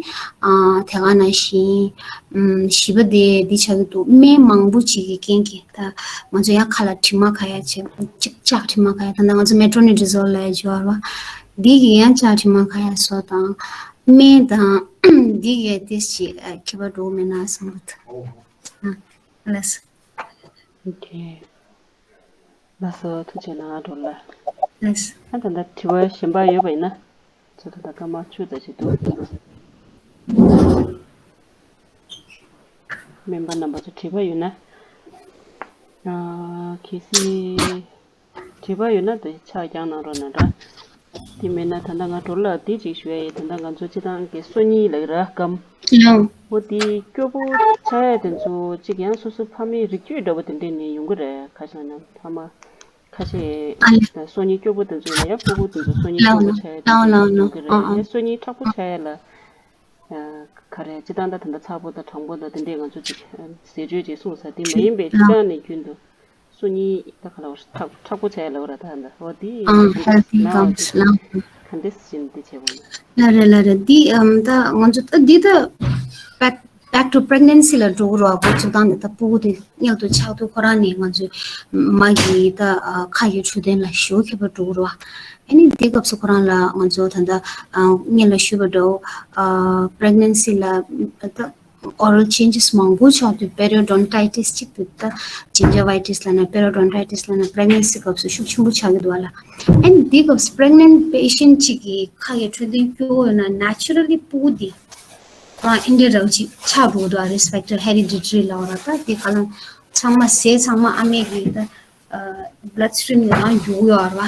ཨ་དེ་ག་ནང་བཞིན་ཨམ་བཞི་པ་དེ་འདི་ཆགས་ཀྱི་འདུག་སྨན་མང་པོ་ཅིག་གི་རྐྱེན་གྱིས། ད་ང་ཚོ་ཡང་ཁ་ལ་དྲི་མ་ཁ་ཡ་བྱས་ཅིག་ལྕགས་དྲི་མ་ཁ་ཡ་ད་ལྟ་ང་ཚོ་metronidazole ལབ་ཡ་ཅིག་ཡོད་རེད་བ། འདི་གི་ཡང་ལྕགས་དྲི་མ་ཁ་ཡ་སོགས་དང་། སྨན་དང་འདི་གའི་ཏོག་ཙམ་ཨ་ཁྱད་པར་འགྲོ་མེད་ན་བསམ་གྱི་འདུག་ཨ་ལགས་སོ། Okay. ལགས་སོ། ཐུགས་རྗེ་གནང་། འགྲོ་ལ། ལགས། ཨ་ད་ལྟ་དྲི་བ་གཞན་པ་ཡོད་པ་ཡིན་ན། ཚོ་ད་ལྟ་སྐར་མ་བཅུ་ཙམ་ཞིག་འདུག་སྨན་པ་རྣམ་པ་ཚོ་དྲི་བ་ཡོད་ན། ཨ་གལ་སྲིད་དྲི་བ་ཡོད་ན་དེ་ཕྱག་རྒྱག་གནང་རོགས་གནང་། དེ་མེད་ན་ད་ལྟ་ང་གྲོ་ལགས་འདི་ཅིག་ཞུ་ཡ་ཡིན། ད་ལྟ་ང་ཚོ་སྤྱི་བཏང་གི་སོ་གཉིས་ལ་རག་གམ། ལའོ། འོ་དེ་སྐྱོ་པོ་ཆགས་ཡ་དེ་ཚོ་གཅིག་ཡང་སོ་སོ་ཕ་མའི་རིགས་རྒྱུད་འདྲ་པོ་དེ་འདྲས་ནས་ཡོང་གི་རེད། ཁ་ཤས་ན་ཕ་མ་ཁ་ཤས་ཨ་ལེ། སོ་གཉིས་སྐྱོ་པོ་དེ་ཚོ་ཡིན་ན་ཡང་ཕྲུ་གུ་དེ་ཚོ་སོ་གཉིས་ལའོ་སྐྱོ་པོ་ལའོ་ཆགས་ཡ་དེ་ལའོ་འདྲས་ལའོ་ཡོང་ལའོ་གི་རེད། ཨ་ཨ། ཡང་སོ་གཉིས་མཁྲེགས་པོ་ཆགས་ཡ་ལ། ག་རེ་སྤྱི་བཏང་ད་ད་ལྟ་ཚ་པོ་དང་གྲང་པོ་དང་དེ་འདྲས་ང་ཚོ་ཅིག་ཟས་སྤྱོད་ཅིག་གསུངས་ས་དེ་མ་ཡིན་པའི་སྤྱི་བཏང་ནས་རྒྱུན་དུ་སོ་གཉིས་ད་ག་ལ་བར་མཁྲེགས་མཁྲེགས་པོ་བྱས་ལ་བར་ད་ད་འོ་དེ་ཨང་ཧེལ་ཐི་ནའོ་གམ་དེ་ལའོ། ག་འདྲས་ཟིན་དེ་བྱས་པ་ཡིན། ལ་རེད་ལ་རེད། འདི་ཨམ་ད་ང་ཚོ་ད་འདི་ད་back back to pregnancy ལ་འགྲོ་གི་རེད་བ། སྤྱི་བཏང་ནས་ད་ཕྲུ་གུ་དེ་མངལ་དུ་ཆགས་དུས་ཁོ་རང་ནས་ང་ཚོའི་མ་གི་ད་ཁ་ཡི་འཕྲོད་བསྟེན་ལ་ཞེ་པོ་མཁས་པོ་འགྲོ་གི་རེད་བ། ཨ་ནི་འདི་སྐབས་སུ་ཁོ་རང་ལ་ང་ཚོ་ད་ལྟ་ཨ་སྔོན་ལ་ཞུས་པ་འདྲ་བོ་ཨ་pregnancy ལ་ད་oral changes མང་པོ་ཆགས་དུས་periodontitis གཅིག་དུས་ད་gingivitis ལབ་ན་periodontitis ལབ་ན་pregnancy སྐབས་སུ་ཤུགས་ཆེན་པོ་ཆགས་ཀྱི་འདུག་བ་ལ། ཨ་ནི་འདི་སྐབས་སུ་pregnant patient གཅིག་གི་ཁ་གི་འཕྲོད་བསྟེན་སྐྱོ་བོ་ཡོད་ན་naturally ཕྲུ་གུ་འདི་ཁོ་རང་ཨེ་འདྲ་འདྲ་བོ་ཅིག་ཆགས་འགྲོ་གི་འདུག་བ། risk factor hereditary ལབ་པ་ར་ད་དེ་ག་ལ་ཚང་མ་ཟས་ཚང་མ་ཨ་མའི་གི་ད་bloodstream ལ་རང་རྒྱུག་ཡོད་ར་བ།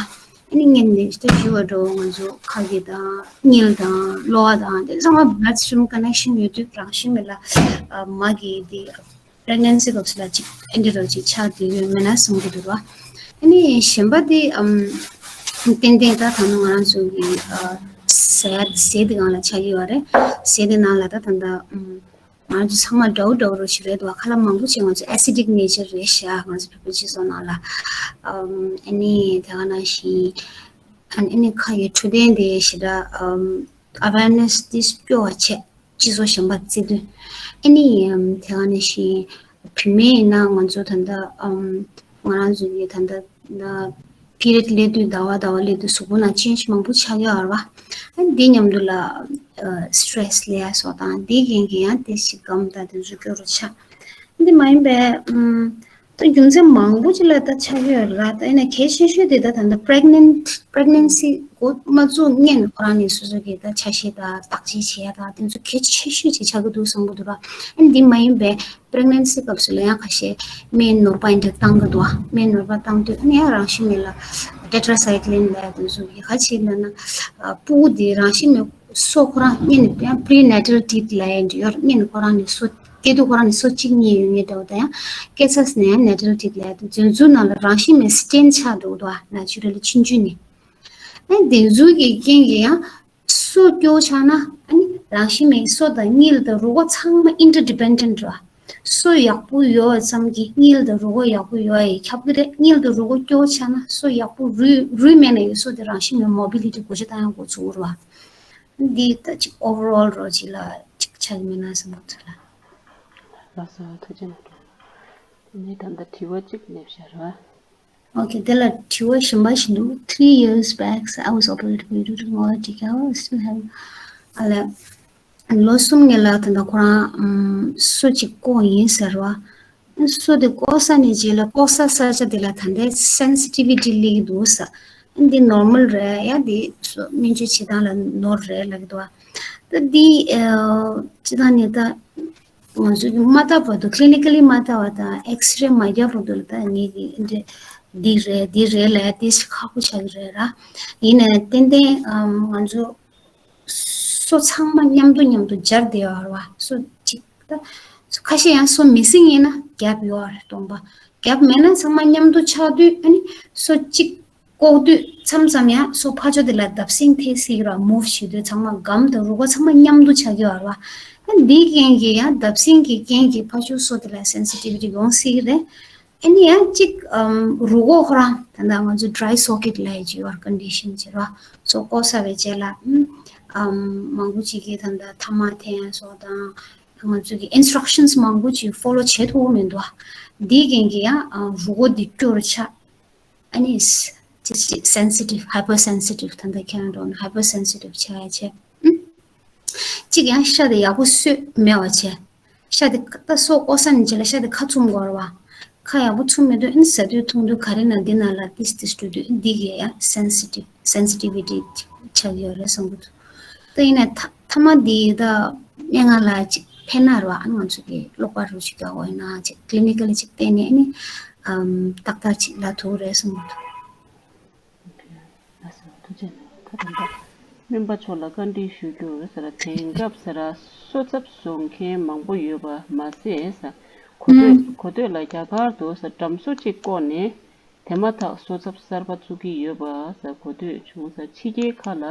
ཨ་ནི་སྔོན་ནས་ད་ཞུ་བ་འདྲ་བོ་ང་ཚོ་ཁ་གི་དང་མངལ་དང་གློ་བ་དང་དེ་ཚང་མ་bloodstream connection ཡོད་དུས་རང་བཞིན་མེད་ལ་མ་གི་དེ་pregnancy སྐབས་སུ་ལ་ཅིག་ཨེ་འདྲ་འདྲ་བོ་ཅིག་ཆགས་བསྡད་ཡོད་མེད་ན་བསམ་གི་འདུག་བ། ཨ་ནི་གཞན་པ་དེ་ཨམ་ཏན་ཏན་ད་ད་ནང་ང་རང་ཚོ་གི་ཟས་ཟས་དེ་སྒང་ལ་ཆགས་ཀྱི་ཡོད་རེད། ཟས་དེ་ནང་ལ་ད་ད་ད་ཨམ། ང་ཚོ་ཚང་མ་འདྲ་བོ་འདྲ་བོ་རུ་ཞིག་རེད་འདུག་ཁ་ལག་མང་པོ་ཅིག་ང་ཚོ་acidic nature རེད་ཤག་ང་ཚོ་བོད་པའི་སྤྱི་ཚོགས་ནང་ལ། ཨམ་ཨ་ནི་དེ་ག་ནང་བཞིན་ཨ་ནི་ཁ་ཡི་འཕྲོད་བསྟེན་དེ་ཞེ་དྲག་ཨམ་awareness དེ་སྐྱོ་བ་བྱས་སྤྱི་ཚོགས་གཞན་པ་བརྩི་དུས་ཨ་ནི་ཨམ་དེ་ག་ནང་བཞིན་བུད་མེད་ཡིན་ན་ང་ཚོ་ད་ལྟ་ཨམ་ང་རང་ཚོ་གི་ད་ལྟ་ན་period སླེབས་དུས་ཟླ་བ་ཟླ་བ་སླེབས་དུས་གཟུགས་པོ་ན་change མང་པོ་ཆགས་ཡོད་རེད་བ། ཨ་འདི་མཉམ་དུ་ལ་stress སླེབས་ཡ་སོགས་དང་འདི་རྐྱེན་གྱིས་ཡང་དེ་ཞིག་སྒམ་དང་དེ་ཚོ་སྐྱོ་རུ་ཆགས། འདི་མ་ཡིན་པའི་ཨམ་ད་རྒྱུ་མཚན་མང་པོ་ཅིག་ལ་ད་ཆགས་ཡོད་རེད་ལ། ད་ཡིན་ན་གལ་ཆེ་ཤོས་དེ་ད་ད་ལྟ་pregnant pregnancy འགོ་མ་བཙུགས་སྔོན་ཁོ་རང་ནས་སོ་སོ་གི་ད་ཆ་ཤས་དང་བརྟག་དཔྱད་བྱེད་ཡ་དང་དེ་ཚོ་གལ་ཆེ་ཤོས་ཅིག་ཆགས་ཀྱི་འདུག་བསམ་གྱི་འདུག་ར། ཨ་འདི་མ་ཡིན་པའི་pregnancy སྐབས་སུ་ལ་ཡང་ཁ་ཤས་སྨན་ནོར་བ་འདྲ་བཏང་གི་འདུག་སྨན་ནོར་བ་བཏང་དུས་ཨ་ནི་ཡང་རང་བཞིན་མེད་ལ་tetracycline ལབ་དེ་ཚོ་གི་ག་ཅི་ལབ་ན་ཕྲུ་གུ་དེ་རང་བཞིན་མེད་སོ་ཁོ་རང་གཉིད་ནས་ཡང་prenatal teat ལབ་ཡ་འདྲ་ཡོད། གཉིད་ནས་ཁོ་རང་ནས་སོ་སྐྱེ་དུས་ཁོ་རང་ནས་སོ་གཅིག་གཉིས་ཡོད་ངེས་འདྲ་བོ་དང་ཡང་སྐྱེ་ཚར་ནས་ཡང་natal teat ལབ་ཡ་དེ་འཛུལ་འཛུལ་ནང་ལ་རང་བཞིན་མེད་སི་ཊེན་ཆགས་འདུག་འདུག་ཨ་naturally ཆུང་ཆུང་ནས་ཨ་ནི་དེ་འཛུལ་གྱི་རྐྱེན་གྱིས་ཡང་། སོ་སྐྱོ་ཆགས་ན་ཨ་ནི་རང་བཞིན་མེད་སོ་དང་དངུལ་དང་རུས་ཀ་ཚང་མ་interdependent རེད་བ། སོ་ཡག་པོ་ཡོད་ཙམ་གྱིས་དངུལ་དང་རུས་ཀ་ཡག་པོ་ཡོད་ཡ་ཁྱབ་ཀྱི་རེད། དངུལ་དང་རུས་ཀ་སྐྱོ་ཆགས་ན་སོ་ཡག་པོ་རུས་རུས་མེད་ན་ཡང་སོ་དེ་རང་བཞིན་མེད་mobility གོ་ཆ་བཏང་ཡང་འགོ་ཚུགས་རེད་བ། འདི་ད་ཅིག་overall རོ་ཅིག་ལ་ཅིག་ཆགས་ཀྱི་མེད་ན་བསམ་གྱི་འདུག་ལ། ལགས་སོ་ཐུགས་རྗེ་གནང་། དེ་ནས་ད་ལྟ་དྲི་བ་གཅིག་སླེབས་ཤག་རེད་བ། Okay དེ་ལ་དྲི་བ་གཞན་པ་ཞིག་འདུག Three years back, I was operated by Ruth Ngor Tikao. I still have ཨ་ལས། ལོ་གསུམ་སྔོན་ལ་ད་ལྟ་ཁོ་རང་ཨམ་སོ་གཅིག་བཀོག་ཡིན་ཟེར་བ། སོ་དེ་བཀོག་ས་ནས་རྗེས་ལ་བཀོག་ས་ས་ཆ་དེ་ལ་ད་ལྟའི་sensitivity སླེབས་ཀྱི་འདུག་ས། འདི་normal རེད་ཡ། འདི་སོ་སྨན་བཅོས་བྱེད་སྟངས་ལ་ནོར་རེད་ལབ་ཀྱི་འདུག་བ། ད་འདི་ཨ་སྤྱི་བཏང་ནས་ད། ང་ཚོས་མ་བལྟ་བར་དུ་clinically མ་བལྟ་བ་དང་X-ray མ་བརྒྱབ་བར་དུ་ལ་ད་ངེད་ཀྱིས་འདི་འདི་རེད་འདི་རེད་ལབ་ཡ་དེ་ཞིག་ཁག་པོ་ཆགས་ཀྱི་རེད་ར། ཡིན་ནའི་ཏན་ཏན་ཨམ་ང་ཚོ་སོ་ཚང་མ་མཉམ་དུ་མཉམ་དུ་སྦྱར་བསྡད་ཡོད་རེད་བ། སོ་གཅིག་ད་སོ་ཁ་ཤས་ཡང་སོ་missing ཡིན་ན་བརྒྱབ་ཡོད་རེད་སྟོང་པ། བརྒྱབ་མེད་ན་ཚང་མ་མཉམ་དུ་ཆགས་དུས་ཨ་ནི་སོ་གཅིག་བཀོག་དུས་མཚམས་མཚམས་ཡང་སོ་ཕར་ཕྱོགས་དེ་ལ་བརྡབ་གསིག་ཐེབས་སྲིད་ཀྱི་རེད། move བྱེད་དུས་ཚང་མ་སྒམ་དང་རུས་ཀ་ཚང་མ་མཉམ་དུ་ཆགས་ཀྱི་ཡོད་རེད་བ། ཨ་འདིའི་རྐྱེན་གྱིས་ཡང་བརྡབ་གསིག་གི་རྐྱེན་གྱིས་ཕར་ཕྱོགས་སོ་དེ་ལ་sensitivity ཡོང་སྲིད་ཀྱི་རེད། ཨ་ནི་ཡང་གཅིག་ཨམ་རུས་ཀ་ཁོ་རང་ད་ལྟ་ང་ཚོ་dry socket ལབ་ཡ་ཅིག་ཡོད་རེད། condition ཅིག་རེད་བ། སོ་བཀོག་ཚར་བའི་རྗེས་ལ་ཨམ་ཨམ་མང་པོ་ཅིག་གིས་ད་ལྟ་ཐ་མག་འཐེན་ཡ་སོགས་དང་ང་ཚོ་གི་instructions མང་པོ་ཅིག་follow བྱེད་ཐུབ་ཀྱི་མི་འདུག་བ། འདིའི་རྐྱེན་གྱིས་ཡང་ཨ་རུས་ཀ་འདི་སྐྱོ་རུ་ཆགས། ཨ་ནི་ཅི་ཅི་sensitive hypersensitive ད་ལྟ་ཁྱེད་རང་འགྲོ་ན་hypersensitive ཆགས་ཡ་བྱས། གཅིག་ཡང་ཤ་དེ་ཡག་པོ་གསོས་མེད་པ་བྱས། ཤ་དེ་ད་སོ་བཀོག་ས་ནས་རྗེས་ལ་ཤ་དེ་ཁ་བཙུམ་དགོས་རེད་བ། ཁ་ཡག་པོ་ཚུགས་མི་འདུག་ཨ་ནི་ཟ་དུས་འཐུང་དུས་ག་རེ་ན་འདི་ནང་ལ་ཏིས་ཏིས་འགྲོ་དུས་འདི་གི་ཡ་སེན་སི་ཊིབ་སེན་སི་ཊི་བི་ཊི་ཆགས་ཡོད་རེད་བསམ་གི་འདུག་ད་ཡིན་ན་ཐ་ཐ་མ་འདི་ད་སྙན་ངག་ལ་ཅིག་ཕན་ན་རེད་བ། ཨ་ནི་ང་ཚོ་གི་ཀློག་པ་རུ་ཅིག་རྒྱག་དགོས་ཡིན་ན་ཅིག་ཀི་ལི་ནི་ཀལ་ལི་ཅིག་བལྟས་ནས་ཨ་ནི་ཨམ་ཏག་ཏག་ཅིག་ལབ་ཐུབ་རེད་བསམ་གི་འདུག་ལགས་སོ། ཐུགས་རྗེ་གནང་། ད་དེ་འདྲ་སྨན་པ་མཆོག་ལ་བཀའ་འདྲི་ཞུ་རྒྱུར་ཟེར། དེང་སྐབས་ཟེར་སོ་ཚབ་བཟོ་མཁན་མང་པོ་ཡོད་པ་མ་ཟད་ཟེར། གོ་ཐོས་ཨུམ། གོ་ཐོས་ལ་རྒྱ་གར་དུ་ཟེར་འགྲམ་སོ་གཅིག་བཀོག་ནས་དེ་མ་ཐག་སོ་ཚབ་གསར་པ་བཙུགས་ཀྱི་ཡོད་པ་ཟེར་གོ་ཐོས་བྱུང་ཟེར། ཕྱི་རྒྱལ་ཁག་ལ་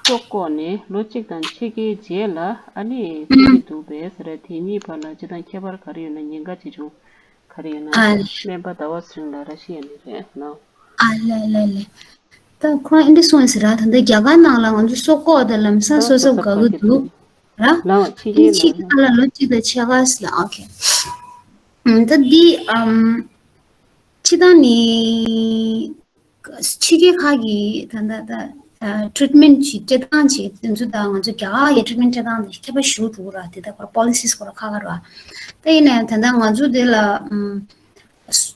སོ་བཀོག་ནས་ལོ་གཅིག་དང་ཕྱེད་ཀའི་རྗེས་ལ་ཨ་ནི་ཨུམ། བཙུགས་ཀྱི་འདུག་པས་ཟེར། དེ་གཉིས་བར་ལ་སྤྱིར་བཏང་ཁྱད་པར་ག་རེ་ཡོད་ན། ཉེན་ཁ་ཆེ་ཆུང་ག་རེ་ཡོད་ན། ཨ་ལེ། སྨན་པ་ཟླ་བ་ཚེ་རིང་ལགས་ར་ཤི་ཡ་ནི་རེད་ནོ། ཨ་ལེ་ལེ་ལེ། ད་ཁོ་རང་ཨེ་འདྲ་གསུངས་ཡོད་ཟེར་ར། ད་ལྟ་རྒྱ་གར་ནང་ལ་ང་ཚོ་སོ་བཀོག་དང་ལམ་སང་སོ་སོ་སོ་སོ་སོ་དགའ་གི་འདུག་ར། ལའོ་ཕྱི་རྒྱལ་ཕྱི་རྒྱལ་ནང་ལ་ལོ་གཅིག་དང་ཕྱེད་ཀ་ལ། ཨོ་ཁེ། ད་འདི་ཨམ་ཕྱི་ད་ནི་ཕྱི་རྒྱལ་ཁག་གི་ད་ད་ད་ཊི་རི་ཊི་མེན་ཊི་གྱི་སྤྲད་སྟངས་ཀྱི་དེ་ཚོ་དང་ང་ཚོ་རྒྱ་གར་གྱི་ཊི་རི་ཊི་མེན་ཊི་སྤྲད་སྟངས་དེ་ཁྱད་པར་ཞེ་པོ་འདུག་ར། དེ་ད་ཁོ་ར་པོ་ལི་སི་སི་ཁོ་ར་ཁག་ཁག་ར། ད་ཡིན་ནའི་ད་ལྟ་ང་ཚོ་དེ་ལ་ཨམ།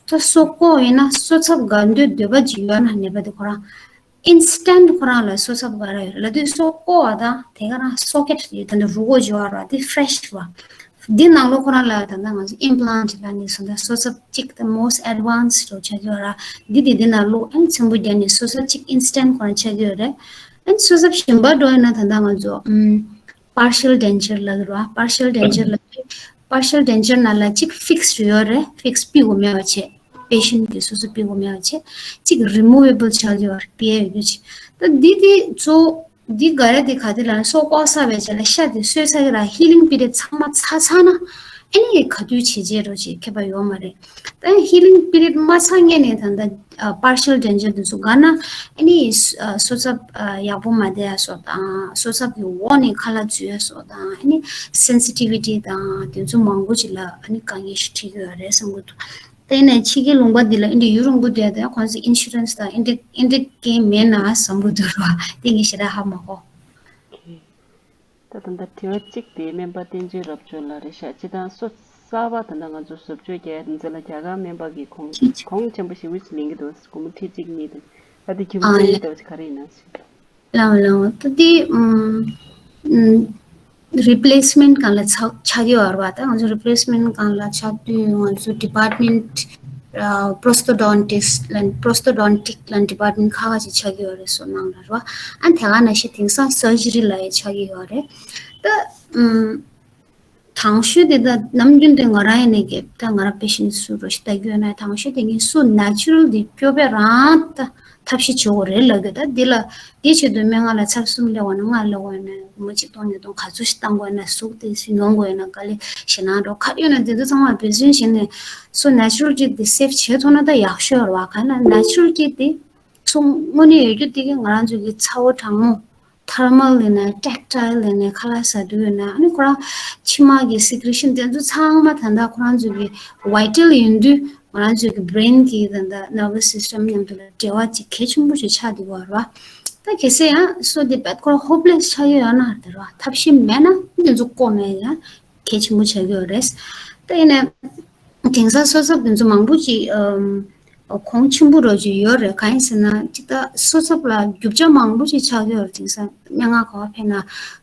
ད་སོ་བཀོག་ཡིན་ན་སོ་ཚབ་དགའ་འདོད་འདོད་པ་ཅིག་ཡོད་ན་ནད་པ་དེ་ཁོ་རང་ཨིན་སི་ཊན་ཊི་ཁོ་རང་ལ་སོ་ཚབ་དགའ་ར་ཡོད་རེད། ལབ་དུས་སོ་བཀོག་པ་དང་དེ་ག་རང་སོ་ཀེ་ཊི་ཡོད། ད་ནི་རུས་ཁོག་ཅིག་ཡོད་ར། དེ་ཕི་རེ་ཤི་ར། འདི་ནང་ལོགས་ཁོ་རང་ལ་ད་ལྟ་ང་ཚོ་ཨིམ་པི་ལན་ཊི་ལབ་ནས་སོ་ད་སོ་ཚབ་གཅིག་ད་མོ་སི་ཊི་ཨེཌ་ཝན་སི་ཌི་འདྲ་ཆགས་ཀྱི་ཡོད་ར། འདི་དེ་འདི་ནང་ལོགས་ཨ་ནི་ཚེམ་བུ་བརྒྱབ་ནས་སོ་ཚབ་གཅིག་ཨིན་སི་ཊན་ཊི་ཁོ་རང་ཆགས་ཀྱི་ཡོད་རེད། ཨ་ནི་སོ་ཚབ་གཞན་པ་འདྲ་ཡིན་ན་ད་ལྟ་ང་ཚོ་ཨམ། partial denture ལབ་ཀྱི་རེད་བ། partial denture ལབ་དུས་partial denture ནང་ལ་གཅིག་ཕིག་སི་ཌི་ཡོད་རེད། ཕིག་སི་ཕུད་དགོས་མེད་པ་བྱས། པེ་ཤེན་ཊི་གིས་སོ་སོ་ཕུད་དགོས་མེད་པ་བྱས། གཅིག་རི་མུ་ཝེ་བལ་ཆགས་ཀྱི་ཡོད་རེད། པི་ཨེ་ཡོད་རྒྱུ་བྱས། ད་འདི་དེ་ཚོ་འདི་ག་རེ་དེ་ག་དེ་ལ་སོ་བཀོག་ཚར་བའི་རྗེས་ལ་ཤ་དེ་གསོས་ཚར་གྱི་ར། ཧི་ལིང་པི་རི་ཡོཌ་ཚང་མ་ཚར་ཚར་ན་ཨ་ནི་ག་དུས་བྱས་རྗེས་འགྲོ་བྱས་ཁྱད་པར་ཡོད་མ་རེད། ད་ཧི་ལིང་པི་རི་ཡོཌ་མ་ཚར་སྔོན་ནས་ད་ལྟ་ཨ་partial denture དེ་ཚོ་དགའ་ན་ཨ་ནི་ཨ་སོ་ཚབ་ཨ་ཡག་པོ་མ་བསྡད་ཡ་སོགས་དང་། སོ་ཚབ་ཀྱི་འོག་ནས་ཁ་ལག་འཛུལ་ཡ་སོགས་དང་། ཨ་ནི་སེན་སི་ཊི་བི་ཊི་དང་དེ་ཚོ་མང་པོ་ཅིག་ལ་ཨ་ནི་དཀའ་ངལ་ཞིག་འཕྲད་ཀྱི་ཡོད་རེད་བསམ་གྱི་འདུག་དེ་ནས་ཕྱི་རྒྱལ་ལུང་པ་འདི་ལ་ཨ་ནི་ཡུན་རིང་པོ་བསྡད་དེ་ཁོང་ཚོ་ཨིན་ཤུ་རན་སི་དང་ཨ་ནི་ཨ་ནི་རྐྱེན་མེད་ན་བསམ་གྱི་འདུག་ར། དེ་ངས་ཞེ་དྲག་ཧ་མ་གོ། ད་ད་ལྟ་དྲི་བ་གཅིག་དེ་སྨན་པ་བསྟན་འཛིན་རབ་འབྱོར་ལགས་རེད་ཤག་སྤྱིར་བཏང་སོ་གསར་པ་ད་ལྟ་ང་ཚོ་བཟོ་བཅོས་རྒྱག་ཡ་དེ་ཚོ་ལ་རྒྱ་གར་སྨན་པ་གིས་གོང་གོང་ཆེན་པོ་ཞེ་པོ་ཞིག་ལེན་གྱི་འདུག་སྒོར་མོ་ཁྲི་གཅིག་གཉིས་དང་། ད་དེ་རྒྱུ་མཚན་ཨ་ལྟ་བ་ཅིག་ག་རེ་ཡིན་ན་ཞུ། ལའོ་ལའོ། ད་དེ་ཨམ་ཨམ་རི་པི་ལེ་སི་མེན་ཊི་སྒང་ལ་ཆགས་ཆགས་ཀྱི་ཡོད་རེད་བ། ད་ང་ཚོ་རི་པི་ལེ་སི་མེན་ཊི་སྒང་ལ་ཆགས་དུས་ང་ཚོ་ཌི་པཱར་ཊི་མེན་ཊི་ཨ་པོ་རོ་སི་ཊོ་ཌོན་ཊིསི་ཊི་ལབ། པོ་རོ་སི་ཊོ་ཌོན་ཊིག་ལབ་ཌི་པཱར་ཊི་མེན་ཊི་ཁག་ཁག་ཅིག་ཆགས་ཀྱི་ཡོད་རེད། བཟོ་ནང་ལ་རེད་བ། ཨ་དེ་ག་ནང་བཞིན་དེང་སང་སར་ཇི་རི་ལབ་ཡ་ཆགས་ཀྱི་ཡོད་རེད། ད་ཨམ་དང་ཤོས་དེ་ད་ནམ་རྒྱུན་དུ་ང་རང་ཡིན་ནའི་གི་ད་ང་རང་པེ་ཤེན་ཊི་སུ་འདྲ་ཞིག་ལྟ་རྒྱུ་ཡོད་ན་དང་ཤོས་དེ་ངས་སུ་ནེ་ཅུ་རལ་དེ་སྐྱོབ་པ་རང་ད་ཐབས་ཤེས་བྱེད་དགོས་རེད་ལབ་གི། ད་འདི་ལ་འདི་བྱེད་དུས་སྨན་ཁང་ལ་ཚར་གསུམ་སླེབས་པ་ན་ལྔ་སླེབས་པ་ན་སྒོར་མོ་གཅིག་སྟོང་ཉིས་སྟོང་ག་ཚོད་ཞིག་བཏང་དགོས་ན། ཟུག་དེ་ཞིག་མྱོང་དགོས་ན་དཀའ་ལས་ཞེད་སྣང་འགྲོ་ག་རེ་ཡོད་ན་དེ་ཚོ་ཚང་མ་འབད་བརྩོན་བྱས་ནས་སུ་ནེ་ཅུ་རལ་ཊི་དེ་སེབ་བྱེད་ཐུབ་ན་ད་ཡག་ཤོས་རེད་བ། གང་ཡིན་ན་ནེ་ཅུ་རལ་ཊི་དེ་ཚོ་དངོས་གནས་ཡོད་རྒྱུ་དེ་གི་ང་རང་ཚོ་གི་ཚ་བོ་གྲང་མོ། ཐར་མལ་ཡིན་ན་ཊེག་ཊའིལ་ཡིན་ན་ཁ་ལག་ཟ་དུས་ཡིན་ན་ཨ་ནི་ཁོ་རང་མཆི་མ་གི་སི་ཀི་རི་ཤན་དེ་ཚོ་ཚང་མ་ད་ལྟ་ཁོ་རང་ཚོ་གི་ཝའི་ཊལ་ཡིན་དུས་ང་རང་ཚོ་གི་བྷི་རེན་གི་ད་ལྟ་ནར་བ་སི་སི་ཊམ་མཉམ་དུ་ལ་འབྲེལ་བ་ཅིག་གལ་ཆེན་པོ་ཞིག་ཆགས་བསྡད་ཡོད་རེད་བ། ད་གལ་སྲིད་ཡང་སོ་དེ་བད་ཁོ་རང་ཧོབ་ལེ་སི་ཆགས་ཡོད་ཡོད་ན་དེ་རེད་བ། ཐབས་ཤེས་མེད་ན་དེ་ཚོ་བཀོག་ན་ཡང་གལ་ཆེན་པོ་ཆགས་ཀྱི་ཡོད་རེད། ད་ཡིན་ནའི་དེང་སང་སོ་ཚབ་དེ་ཚོ་མང་པོ་ཅིག་ཨམ་གོང་ཆེན་པོ་རོ་ཅིག་ཡོད་རེད། གང་ཡིན་ཟེར་ན་ཅིག་ད་སོ་ཚབ་ལ་རྒྱུ་ཆ་མང་པོ་ཅིག་ཆགས་ཀྱི་ཡོད་རེད། དེང་སང་སྙན་ངག་ག་པར་ཕེབས་ན་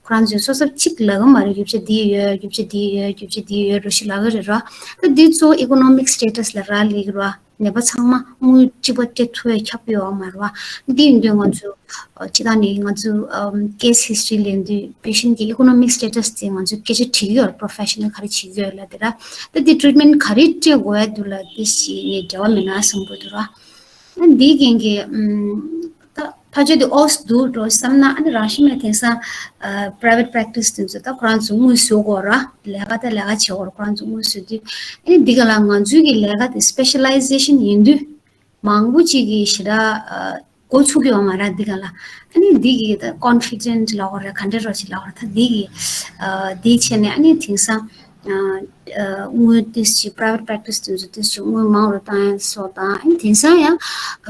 ཁོ་རང་ཚོའི་སོ་ཚབ་གཅིག་ལབ་ཀྱི་མ་རེད། རྒྱུ་ཆ་འདི་ཡོད། རྒྱུ་ཆ་འདི་ཡོད། རྒྱུ་ཆ་འདི་ཡོད་རོ་ཞིག་ལབ་ཀྱི་རེད་ར། ད་འདི་གཙོ་བོ་ཨི་ཀོ་ནོ་མིག་སི་ཊེ་ཊས་ལ་རག་ལས་ཀྱི་རེད་བ། ནད་པ་ཚང་མ་དངུལ་གཅིག་པ་སྤྲད་ཐུབ་པའི་ཁྱབ་ཡོད་མ་རེད་བ། འདི་ཡིན་དུས་ང་ཚོ་ཨ་སྤྱིར་བཏང་ནས་ང་ཚོ་ཨམ་ཀེ་སི་ཧི་སི་ཊོ་རི་ལེན་དུས་པེ་ཤེན་ཊི་གི་ཨི་ཀོ་ནོ་མིག་སི་ཊེ་ཊས་དེ་ང་ཚོས་སྐད་ཆ་དྲི་གི་ཡོད་རེད། པོ་རོ་ཕེ་ཤ་ནལ་ག་རེ་བྱེད་ཀྱི་ཡོད་ལབ་དེ་ར། ད་འདི་ཊི་རི་ཊི་མེན་ཊི་ག་རེ་སྤྲད་དགོས་ཡ་འདུག་ལབ་དེ་ཞིག་ངས་འབྲེལ་བ་མེད་ན་བསམ་གྱི་འདུག་ར། ཨ་འདིའི་རྐྱེན་གྱིས་ཨམ་ད་ཕལ་ཆེར་དེ་ཨོ་ཙམ་འདུག་འགྲོ་བསམ་ན། ཨ་ནི་རང་བཞིན་མེད་དེང་སང་ཨ་པ་རའི་ཝེ་ཊི་པ་རེག་ཊི་སི་དེ་ཚོ་ད་ཁོ་རང་ཚོ་དངུལ་བཟོ་དགོས་ར། ལས་ཀ་ད་ལས་ཀ་བྱེད་དགོས་ར། ཁོ་རང་ཚོ་དངུལ་བཟོ་དུས་ཨ་ནི་འདི་ག་ལ་ང་ཚོའི་གི་ལས་ཀ་དེ་སི་པེ་ཤ་ལའི་ཟེ་ཤན་ཡིན་དུས་མང་པོ་ཅིག་གིས་ཞེ་དྲག་ཨ་འགོ་ཚུགས་ཀྱི་ཡོད་མ་རེད་འདི་ག་ལ། ཨ་ནི་འདི་གི་ད་ཀོན་ཕི་ཌེན་ཊི་ལབ་དགོས་རེད། ག་འདྲ་རོ་ཞིག་ལབ་དགོས་རེད། ད་འདི་གི་ཨ་འདི་བྱས་ནས་ཨ་ནི་དེང་སང་ཨ་ཨ་དངུལ་ཏོག་ཙམ་པ་རའི་ཝེ་ཊི་པ་རེག་ཊི་སི་དེ་ཚོ་ཏོག་ཙམ་དངུལ་མང་རུ་བཏང་ཡ་སོགས་དང་། ཨ་ནི་དེང་སང་ཡང་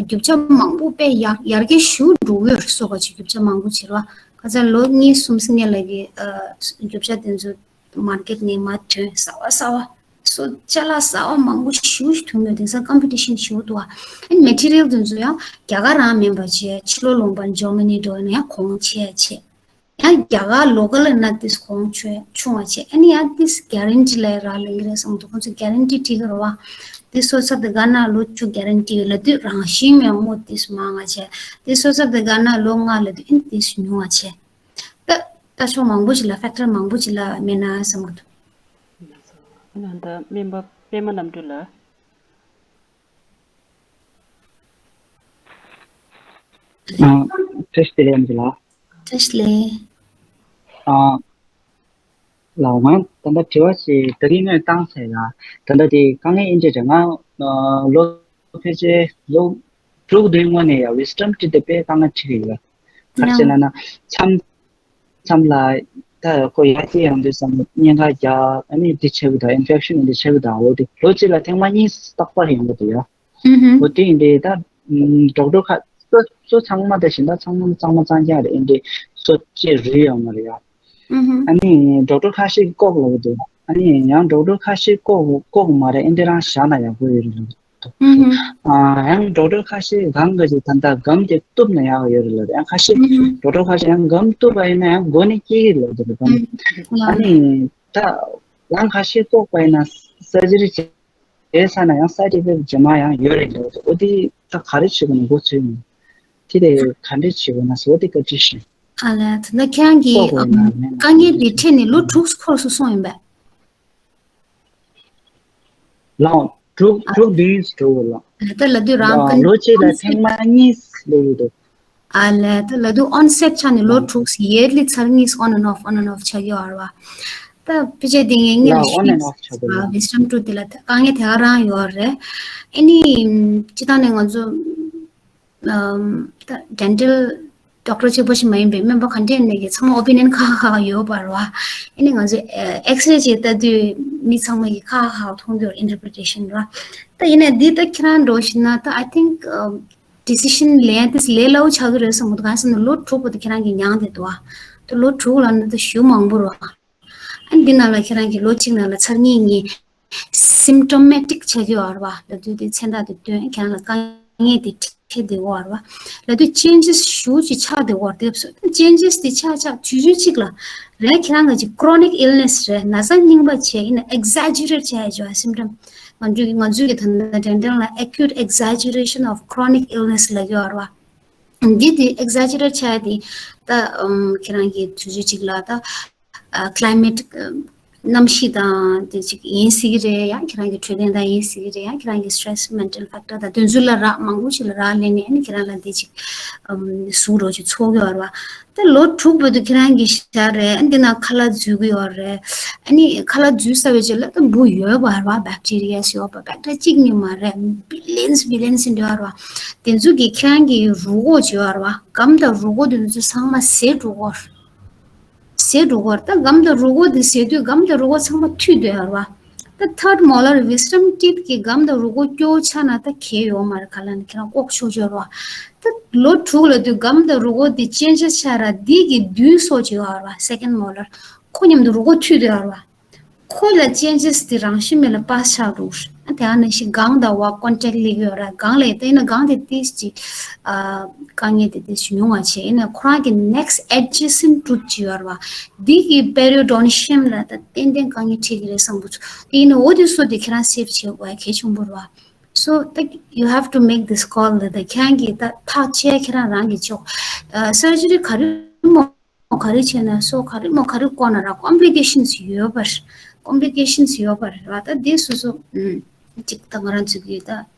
རྒྱུ་ཆ་མང་པོ་དཔེ་ཡར་ཡར་རྒྱས་ཞེ་པོ་འགྲོ་གི་ཡོད་རེད། སོགས་པ་ཅིག་རྒྱུ་ཆ་མང་པོ་བྱེད་རོགས། ཁ་སང་ལོ་གཉིས་གསུམ་སྔོན་ལ་གི་ཨ་རྒྱུ་ཆ་དེ་ཚོ་མར་ཀེཊ་ནས་མར་ཐོན་གསར་པ་གསར་པ། སོ་ཅ་ལག་གསར་བ་མང་པོ་ཞེ་པོ་ཞིག་ཐོན་ཡོད། དེང་སང་ཀམ་པི་ཊི་ཤན་ཞེ་པོ་འདུག་ཨ། ཨ་ནི་མེ་ཊི་རི་ཡལ་དེ་ཚོ་ཡང་རྒྱ་གར་རང་མིན་པ་བྱས། ཕྱི་ལོགས་ལུང་པ་ཇར་མ་ནི་འགྲོ་ན་ཡང་གོང་ཆེ་ཡ་ཆེ། ཡང་རྒྱ་གར་ལོ་ཀལ་ན་ཏིས་གོང་ཆེ་ཆུང་བ་ཆེ། ཨ་ནི་ཡང་ཏིས་གེ་རན་ཊི་ལ་རག་ལས་ཀྱི་རེད་བསམ་འདུག་ཁོང་ཚོ་གེ་རན་ཊི་བྲིས་ཀྱི་རེད་བ། ཏིས་སོ་ཚབ་དེ་ག་ན་ལོ་བཅུ་གེ་རན་ཊི་ཡོད་ལབ་དུས་རང་བཞིན་མེད་མོ་ཏིས་མང་བ་ཆེ། ཏིས་སོ་ཚབ་དེ་ག་ན་ལོ་ལྔ་ལབ་དུས་ཨ་ནི་ཏིས་ཉུང་བ་ཆེ། ད་ལྟ་ཕྱོགས་མང་པོ་ཞིག་ལ་ཕེག་ཊར་མང་པོ་ཞིག་ལ་མེད་ན་བསམ་གྱི་འདུག་ཨ་ནི་ད་སྨན་པ་པད་མ་རྣམ་གྲོལ་ལགས། ཨ། བཀྲ་ཤིས་བདེ་ལེགས་ཨམ་ཅི་ལགས། བཀྲ་ཤིས་བདེ་ལེགས། ཨ། ལགས་འོང་། ད་ལྟ་དྲི་བ་ཞིག་ད་རིང་ངས་བཏང་ཟེར་ལ། ད་ལྟ་དེ་དཀའ་ངལ་ཨིན་འདྲ་རེད། ང་ཨ་ལོ་ཕལ་ཆེར་ལོ་དྲུག་དེའི་སྔོན་ནས་ཡ་ཝི་སི་ཊམ་ཊིཐ་དེ་དཔེ་དཀའ་ངལ་འཕྲད་ཀྱི་ཡོད། ག་རེ་ཟེར་ལབ་ན་མཚམས་མཚམས་ལ་ད་ཁོ་ཡར་སྐྱེད་ཡོང་དུས་ཙམ་གཉན་ཁ་རྒྱག་ཨ་ནི་འདི་བྱེད་དགོས་དང་ཨིན་ཕེག་ཤན་འདི་བྱེད་དགོས་དང་འོ་དེ་ལོ་གཅིག་ལ་ཐེངས་མ་གཉིས་རྟག་པར་ཡོང་གི་འདུག་ཡ། ཨུ་ཧུམ། འོ་དེ་ཡིན་དུས་ད་ཌོག་ཊར་ཁ་སོ་སོ་ཚང་མ་ད་གཞན་དག་ཚང་མ་གཙང་མ་གཙང་རྐྱང་རེད། ཨིན་དུས་སོ་ཅེ་རུལ་ཡོང་མ་རེད་ཡ། ཨུ་ཧུམ། ཨ་ནི་ཌོག་ཊར་ཁ་ཤས་ལྐོག་ལབ་ཀྱི་འདུག་ཨ་ནི་ཡང་ཌོག་ཊར་ཁ་ཤས་ལྐོག་ལྐོག་མ་རེད། ཨིན་དུས་རང་བཞག་ན་ཡག་པོ་ཡོད་རེད་ལབ་ཀྱི་འདུག་ཨུ་ཧུམ། ཨ་ཡང་ཌོག་ཊར་ཁ་ཤས་གང་ག་ཅིག་ད་ལྟ་སྒམ་དེ་གཏུབ་ན་ཡག་ཡོད་རེད་ལབ། ཡང་ཁ་ཤས་ཨུ་ཧུམ། ཌོག་ཊར་ཁ་ཤས་ཡང་སྒམ་གཏུབ་པ་ཡིན་ན་ཡང་མགོ་ནས་སྐྱེ་གི་ལབ་ཀྱི་འདུག་ཨུ་ཧུམ། ཨ་ནི་ད་ཡང་ཁ་ཤས་ལྐོག་པ་ཡིན་ན་སར་ཇི་རི་བྱེད་བྱས་ཚར་ན་ཡང་སའེ་ཌི་ཨི་ཕེག་ཊི་རྗེས་མ་ཡང་ཡོད་རེད་འདུག་འོ་དེ་ད་ག་རེ་བྱེད་དགོས་ན་མགོ་ཚོས་ཡིན། དེ་དེ་ག་འདྲས་བྱེད་དགོས་ན་ཟེར་བ་དེ་བཀའ་དྲིན་ཆེ། ཨ་ལས། ད་ལྟ་ཁྱེད་རང་གིས་ལྐོག་དགོས་ན་ཨམ་མེད་ན་དཀའ་ངལ་དེ་འཕྲད་ནས་ལོ་དྲུག་འཁོར་སོང་གསུངས་ཡིན་པས། ལགས་འོང་། དྲུག་ཨ་དྲུག་བདུན་འགྲོ་དགོས་ལགས། ད་ལྟ་ལབ་དུས་རང་ལགས་འོང་། ལོ་གཅིག་ལ་ཐེངས་མ་གཉིས་སླེབས་ཡོད་འདུག་ཨ་ལས། ད་ལབ་དུས་ཨོན་སེཊ་ཆགས་ནས་ལོ་ལགས། དྲུག་ཡར་ལི་ཚར་གཉིས་ཨོན་ཨེན་ཨོཕ་ཨོན་ཨེན་ཨོཕ་ཆགས་ཡོད་རེད་བ། ད་ཕལ་ཆེར་དེ་ངས་ངས་ལ་ལ་ཨོན་ཨེན་ཤིག་ཨོཕ་ཆགས་འདུག་ལ། ཝི་སི་ཊམ་ཊུཐ་དེ་ལ་ད་དཀའ་ངལ་དེ་ག་རང་ཡོད་རེད། ཨ་ནི་སྤྱིར་བཏང་ནས་ང་ཚོ་ཨམ་ད་ཌེན་ཊལ་ཌོག་ཊར་གཅིག་པོ་ཞིག་མ་ཡིན་པའི་སྨན་པ་ག་འདྲས་ནས་ཀྱི་ཚང་མ་ཨོ་པི་ནི་ཡན་ཁག་ཁག་ཡོད་པ་རེད་བ། ཨ་ནི་ང་ཚོ་ཨེག་སི་རེ་ཅིག་ལྟ་དུས་མི་ཚང་མ་གི་ཁག་ཁག་མཐོང་དུས་ཨིན་ཊར་པི་རི་ཊེ་ཤན་རེད་བ། ད་ཡིན་ན་འདི་ད་ཁྱེད་རང་འགྲོ་བཞིན་ན་ད་I think ཌི་སི་ཤན་ལེན་ཏིས་ལས་སླ་བོ་ཆགས་ཀྱི་རེད་བསམ་གི་འདུག་གང་ཟེར་ན་ལོ་དྲུག་པོ་དེ་ཁྱེད་རང་གིས་མྱངས་བསྡད་འདུག་ཨ། ད་ལོ་དྲུག་ལབ་ན་ད་ཞེ་པོ་མང་པོ་རེད་བ། ཨ་ནི་འདི་ནང་ལ་ཁྱེད་རང་གིས་ལོ་གཅིག་ནང་ལ་ཚར་གཉིས་གཉིས་སིམ་ཊོ་མེ་ཊིག་ཆགས་ཀྱི་ཡོད་རེད་བ། ལབ་དུས་དེ་མཚན་རྟགས་དེ་སྟོན། ཁྱེད་རང་ལ་དཀའ་ངལ་དེ་འཕྲད་བསྡད་ཡོད་རེད་བ། ལབ་དུས་ཅེན་ཇེས་ཞེ་པོ་ཅིག་ཆགས་བསྡད་ཡོད་རེད། དེ་ཅེན་ཇེས་དེ་ཆགས་ཆགས་དུས་ཚོད་གཅིག་ལ་རེད། ཁྱེད་རང་གི་ཅིག་ཁོ་རོ་ནིག་ཨིལ་ནེས་རེད། ན་ཚ་རྙིང་པ་བྱས་ཡིན་ན་ཨེག་ཛེ་ཇེ་རེཊ་བྱས་ཡོད་སིམ་ཊོམ། ང་ཚོའི་ང་ཚོའི་གི་ད་ལྟ་ཌེན་ཊལ་ལ་acute exaggeration of chronic illness ལབ་ཀྱི་ཡོད་རེད་བ། འདི་དེ་ཨེག་ཛེ་ཇེ་རེཊ་བྱས་ཏེ་ད་ཨམ་ཁྱེད་རང་གི་དུས་ཚོད་ཅིག་ལ་ད་ཨ་ཀླའི་མེཊ་ཨམ་གནམ་གཤིས་དང་དེ་ཅིག་ཡིན་སྲིད་ཀྱི་རེད། ཡང་ཁྱེད་རང་གི་འཕྲོད་བསྟེན་དང་ཡིན་སྲིད་ཀྱི་རེད། ཡང་ཁྱེད་རང་གི་སི་ཊེ་རེ་སི་མེན་ཊལ་ཕེག་ཊར་དང་དེ་ཚོ་ལ་རག་མང་པོ་ཞིག་ལ་རག་ལས་ནས་ཨ་ནི་ཁྱེད་རང་ལ་དེ་ཅིག་ཨམ་ཟུག་རོ་ཅིག་ཚོར་གྱི་ཡོད་རེད་བ། ད་ལོ་དྲུག་བར་དུ་ཁྱེད་རང་གི་ཞར་རེད། ཨ་ནི་འདི་ན་ཁ་ལག་འཛུལ་གྱི་ཡོད་རེད། ཨ་ནི་ཁ་ལག་འཛུལ་ཚར་བའི་རྗེས་ལ་ད་འབུ་ཡོད་པ་རེད་བ། བེག་ཊི་རི་ཡཱ་ཡོད་པ། བེག་ཊི་རི་ཡ་གཅིག་གཉིས་མ་རེད། བི་ལི་ཡན་སི་བི་ལི་ཡན་སི་འདྲ་བ་རེད་བ། དེ་ཚོ་གིས་ཁྱེད་རང་གི་རུས་ཁོག་ཅིག་ཡོད་རེད་བ། སྒམ་དང་རུས་ཁོག་དེ་ཚོ་ཚང་མ་ཟད་འགྲོ་གི་ཡོད་རེད། ཟད་འགྲོ་གི་ཡོད་རེད། ད་སྒམ་དང་རུས་ཁོག་དེ་ཟད་དུས་སྒམ་དང་རུས་ཁོག་ཚང་མ་འཐུས་སྡོད་ཡོད་རེད་བ། ད་ཐར་ཌི་མོ་ལར་ཝི་སི་ཊམ་ཊིཐ་གི་སྒམ་དང་རུས་ཁོག་སྐྱོ་བོ་ཆགས་ན་ད་གལ་ཡོད་མ་རེད། ག་ལ་ནི་ཁྱེད་རང་ལྐོག་ཆོག་ཆོག་རེད་བ། ད་ལོ་དྲུག་ལ་དུས་སྒམ་དང་རུས་ཁོག་འདི་ཅེན་ཇེས་ཆགས་ར་འདི་གི་བདུན་སོགས་ཅིག་ཡོད་རེད་བ། སེ་ཀེན་མོ་ལར་ཁོ་མཉམ་དུ་རུས་ཁོག་འཐུས་སྡོད་ཡོད་རེད་བ། ཁོ་ལ་ཅེན་ཇེས་འདི་རང་བཞིན་མེད་ལ་པཱས་ཆགས་འགྲོ་གི་རེད། ཨ་དེ་ཨ་ནི་ཞིག་སྒང་དང་བ་ཀོན་ཊེག་སླེབས་ཡོད་ར། སྒང་ལ་ཡིན་ད་ཡིན་ན་སྒང་དེ་ཏིས་ཅིག་ཨ་དཀའ་ངལ་དེ་ཏིས་ཅིག་ཉུང་བ་བྱས། ཡིན་ན་ཁོ་རང་གི་ནེག་སི་ཊི་ཨེ་ཌི་ཇེ་སེན་ཊི་ཊུཐ་ཅིག་ཡོད་རེད་བ། འདི་གི་པེ་རི་ཡོ་ཌོན་ཤི་ཡམ་ལ་ད་ཏན་ཏན་དཀའ་ངལ་འཕྲད་ཀྱི་རེད་བསམ་གྱི་འདུག་དེ་ཡིན་ན་འོ་དེ་སོ་དེ་ཁྱེད་རང་སེབ་བྱེད་དགོས་ཡ་གལ་ཆེན་པོ་རེད་བ། So ད་you have to make this call. ད་ཁྱེད་རང་གིས་ད་ཐག་བཅད་ཁྱེད་རང་རང་གིས་ཆོག་སར་ཇི་རི་ག་རེ་མོ་ག་རེ་བྱས་ན་སོ་ག་རེ་མོ་ག་རེ་བཀོག་ན་ར་ཀོམ་པི་ལི་ཀེ་ཤན་སི་ཡོད་པ་རེད། ཀོམ་པི་ལི་ཀེ་ཤན་སི་ཡོད་པ་རེད་བ། ད་དེ་སོ་སོ་ཨུམ་ཅིག་ད་ང་རང་ཚོ་གིས་ད་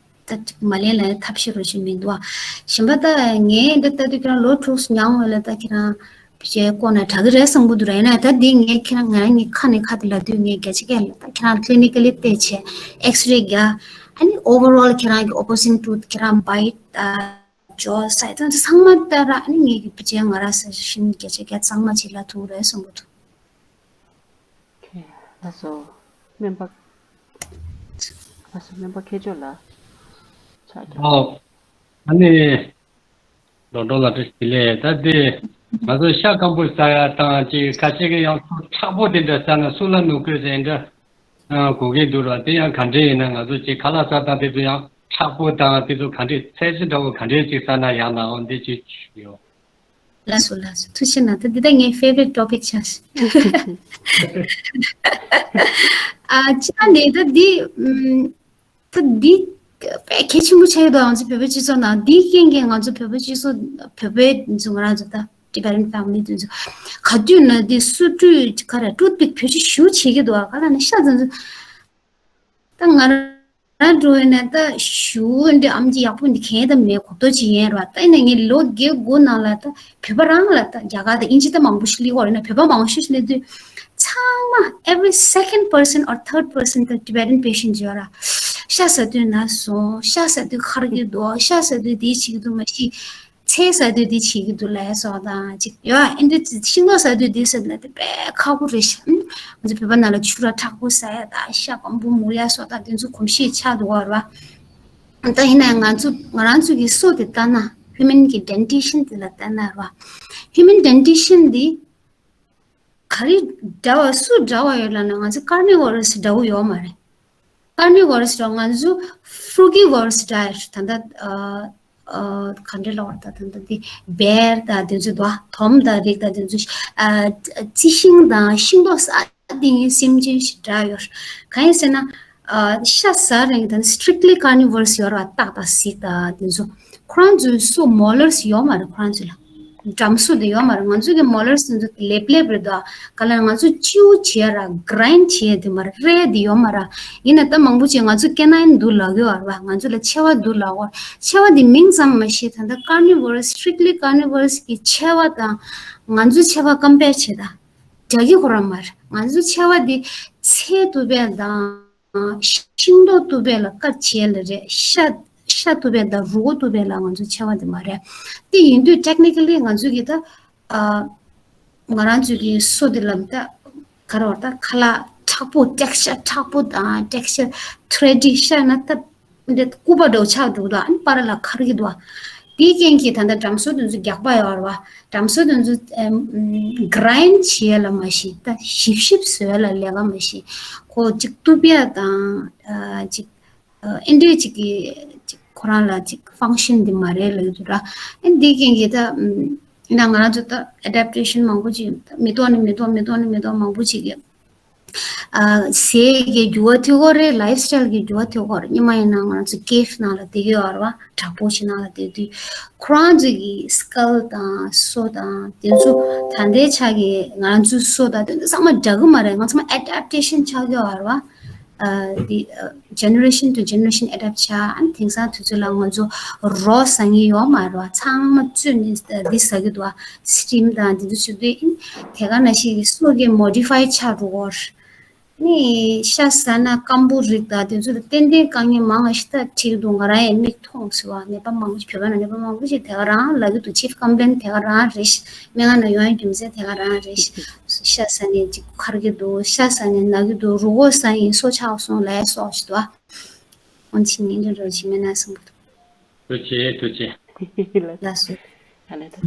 ད་ཅིག་མ་ལེན་ལ་ཐབས་ཤེས་རོ་ཞིག་མི་འདུག་བ། གཞན་པ་ད་ངས་འདི་ལྟ་དུས་ཁྱེད་རང་ལོ་དྲུག་མྱངས་བས་ལ་ད་ཁྱེད་རང་བྱས་བཀོག་ན་དྲག་གི་རེད་བསམ་གྱི་འདུག་ར། ཡིན་ན་ད་འདི་ངས་ཁྱེད་རང་ང་རང་གཉིས་ཁ་ནས་ཁ་དེ་ལབ་དུས་ངས་བརྒྱ་ཆ་བརྒྱ་ལ་ད་ཁྱེད་རང་ཀི་ལི་ནི་ཀ་ལི་བལྟས་བྱས་ཨེག་སི་རེ་རྒྱག་ཨ་ནི་ཨོ་ཝར་ཨོལ་ཁྱེད་རང་གི་ཨོ་པོ་སི་ཊི་ཊུཐ་ཁྱེད་རང་བྷའི་ཊི་ད་ཇོ་སའི་ད་ཚང་མ་ལྟ་ར། ཨ་ནི་ངས་ཀྱི་བུ་ཅན་ང་ར་ས་ཤིན་བརྒྱ་ཆ་བརྒྱ་གཙང་མ་ཅིག་ལ་ཐུག་རེད་གསུང་གི་འདུག་ཁེ། ལགས་སོ། སྨན་པ། ལགས་སོ། སྨན་པ་མཁས་མཆོག་ལགས། ཕྱག་རྒྱ། ཨོ། ཨ་ནི། ལོ་ལོ་ལ་བཀྲ་ཤིས་བདེ་ལེགས། ད་དེ་ང་ཚོ་ཤ་སྐམ་པོ་ཟ་ཡ་དང་ཅིག་ཁ་ཤས་ཀྱིས་ཡང་ཚོ་མཁྲེགས་པོ་དེ་འདྲ་ཟ་ན་སུ་ལ་ནུས་གོ་ཟེར་འདྲ། ཨ་གོ་གི་འདུག་ར། དེ་ཡང་ག་འདྲས་ཡིན་ན། ང་ཚོ་ཅིག་ཁ་ལག་ཟ་སྟངས་དེ་ཚོ་ཡང་མཁྲེགས་པོ་དང་དེ་ཚོ་ག་འདྲས་ཚད་གཞི་འདྲ་བོ་ག་འདྲས་ཅིག་ཟ་ན་ཡག་ནའང་འདི་ཅིག་ཞུ་ཡོད། ལགས་སོ་ལགས་སོ། ཐུགས་རྗེ་གནང་། ད་འདི་ད་ངའི་ཕེ་ཝ་རིཊ་ཊོ་པིག་ཆགས་ཤག་ཨ་ཅི་ད་ནས་ད་འདི་ཨམ། ད་འདི་དཔེ་གལ་ཆེན་པོ་ཆགས་ཡོད་དོ། ང་ཚོ་བོད་པའི་སྤྱི་ཚོགས་ནང་འདིའི་རྐྱེན་གྱིས་ང་ཚོ་བོད་པའི་སྤྱི་ཚོགས་བོད་པའི་ཚོ་ང་རང་ཚོ་ད་Tibetan family དེ་ཚོ་ག་དུས་ན་འདི་སོ་བཀྲུས་ག་རེ་ཊུཐ་པིག་བེད་སྤྱོད་ཞེ་པོ་བྱེད་ཀྱི་འདུག་ཨ་ག་ལ་ནི་ཤ་ཚ་ཚ། ད་ང་རང་འགྲོ་བའི་ནས་ད་ཞུ་འདི་ཨམ་ཅི་ཡག་པོ་འདི་གས་ད་མེད་གོ་ཏོ་ཅི་ཡན་ར། ད་ཡིན་ན་ངས་ལོ་བརྒྱད་དགུ་ནང་ལ་ད་བོད་པ་རང་ལ་ད་རྒྱ་གར་ད་དབྱིན་ཇི་ད་མང་པོ་ཞིག་སླེབས་ཡོད་རེད་ན། བོད་པ་མང་པོ་ཞིག་སླེབས་དུས་ཚང་མ་every second person or third person ད་Tibetan patient ཅིག་ཡོད་ར། ཤ་ཟ་དུས་ན་སོང་། ཤ་ཟ་དུས་འཁར་གྱི་འདུག་ཤ་ཟ་དུས་འདི་བྱེད་ཀྱི་འདུག་མ་གཞི། ཚལ་ཟ་དུས་འདི་བྱེད་ཀྱི་འདུག་ལབ་སོགས་དང་ཅིག་ཡོད། ཨེ་འདི་ཤིང་ཏོག་ཟ་དུས་འདི་ཟ་ན་དེ་དཔེ་ཁག་པོ་རེད་ཤག་ཨུམ། ང་ཚོ་བོད་པ་ནང་ལ་ཕྱུར་ར་མཁྲེགས་པོ་ཟ་ཡ་དང་ཤ་སྐམ་པོ་མུར་ཡ་སོགས་དང་དེ་ཚོ་གོམས་གཤིས་ཆགས་འདུག་བ་ར། ད་ཡིན་ན་ང་ཚོ་ང་རང་ཚོ་གི་སོ་དེ་ལྟ་ན་ཧིའུ་མན་གི་ཌེན་ཊི་ཤན་དེ་ལ་ལྟ་ན་ར། ཧིའུ་མན་ཌེན་ཊི་ཤན་འདི་ག་རེ་འདྲ་བ་སུ་འདྲ་བ་ཡོད་ལབ་ན་ང་ཚོ་ཀར་ནི་ཝོ་རས་འདྲ་བོ་ཡོད་མ་རེད། ཀར་ནི་ཝོ་རས་ར་ང་ཚོ་ཧྥུ་རུ་གི་ཝོ་རས་འདྲ་ཡོད་ད་ལྟ། ཨ་ཨ་ག་འདྲ་ལབ་དགོས་རེད། ད་ད་ལྟ་དེ་བེར་དང་དེ་ཚོ་དང་དོམ་དང་རིགས་དང་དེ་ཚོ་ཨ་རྩི་ཤིང་དང་ཤིང་ཏོག་ས་དེ་ངའི་སེམས་ཅན་ཞིག་འདྲ་ཡོད། གང་ཡིན་ཟེར་ན་ཨ་ཤ་ཟ་རིང་དང་strictly carnivores ཡོད་ར། སྟག་དང་གཟིག་དང་དེ་ཚོ། ཁོ་རང་ཚོའི་སོ་མོ་ལར་སི་ཡོད་མ་རེད་ཁོ་རང་ཚོ་ལ། འགྲམ་སོ་དེ་ཡོད་མ་རེད། ང་ཚོ་གི་མོ་ལར་སི་དེ་ཚོ་ལེབ་ལེབ་རེད་དོ། ག་ལ་ང་ཚོ་ཅིའུ་བྱེད་ཡ་ར་གྷ་རའིན་ཌི་བྱེད་ཡ་དེ་མ་རེད། རེད་དེ་ཡོད་མ་རེད། ཡིན་ན་ད་མང་པོ་ཅིག་ང་ཚོ་ཀེ་ནའིན་འདུག་ལབ་ཡོད་ར། ང་ཚོ་ལ་མཆེ་བ་འདུག་ལབ་ཡོད། མཆེ་བ་དེ་མིང་ཙམ་མ་ཤེས། ད་ལྟ་ཀར་ནི་ཝོ་རས་strictly carnivores གི་མཆེ་བ་དང་ང་ཚོའི་མཆེ་བ་ཀམ་པེར་བྱེད་ད། འདྲ་གི་ཁོ་རང་མ་རེད། ང་ཚོའི་མཆེ་བ་འདི་ཚལ་གཏུབ་པ་དང་ཤིང་ཏོག་གཏུབ་པ་ལ་དཀར་བྱེད་ལ་རེད། ཤ་ཤ་གཏུབ་པ་དང་རུས་ཁོག་གཏུབ་པ་ལ་ང་ཚོའི་མཆེ་བ་འདི་མ་རེད། དེ་ཡིན་དུས་technically ང་ཚོ་གི་ད་ཨ་ང་རང་ཚོ་གི་སོ་འདི་ལ་ད་ག་རེ་བ་ད་ཁ་ལག་མཁྲེགས་པོ་ཊེག་སི་ཅར་མཁྲེགས་པོ་དང་ཊེག་སི་ཅར་ཐི་རི་ཌི་ཤ་ན་ད། འདི་སྐུད་པ་འདྲ་བོ་ཆགས་འདུག་ད་ཨ་ནི་པར་ལ་འཁར་གྱི་འདུག་དེའི་རྐྱེན་གྱིས་ད་ལྟ་འགྲམ་སོ་དེ་ཚོ་རྒྱགས་པ་ཡོད་རེད་བ། འགྲམ་སོ་དེ་ཚོ་ཨམ་གྷ་རའིན་ཌི་བྱེད་ཡ་ལ་མ་གཞི་ད་ཞིབ་ཞིབ་བཟོ་ཡ་ལ་ལས་ཀ་མ་གཞི་ཁོ་གཅིག་གཏུབ་ཡ་དང་ཨ་གཅིག་ཨ་ཨེ་འདྲས་གཅིག་གི་གཅིག་ཁོ་རང་ལ་གཅིག་ཕང་ཤན་འདི་མ་རེད་ལབ་ཀྱི་འདུག་ར། ཨ་ནི་དེའི་རྐྱེན་གྱིས་ད་ཨམ་ཡིན་ན་ང་རང་ཚོ་ད་ཨེ་ཌབ་ཊེ་ཤན་མང་པོ་ཅིག་མི་ཐོག་ནས་མི་ཐོག་མི་ཐོག་ནས་མི་ཐོག་མང་པོ་ཅིག་གི་ཨ་ཟས་ཀྱི་འགྱུར་བ་ཐེབས་ཀྱི་ཡོད་རེད། ལའིབ་སི་ཊའིལ་གྱི་འགྱུར་བ་ཐེབས་ཀྱི་ཡོད་རེད། སྔོན་མ་ཡིན་ན་ང་ཚོ་ཀེབ་ནང་ལ་བསྡད་ཀྱི་ཡོད་རེད་བ། བྲག་ཕུག་ཞིག་ནང་ལ་བསྡད་དུས་ཁོ་རང་ཚོ་གི་སི་ཀལ་དང་སོ་དང་དེ་ཚོ་ད་ལྟའི་ཆ་གི་ང་ཚོའི་སོ་དང་དེ་ཚོ་ཚང་མ་འདྲ་གི་མ་རེད། ང་ཚང་མ་ཨེ་ཌབ་ཊེ་ཤན་ཆགས་ཀྱི་ཡོད་རེད་བ། ཨ་དེ་ཨ་generation to generation adapt བྱ། ཨ་ནི་དེང་སང་དུས་ཚོད་ལ་ང་ཚོ་རོ་ཟ་མཁན་ཡོད་མ་རེད་བ། ཚང་མ་བཙོས་ནས་འདི་ཟ་གི་འདུག་བ། སི་ཊིམ་དང་འདི་ཚོ་བྱེད་དུས་ཨིན། དེ་ག་ནང་བཞིན་གྱི་སོ་གི་མོ་ཌི་ཕའི་ཆགས་འགྲོ་གི་ཡོད་རེད། ནི་ཤ་ཟ་ན་སྐམ་པོ་རིགས་དང་དེ་ཚོ་ལ་ཏན་ཏན་དཀའ་ངལ་མང་བ་ཞིག་ད་འཕྲད་ཀྱི་འདུག་ང་རང་ཡང་མིག་མཐོང་སོང་བ། ནད་པ་མང་པོ་ཞིག་བོད་པ་ནང་ནད་པ་མང་པོ་ཞིག་དེ་ག་རང་ལབ་ཀྱི་འདུག་ཅིཕ་ཀམ་པི་ལེན་དེ་ག་རང་རེད་ཤག་སྨན་ཁང་ནང་ཡོང་ཡ་རྒྱུ་མཚན་དེ་ག་རང་རེད་ཤག་ཤ་ཟ་ནས་ཅིག་འཁར་གྱི་འདུག་ཤ་ཟ་ནས་ན་གི་འདུག་རུས་ཁོག་ཟ་ཡིན་སོ་ཆགས་སོང་ལབ་སོགས་ཤིག་འདུག་ཨ་འོན་ཆི་ནི་འདྲ་འདྲ་ཞིག་མེད་ན་བསམ་གྱི་འདུག་ཐུགས་རྗེ་ཆེ། ཐུགས་རྗེ་ཆེ། ལགས་སོ། ཨ་ལས་ད་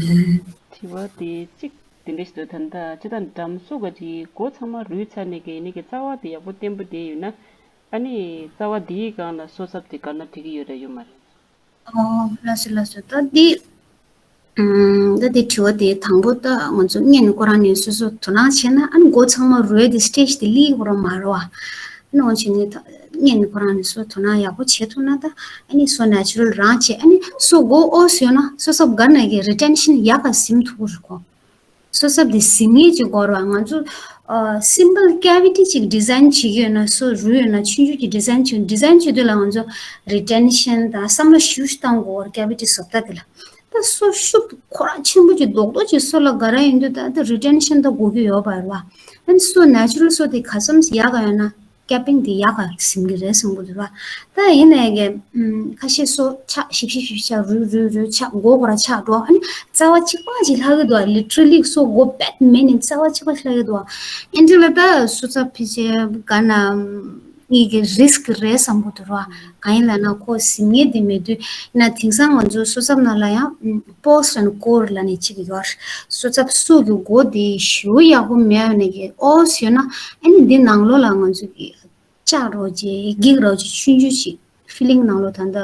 དྲི་བ་དེ་གཅིག་དེ་འདྲ་ཞིག་འདུག་ད་ལྟ་ཅི་ལྟར་འགྲམ་སོ་ག་དེ་མགོ་ཚང་མ་རུལ་ཚར་ནས་གི་ནི་གི་རྩ་བ་དེ་ཡག་པོ་བརྟན་པོ་བསྡད་ཡོད་ན། ཨ་ནི་རྩ་བ་དེའི་སྒང་ལ་སོ་སྲབ་དེ་བཀར་ན་འགྲིག་གི་ཡོད་རེད་ཡོད་མ་རེད། ཨོ་ལགས་སོ་ལགས་སོ། ད་འདི་ཨམ་ད་དེ་དྲི་བ་དེ་དང་པོ་ད་ང་ཚོ་སྔོན་ནས་ཁོ་རང་ནས་སོ་སོ་དོ་སྣང་བྱས་ན་ཨ་ནི་མགོ་ཚང་མ་རུལ་དེ་སི་ཊེ་ཇི་དེ་སླེབས་ཁོ་རང་མ་རེད་བ། ཨ་ནི་འོན་ཆེ་ནས་ད་སྔོན་ནས་ཁོ་རང་ནས་སོ་དོ་སྣང་ཡག་པོ་བྱེད་ཐུབ་ན་ད་ཨ་ནི་སོ་ནེ་ཅུ་རལ་རང་བྱེད། ཨ་ནི་སོ་མགོ་ཨོ་ཟོས་ན་སོ་སོ་ག་ན་གི་རི་ཊེན་ཤན་ཡག་ག་ཟིན་ཐུབ་ཀྱི་རེད་ཁོ། སོ་སོ་དེ་ཟིན་ངེས་ཅིག་དགོས་རེད་བ། ང་ཚོ་ཨ་སིམ་པལ་ཀེ་བི་ཊི་ཅིག་ཌི་ཛའིན་བྱེད་ཀྱི་ཡོད་ན་སོ་རུལ་ཡོད་ན་ཆུང་ཆུང་ཅིག་ཌི་ཛའིན་བྱེད། ཌི་ཛའིན་བྱེད་དུས་ལ་ང་ཚོ་རི་ཊེན་ཤན་དང་བསམ་བློ་ཞུ་ཞུ་བཏང་དགོས་རེད་ཀེ་བི་ཊི་བཟོ་ལྟ་དེ་ལ། ད་སོ་ཤུགས་ཁོ་རང་ཆེན་པོ་ཅིག་རྡོག་རྡོག་ཅིག་སོ་ལ་ག་ར་ཡིན་དུས་ད་ད་རི་ཊེན་ཤན་ད་དགོས་ཀྱི་ཡོད་པ་རེད་བ། ཨ་ནི་སོ་ནེ་ཅུ་རལ་སོ་དེ་ག་ཙམ་ཡག་ག་ཡོད་ན་ཀེ་པིང་དེ་ཡག་ག་ཟིན་གྱི་རེད་བསམ་གྱི་འདུག་ར། ད་ཡིན་ནའི་གི་ཨམ་ཁ་ཤས་སོ་ཆགས་ཞིབ་ཞིབ་ཞིབ་ཆགས་རུལ་རུལ་རུལ་ཆགས་མགོ་ཁོ་རང་ཆགས་འགྲོ། ཨ་ནི་རྩ་བ་གཅིག་པ་ཅིག་ལྷག་གི་འདུག་ལི་ཊི་རལ་ལི་སོ་མགོ་བད་མེད་ནི་རྩ་བ་གཅིག་པ་ཅིག་ལྷག་གི་འདུག་ཨེ་འདྲ་ལ་ད་སོ་ཚབ་ཕལ་ཆེར་ག་ན་ངེད་ཀྱི་རི་སི་ཀི་རེད་བསམ་གྱི་འདུག་ར། གང་ཡིན་ལབ་ན་ཁོ་ཟིན་ངེས་དེ་མེད་དུས་ན་དེང་སང་ང་ཚོ་སོ་ཚབ་ནང་ལ་ཡང་པོ་སི་ཊི་ཨེན་ཌི་ཀོར་ལབ་ནས་གཅིག་ཡོད། སོ་ཚབ་སོ་གི་མགོ་དེ་ཞུ་ཡག་པོ་མེད་ནས་ཀྱི་ཨོ་ཟོས་ན་ཨ་ནི་འདི་ནང་ལོགས་ལ་ང་ཚོ་གི་ ལྕགས་རོ་ཅིག་འགྱིག་རོ་ཅིག་ཆུང་ཆུང་ཞིག་ཕི་ལིང་ནང་ལོགས་ད་ལྟ་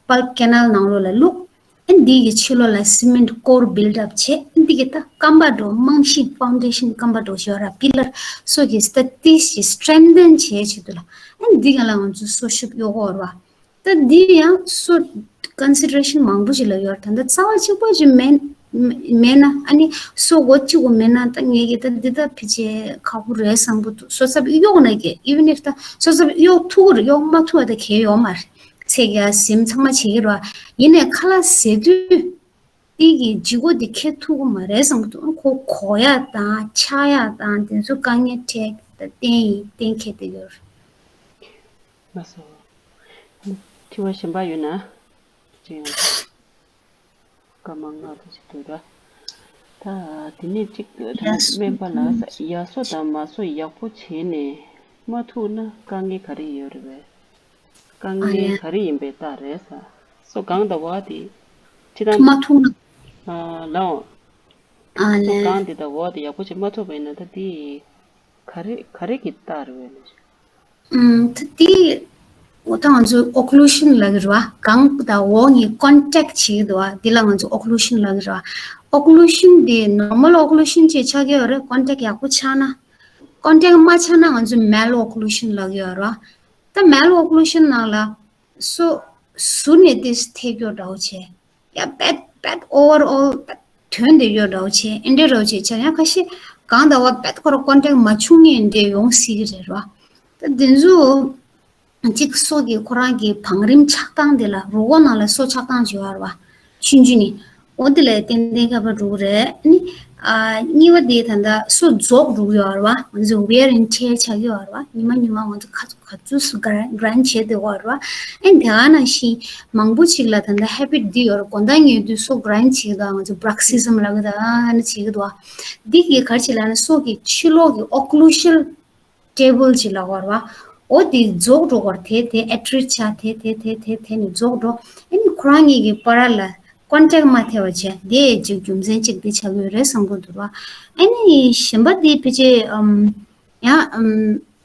པལཔ་ཀེ་ནལ་ནང་ལོགས་ལ་བླུགས། ཨ་ནི་འདི་གི་ཕྱི་ལོགས་ལ་སི་མེན་ཊི་ཀོར་བིལ་ཌི་ཨབ་བྱས། ཨ་ནི་འདི་གི་ད་སྐམ་པ་འགྲོ། རྨང་གཞི་ཕའུན་ཌེ་ཤན་སྐམ་པ་འགྲོ་ཞོར་ར་པི་ལར་སོགས་ཀྱི་ད་ཏིས་ཀྱི་སི་ཊྲེང་ཐན་བྱེད་ཆེད་དུ་ལ། ཨ་ནི་འདི་ག་ལ་ང་ཚོ་སོ་ཤུབས་གཡོག་གོ་ར་བ། ད་འདི་ཡང་སོ་ཀོན་སི་ཌ་རེ་ཤན་མང་པོ་ཞིག་ལ་ཡོད་རེད། ད་ལྟ་རྩ་བ་གཅིག་པོ་ཞིག་མེད་མེད་ན། ཨ་ནི་སོ་སྒོ་གཅིག་པོ་མེད་ན་ད་ངས་ཀྱི་ད་འདི་ད་ཕལ་ཆེར་ཁག་པོ་རེད་བསམ་གྱི་འདུག་སོ་ཚབ་གཡོག་ན་ཀྱི་ཨི་ཝན་ཨིཕ་ད་སོ་ཚབ་གཡོག་ཐུབ་ཀྱི་རེད། གཡོག་མ་ཐུབ་པ་ད་གལ་ཡོད་མ་རེད། ཚད་ཀྱི་ཟིམ་ཚང་མ་བྱེད་ཀྱི་རེད་བ། ཡིན་ནའི་ཁ་ལག་ཟས་དུས་འདི་གི་ལྗིད་ཁོག་འདི་འཁྱེར་ཐུབ་ཀྱི་མ་རེད་བསམ་གྱི་འདུག་ཁོ་གོག་ཡག་དང་ཆག་ཡག་དང་དེ་ཚོ་དཀའ་ངལ་འཕྲད་ཀྱི་ད་གཏན་ཡིན། གཏན་འཁེལ་བསྡད་ཡོད་རེད། ལགས་སོ། དྲི་བ་གཞན་པ་ཡོད་ན། ཅིག་ཡང་། སྐར་མ་ལྔ་ཙམ་ཞིག་འདུག་ར། ད་དེ་ནས་གཅིག་ད་ལགས་སོ། སྨན་པ་ལགས། ཡར་གསོ་དང་མར་གསོ་ཡག་པོ་བྱས་ནས་མ་ཐུག་ན་དཀའ་ངལ་ག་རེ་ཡོད་རེད་པས། དཀའ་ཨ་ངལ་ལས། ག་རེ་ཡིན་པའི་རྟགས་རེད་ཟེར། སོ་གང་དང་བ་དེ་ཅི་ལྟར། མ་ཐུག་ན། ཨ་ལའོ། ཨ་སོ་ལས། གང་དེ་དང་བ་དེ་ཡག་པོ་བྱེད་མ་ཐུབ་པ་ཡིན་ན་ད་དེ་ག་རེ་ག་རེ་གི་རྟགས་རེད་པས། ཨམ། ད་དེ་འོ་ད་ང་ཚོ་ཨོ་ཀུ་ལུ་ཤན་ལབ་ཀྱི་རེད་བ། གང་དང་འོག་གཉིས་ཀོན་ཊེག་བྱེད་ཀྱི་འདུག་བ། དེ་ལ་ང་ཚོ་ཨོ་ཀུ་ལུ་ཤན་ལབ་ཀྱི་རེད་བ། ཨོ་ཀུ་ལུ་ཤན་དེ་ནོར་མལ་ཨོ་ཀུ་ལུ་ཤན་ཅེས་ཆགས་ཀྱི་ཡོད་རེད། ཀོན་ཊེག་ཡག་པོ་ཆགས་ན། ཀོན་ཊེག་མ་ཆགས་ན་ང་ཚོ་མལ་ཨོ་ཀུ་ལུ་ཤན་ལབ་ཀྱི་ཡོད་རེད་བ། ད་མལ་ཨོ་ཀུ་ལུ་ཤན་ནང་ལ་སོ་ཟུར་ནས་དེ་ཐེབས་ཀྱི་འདྲ་བོ་བྱས། ཡ་བད་བད་ཨོ་ཝར་ཨོལ་བད་དོན་དེ་ཡོད་འདྲ་བོ་བྱས། ཨེ་འདྲ་འདྲ་བོ་བྱས་བྱས་ཡང་ཁ་ཤས་གང་ལྟར་བ་བད་ཁོ་ར་ཀོན་ཊེག་མ་བྱུང་ངེས་འདྲ་བོ་ཡོང་སྲིད་ཀྱི་རེད་ར། ད་དེ་ཚོ་གཅིག་སོ་གི་ཁོ་རང་གི་བང་རིམ་ཆགས་སྟངས་དེ་ལ། རུས་ཁོག་ནང་ལ་སོ་ཆགས་སྟངས་བྱེད་པ་ར་བ། ཆུང་ཆུང་ནས། འོ་དེ་ལས་ཏན་ཏན་ཁྱད་པར་འགྲོ་གི་རེད། ཨ་ནི། ཨ། གཉིས་པ་དེ་ད་ལྟ་སོ་རྫོགས་འགྲོ་གི་ཡོད་རེད་བ། ང་ཚོ་wear and tear ཆགས་ཀྱི་ཡོད་རེད་བ། ཉི་མ་ཉི་མ་ང་ཚོ་ཁ་ཚོ་ག་ཚོད་སུ་ག་ར་གྷ་རའིན་ཌི་བྱས་བསྡད་ཡོད་རེད་བ། ཨ་ནི་དེ་ག་ནང་བཞིན་མང་པོ་ཅིག་ལ་ད་ལྟ་ཧེ་བིཊ་འདི་ཡོད་རེད། དགོང་དག་ཉལ་དུས་སོ་གྷ་རའིན་ཌི་བྱེད་ཀྱི་འདུག་ང་ཚོ་བྷ་རག་སི་ཛམ་ལབ་ཀྱི་འདུག་ཨ་ནི་བྱེད་ཀྱི་འདུག་བ། འདི་གིས་ག་རེ་བྱེད་ལབ་ན་སོ་གི་ཕྱི་ལོགས་ཀྱི་ཨོ་ཀུ་ལུ་ཤལ་ཊེ་བལ་ཅིག་ལབ་ཀྱི་ཡོད་རེད་བ། འོ་དེ་རྫོགས་འགྲོ་གི་ཡོད་རེད། དེ་དེ་ཨེ་ཊི་རི་ཆགས་དེ་དེ་དེ་དེ་དེ་ནས་རྫོགས་འགྲོ། ཨ་ནི་ཁོ་རང་གཉིས་ཀྱི་བར་ལ་ཀོན་ཊེག་མ་ཐེབས་པ་བྱས། དེ་ཅིག་རྒྱུ་མཚན་གཅིག་དེ་ཆགས་ཀྱི་ཡོད་རེད་བསམ་གྱི་འདུག་ར། ཨ་ནི་གཞན་པ་དེ་ཕལ་ཆེར་ཨམ། ཡང་ཨམ།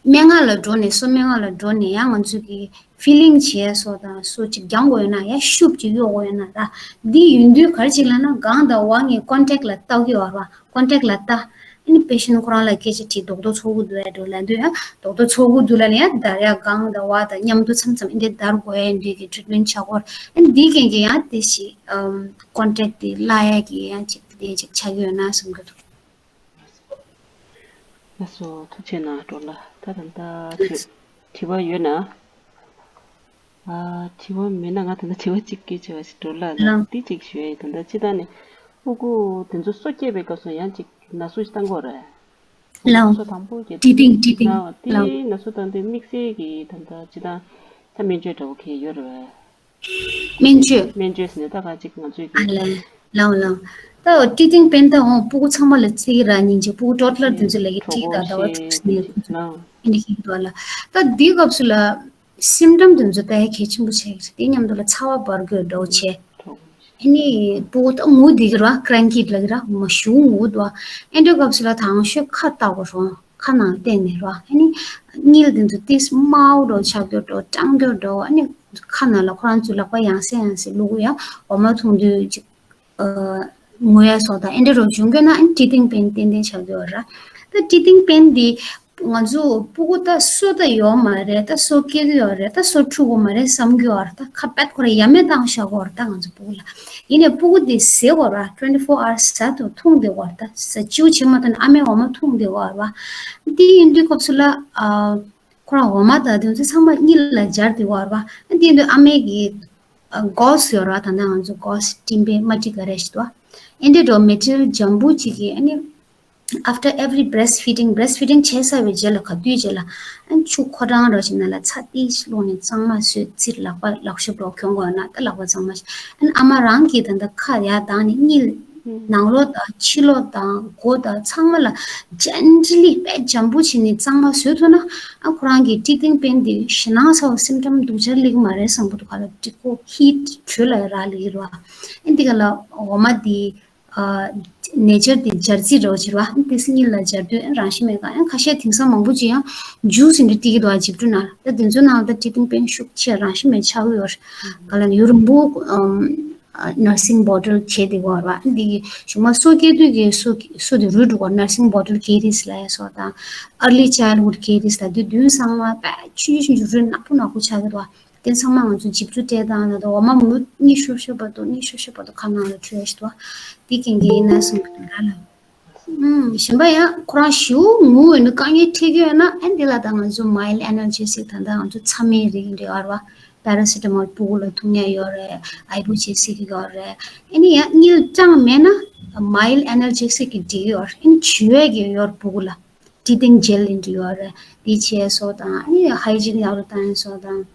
སྨན་ཁང་ལ་འགྲོ་ནས་སོ་སྨན་ཁང་ལ་འགྲོ་ནས་ཡང་ང་ཚོ་གི་ཕི་ལིང་བྱས་སོ་དང་སོ་ཅིག་རྒྱག་དགོས་ཡོད་ན། ཡང་ཤུབས་ཅིག་གཡོག་དགོས་ཡོད་ན་ར། འདི་ཡིན་དུས་ག་རེ་བྱེད་ལབ་ན་གང་དང་བ་གཉིས་ཀོན་ཊེག་ལ་ལྟ་གི་ཡོད་རེད་བ། ཀོན་ཊེག་ལ་ལྟ། ཨ་ནི་པེ་ཤན་ཁོ་རང་ལ་སྐད་ཆ་དྲིས། རྡོག་རྡོག་ཚོར་གྱི་འདུག་ཨེ་འགྲོ་ལབ་དུས་ཡང་རྡོག་རྡོག་ཚོར་གྱི་འདུག་ལབ་ནས་ཡང་འདར་ཡག་གང་དང་བ་དང་མཉམ་དུ་མཚམས་མཚམས་ཨེ་འདྲས་འདར་དགོས་ཡ་འདྲས་ཀྱི་ཊི་རིཊ་མེན་ཊི་བྱ་དགོས། ཨ་ནི་འདི་རྐྱེན་གྱིས་ཡང་དེ་ཞིག་ཨམ། ཀོན་ཊེག་དེ་བརླག་ཡ་གི་ཡང་ཅིག་དེ་ཅིག་ཆགས་ཀྱི་ཡོད་ན་བསམ་གྱི་འདུག་ལགས་སོ། ཐུགས་རྗེ་གནང་སྤྲོ་ལགས། ད་ད་ལྟ་དྲི་དྲི་བ་ཡོད་ན། ཨ། དྲི་བ་མེད་ན་ང་ད་ལྟ་དྲི་བ་གཅིག་སྐད་ཆ་བ་ཞིག་འགྲོ་ལ་ལ་ལགས། འདི་གཅིག་ཞུ་ཡ་ཡིན། ད་ལྟ་སྤྱིར་བཏང་ནས་ཕྲུ་གུ་དེ་ཚོ་སོ་སྐྱེས་པའི་སྐབས་སུ་ཡང་གཅིག་ན་ཟུག་ཞིག་བཏང་གི་ཡོད་རེད། ལགས། སོ་དང་པོ་གི་ཊི་ཊིང་ཊི་ཊིང་ལགས། དེ་ལགས། ན་ཟུག་བཏང་དུས་དམིགས་བསལ་གྱི་ད་ལྟ་སྤྱིར་བཏང་ད་སྨན་བཅོས་འདྲ་བོ་གང་ཡོད་རེད་པས། སྨན་བཅོས། སྨན་བཅོས་ཟེར་ནས་ད་ག་ཅིག་ང་ཚོས་ཨ་ཀྱི་ལེ། ལའོ་ལའོ། ད་ཊི་ཊིང་པེན་ད་འོང་སྤུ་གུ་ཚང་མ་ལ་བརྩི་གི་ར། སྙིང་རྗེ། སྤུ་གུ་ཊོ་ཌ་ལར་དེ་ཚོ་ལ་ཡི་གྲོད་ཁྲིག་ཁོག་དང་ཟླ་བ་ཤེས་དྲུག་ནས་ཀྱི་ཁོ་ཚོ་ལའོ། ཨེ་འདྲ་ཤེས་ཀྱི་འདུག་ལ། ད་འདིའི་སྐབས་སུ་ལ་སིམ་ཊམ་དེ་ཚོ་ད་ཡ་གལ་ཆེན་པོ་ཆགས་ཀྱི་རེད། དེ་མཉམ་དུ་ལ་ཚ་བ་འབར་དགོས་འདྲ་བོ་བྱས། ཨ་ནི་སྤུ་གུ་ད་ངུ་བསྡད་ཀྱི་ར། ཀྲེང་ཀི་ལབ་ཀྱི་ར། མ་ཞུ་ངུ་འདུག་ཨེ་འདྲའི་སྐབས་སུ་ལ་དང་ཤོས་ཁ་བལྟ་དགོས་རུང་། ཁ་ནང་བལྟས་ནས་རོ། ཨ་ནི་དངུལ་དེ་ཚོ་ཏིས་དམར་པོ་འདྲ་ཆགས་རྒྱུ་འདྲ། སྐྲངས་རྒྱུ་འདྲ། ཨ་ནི་ཁ་ནང་ལ་ཁོ་རང་ཚོའི་ལག་པ་ཡང་སེ་ཡང་སེ་བླུགས། ཡང་འོ་མ་འཐུང་དུས་ཅིག་ཨ། ངུ་ཡ་སོགས་དང་ཨེ་འདྲ་རོ་བྱུང་གི་ན། ཨ་ནི་ཊི་ཊིང་པེན་ཏན་ཏན་ཆགས་ཀྱི་ཡོད་ར། ད་ཊི་ཊིང་པེན་འདི་ང་ཚོ་སྤུ་གུ་ད་སོ་ད་ཡོད་མ་རེད། ད་སོ་སྐྱེ་གི་ཡོད་རེད། ད་སོ་འཁྲུ་དགོས་མ་རེད་བསམ་གྱི་ཡོད་ར། ད་ཁ་པད་ཁོ་ར་ཡ་མེད་བཏང་བཞག་གི་ཡོད་ར། ད་ང་ཚོ་སྤུ་གུ་ལ། ཡིན་ནའི་སྤུ་གུ་འདི་ཟས་གོ་ར། ཊུ་ཝེན་ཊི་ཕོར་ཨ་ཝར་སི་ཟ་དུས་འཐུང་བསྡད་གོ་ར། ད་ཟ་བཅུག་བྱེད་མ་ཐུབ་ན་ཨ་མའི་འོ་མ་འཐུང་བསྡད་གོ་ར་བ། འདི་ཡིན་དུས་སྐབས་སུ་ལ་ཨ། ཁོ་རང་འོ་མ་དང་དེ་ཚོ་ཚང་མ་གཉིད་ལ་སྦྱར་བསྡད་གོ་ར་བ། འདི་ཡིན་དུས་ཨ་མའི་གི་ཨ། གོ་སི་ཡོད་ར། ད་ལྟ་ང་ཚོ་གོ་སི་སྤྲིན་པའི་མ་ཊི་ག་རེ་ཞིག་འདུག་བ། ཨེ་འདྲ་འདྲ་མེ་ཊི་རི་ཡལ་འཇམ་པོ་ཅིག་གི་ཨ་ནི། After every breastfeeding, breastfeeding བྱས་ཚར་བའི་རྗེས་ལ། ག་དུས་རྗེས་ལ་ཨ་ཆུ་ཁོ་རང་རོ་ཞིག་ནང་ལ་ཚྭ་ཏིས་བླུགས་ནས་གཙང་མ་བཟོས་ཚར། ལག་པ་ལག་ཤུབས་རོ་གྱོན་དགོས་ན་ད་ལག་པ་གཙང་མ་བྱས། ཨ་ནི་ཨ་མ་རང་གིས་ད་ལྟ་ཁ་ཡར་གདངས་ནས་གཉིད། ནང་ལོགས་དང་ཕྱི་ལོགས་དང་མགོ་དང་ཚང་མ་ལ་ཇེན་ཊི་ལི་དཔེ་འཇམ་པོ་བྱས་ནས་གཙང་མ་བཟོས་ཐུབ་ན། ཨ་ཁོ་རང་གི་ཊི་ཊིང་པེན་དེ་ཞེད་སྣང་ཚ་བོ་སིམ་ཊམ་སྡུག་ཅག་སླེབས་ཀྱི་མ་རེད་བསམ་གྱི་འདུག་ག་ལ་ཊི་ཁོ་ཧི་ཊི་དྲོད་ལ་རག་ལས་ཀྱི་རེད་བ། ཨ་འདི་ག་ལ་འོ་མ་དེ། ཨ། ནེ་ཅར་དེ་འབྱར་རྩི་འདྲ་བོ་ཅིག་རེད་བ། ཏོག་ཙམ་གཉིད་ལ་འབྱར་དུས་རང་བཞིན་མེད་ག་ཡང་ཁ་ཤས་དེང་སང་མང་པོ་ཅིག་ཡང་ཇུས་འདི་སྤྲད་ཀྱི་འདུག་བ། འཇིབ་རུ་ནང་ལ། ད་དེ་ཚོའི་ནང་ལ་ད་ཊི་ཊིང་པེན་ཤུགས་ཆེ་རང་བཞིན་མེད་ཆགས་ཀྱི་ཡོད་རེད། ག་ལ་ནི་ཡུན་རིང་པོ་ཨམ་ནར་སིང་བྷོ་ཊལ་བྱས་བསྡད་ཀྱི་ཡོད་རེད་བ། འདི་གི་གཞུག་མ་སོ་སྐྱེ་དུས་ཀྱི་སོ་སོ་དེ་རུལ་འགྲོ་གི་ཡོད་རེད། ནར་སིང་བྷོ་ཊལ་ཀེ་རིས་ལབ་ཡ་སོགས་དང་། ཨར་ལི་ཅའི་ལི་ཧུཌ་ཀེ་རིས་ལབ་དུས་དུས་ཚང་མ་དཔེ་ཆུང་ཆུང་ཆུང་ཆུང་རུལ་ནག་པོ་ནག་པོ་ཆགས་ཀྱི་འདུག་བ། དེ་ཚང་མ་ང་ཚོ་འཇིབ་རུ་སྤྲད་སྟངས་ན་དང་འོ་མ་མུ་གཉིད་ཤོར་ཤོར་བར་དུ་གཉིད་ཤོར་ཤོར་བར་དུ་ཁ་ནང་ལ་འཁྲུད་ཡ་ཞིག་འདུག་བ། འདི་རྐྱེན་གྱིས་ཡིན་ན་གསུངས་འདུག་ར་ལ། ཨུམ། གཞན་པ་ཡང་ཁོ་རང་ཞེ་པོ་ངུ་འོས་ན་དཀའ་ངལ་འཕྲད་ཀྱི་ཡོད་ན་ཨ་འདི་ལ་ད་ང་ཚོ་མའིལ་ཌི་ཨ་ན་ལ་ཇེ་སིག་ད་ལྟ་ང་ཚོ་ཚྭ་སྨན་རིགས་འདྲ་ཡོད་རེད་བ། པེ་ར་སི་ཊ་མོལ་སྤུ་གུ་ལ་འཐུང་ཡ་ཡོད་རེད། ཨའི་བུ་ཇེ་སིག་གི་ཡོད་རེད། ཨ་ནི་ཡང་གཉིད་སྐྲག་མེད་ན་མའིལ་ཌི་ཨ་ན་ལ་ཇེ་སིག་གི་འགྲིག་གི་ཡོད་རེད། ཨ་ནི་བྱི་བའི་གི་ཡོད་རེད་སྤུ་གུ་ལ། ཊི་ཊིང་ཇེལ་ཡིན་འདྲ་ཡོད་རེད། འདི་བྱས་སོགས་དང་ཨ་ནི་ཧའི་ཇིན་ཡག་རུ་བཏང་ཡ་སོགས་དང་།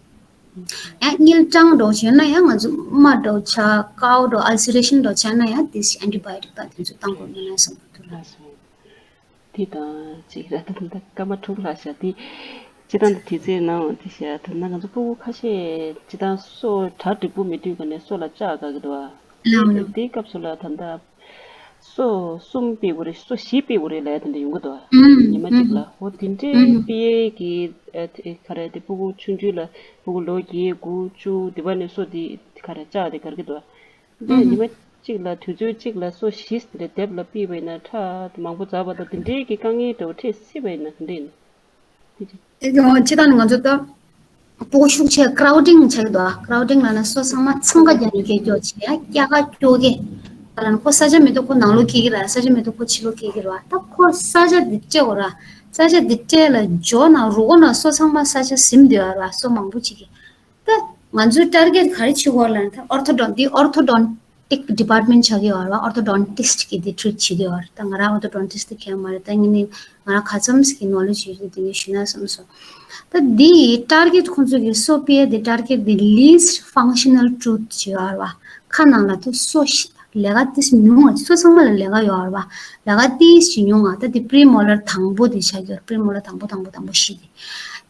ཡང་གཉིད་སྐྲག་འདྲ་བྱུང་ན་ཡང་ང་ཚོ་རྨ་འདྲ་ཆགས་ཀའོ་འདྲ་ཨལ་སི་རེ་ཤན་འདྲ་ཆགས་ན་ཡང་དེ་ཨན་ཊི་བྷ་ཡོ་ཊིག་དང་དེ་ཚོ་བཏང་དགོས་ཡོད་ན་བསམ་གྱི་འདུག་ལ། དེ་དང་གཅིག་ར་ད་ད་སྐར་མ་དྲུག་ལྷག་བཞག་དེ་སྤྱི་བཏང་དུ་དུས་ཚོད་ནང་དེ་བཞག་ད་ན་ང་ཚོ་སྤུ་གུ་ཁ་ཤས་སྤྱི་བཏང་སོ་གྲ་འགྲིག་པོ་མེད་དུས་ག་ནས་སོ་ལ་ལྕག་ག་གི་འདུག་ཨ། ལའོ་ལའོ། དེ་སྐབས་སུ་ལ་ད་ལྟ་སོ་གསུམ་སྤེལ་དགོས་རེད། སོ་བཞི་སྤེལ་དགོས་རེད་ལབ་ཡ་དེ་འདྲ་ཡོང་གི་འདུག་ཨ། ཉི་མ་གཅིག་ལ་འོ་དེ་འདྲའི་སྤེལ་ཡས་ཀྱི་ཨ་དེ་ག་རེ་དེ་སྤུ་གུ་ཆུང་ཆུང་ལ་སྤུ་གུ་ལོ་བརྒྱད་དགུ་བཅུ་དེ་བ་ནས་སོ་དེ་ག་རེ་ལྕག་དེ་གར་གི་འདུག་ཨ། འདི་ཉི་མ་གཅིག་ལ་དུས་ཚོད་གཅིག་ལ་སོ་བཞི་དེ་འདྲ་སྡེབ་ལ་སྤེལ་བ་ཡིན་ན་ཁྲག་མང་པོ་འཛག་པ་དང་དེ་འདྲའི་གི་དཀའ་ངལ་འདྲ་བོ་འཕྲད་སྲིད་པ་ཡིན་ན་ག་འདྲ་ཡིན་ན། དེ་ཡང་སྤྱི་བཏང་ནས་ང་ཚོ་ད་སྤུ་གུ་ཤུགས་ཆེ་ཀ་རའོ་ཌིང་བྱེད་ཀྱི་འདུག་ཨ། ཀ་རའོ་ཌིང་ལབ་ན་སོ་ཚང་མ་འཚང་ཁ་རྒྱག་ནས་སྐྱེལ་རྒྱུ་བྱེད་ཡ་སྐྱ་ཀ་སྐྱོ་གི། ད་ལ་ཁོ་ས་ཆ་མེད་དུས་ཁོ་ནང་ལོགས་སྐྱེལ་གི་ར། ས་ཆ་མེད་དུས་ཁོ་ཕྱི་ལོགས་སྐྱེལ་གི་ར། ད་ཁོ་ས་ཆ་འདི་སྤྲད་དགོས་ར། ས་ཆ་འདི་སྤྲད་ལ་འཇོག་ན་རུ་གོ་ན་སོ་ཚང་མ་ས་ཆ་ཟིན་བསྡད་ཡོད་ར། སོ་མང་པོ་ཅིག་གི། ད་ང་ཚོའི་ཊར་གེཊ་ག་རེ་བྱེད་དགོས་ལབ་ན་ད་ཨོར་ཐོ་ཌོན་འདི་ཨོར་ཐོ་ཌོན་ཊིག་ཌི་པཱར་ཊི་མེན་ཊི་ཆགས་ཀྱི་ཡོད་ར། ཨོར་ཐོ་ཌོན་ཊི་སི་ཊི་གིས་འདི་ཊི་རིཊ་བྱེད་ཀྱི་ཡོད་ར། ད་ང་རང་ཨོར་ཐོ་ཌོན་ཊི་སི་ཊི་དེ་མཁྱེན་མ་རེད། ད་ངས་ནི་ང་རང་ག་ཙམ་ཞིག་གི་ནོ་ལེ་ཇི་ཡོད་རེད་དེ་ངས་ཞུས་ན་བསམ་སོང་། ད་འདི་ཊར་གེཊ་ཁོང་ཚོ་གི་སོ་སྤེལ་དེ་ཊར་གེཊ་དེ་ལིསཊ་ཕང་ཤ་ནལ་ཊུ་ཐི་ཅིག་ཡོད་ར་བ། ཁ་ནང་ལ་ད་སོ་ཤི་ལས་ཀ་ཏིས་ཉུང་ང་། སོ་ཚང་མ་ལ་ལས་ཀ་ཡོད་ར་བ། ལས་ཀ་ཏིས་ཞིག་ཉུང་ང་། ད་དེ་པི་རི་མོ་ལར་དང་པོ་དེ་ཆགས་ཀྱི་ཡོད་ར། པི་རི་མོ་ལར་དང་པོ་དང་པོ་དང་པོ་བཞི་དེ།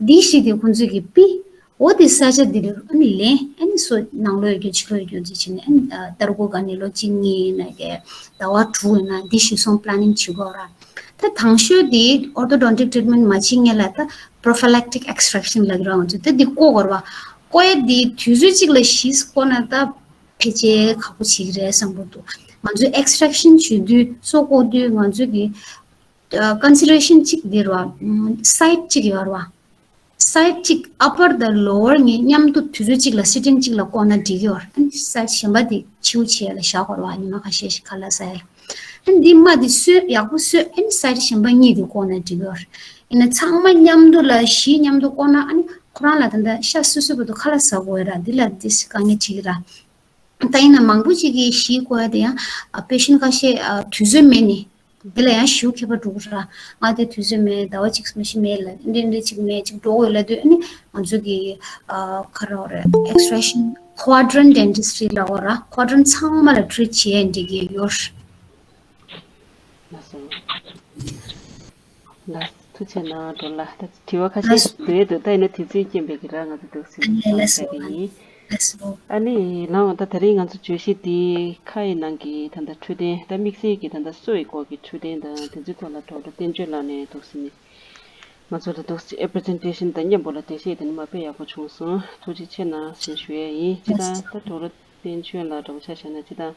འདི་བཞི་དེ་ཁོང་ཚོས་ཀྱི་པི། འོ་དེ་ས་ཆ་འདི་རུ་ཨ་ནི་ལེན། ཨ་ནི་སོ་ནང་ལོགས་ཡོད་རྒྱུ་ཕྱི་ལོགས་ཡོད་རྒྱུ་འདི་བྱས་ནས་ཨ་ནི་ཏར་གོ་ག་ནས་ལོ་གཅིག་གཉིས་ཡིན་ན་ཀྱེ་ཟླ་བ་དྲུག་ཡིན་ན་འདི་གཞི་བཟུང་པི་ལ་ནིང་བྱེད་དགོས་ར། ད་དང་ཤོས་དེ་ཨོར་ཐོ་ཌོན་ཊིག་ཊི་རིཊ་མེན་ཊི་མ་བྱེད་སྔོན་ལ་ད་པྲོ་ཕི་ལེག་ཊིག་ཨེགས་ཊྲེག་ཤན་ལབ་ཀྱི་ར། ང་ཚོས་ད་འདི་བཀོག་དགོས་ར་བ། བཀོག་ཡ་འདི་དུས་ཚོད་གཅིག་ལ་བཞི་བཀོག་ན་ད་ཕལ་ཆེར་ཁག་པོ་ཆགས་ཀྱི་རེད་བསམ་གྱི་འདུག་ང་ཚོས་ཨེགས་ཊྲེག་ཤན་བྱེད་དུས་སོ་བཀོག་དུས་ང་ཚོས་ཀྱི་ཀོན་སི་ཌ་རེ་ཤན་གཅིག་འདི་ར་བ། སའིཌ་གཅིག་ཡོད་ར་བ། སའིཌ་གཅིག་ཨ་པར་དང་ལོ་ཝར་གཉིས་མཉམ་དུ་དུས་ཚོད་གཅིག་ལ་སི་ཊིང་གཅིག་ལ་བཀོག་ན་འགྲིག་གི་ཡོད་རེད། ཨ་ནི་སའིཌ་གཞན་པ་དེ་ཕྱིའུ་ཆེ་ལ་བཞག་དགོས་རེད་བ། ཉི་མ་ཁ་ཤས་ཤིག་ཁ་ལག་ཟ་ཡ་ལ། ཨ་ནི་འདི་མ་དེ་སོས་ཡག་པོ་སོས། ཨ་ནི་སའིཌ་གཞན་པ་གཉིས་དེ་བཀོག་ན་འགྲིག་གི་ཡོད་རེད། ཡིན་ན་ཚང་མ་མཉམ་དུ་ལ་བཞི་མཉམ་དུ་བཀོག་ན་ཨ་ནི་ཁོ་རང་ལ་ད་ལྟ་ཤ་སོ་སོའི་བར་དུ་ཁ་ལག་ཟ་དགོས་ར། འདི་ལ་འདི་དཀའ་ངལ་འཕྲད་ཀྱི་ར། ད་ཡིན་ན་མང་པོ་ཅིག་གིས་བཞི་བཀོག་ཡ་དེ་ཡང་ཨ་པེ་ཤན་ཁ་ཤས་ཨ་དུས་ཚོད་མེད་ནི། འདི་ལ་ཡང་ཞེ་པོ་ཁྱད་པར་འགྲོ་གི་ར། ང་དེ་དུས་ཚོད་མེད། ཟླ་བ་གཅིག་མ་གཏོགས་མེད་ལ། འདི་འདྲ་ཅིག་མེད་ཅིག་འགྲོ་དགོས་ལབ་དུས་ཨ་ནི་ང་ཚོ་གི་ཨ་ག་རེ་ལབ་དགོས་རེད། ཨེགས་ཊྲེག་ཤན་ཁུ་ཝ་ཌི་རེན་ཊི་ཌེན་ཊི་སི་ཊི་རི་ལབ་དགོས་ར། ཁུ་ཝ་ཌི་རེན་ཊི་ཚང་མ་ལ་ཊི་རིཊ་བྱེད་ཡ་འགྲིག་གི་ཡོད་རེད། ལགས་སོ། ལགས་ཐུགས་རྗེ་གནང་འགྲོ་ལ། ད་དྲི་བ་ཁ་ཤས་ལགས་སོ། འདུག་འདུག་ད་ཡིན་ན་དུས་ཚོད་རྐྱེན་པས་ཀྱི་ར་ང་ཚོ་འདུག་ཟིན་ཨ་ནི་ལགས་སོ། བྱ་གི་ཡིན། ལགས་སོ། ཨ་ནི་ལགས་འོང་། ད་དེ་རིང་ང་ཚོ་བརྗོད་གཞི་འདི་ཁ་ཡི་ནང་གི་ད་ལྟ་འཕྲོད་བསྟེན། ད་དམིགས་བསལ་གྱི་ད་ལྟ་སོ་ཡི་སྐོར་གྱི་འཕྲོད་བསྟེན་དང་དེ་ཚོའི་ཐོག་ལ་ཌོག་ཊར་བསྟན་ཆོས་ལགས་ནས་འདུག་ཟིན་ནས་ང་ཚོ་ལ་འདུག་ཨེ་པི་རི་ཛེན་ཊེ་ཤན་དང་མཉམ་པོ་ལ་འགྲེལ་བཤད་དེ་ནི་མ་དཔེ་ཡག་པོ་བྱུང་སོང་། ཐུགས་རྗེ་ཆེ་གནང་ཞེས་ཞུ་ཡས་ཡིན། སྤྱིར་བཏང་ད་ཌོག་ཊར་བསྟན་ཆོས་ལགས་འདྲ་བོ་ཆ་བཞག་ན་སྤྱིར་བཏང་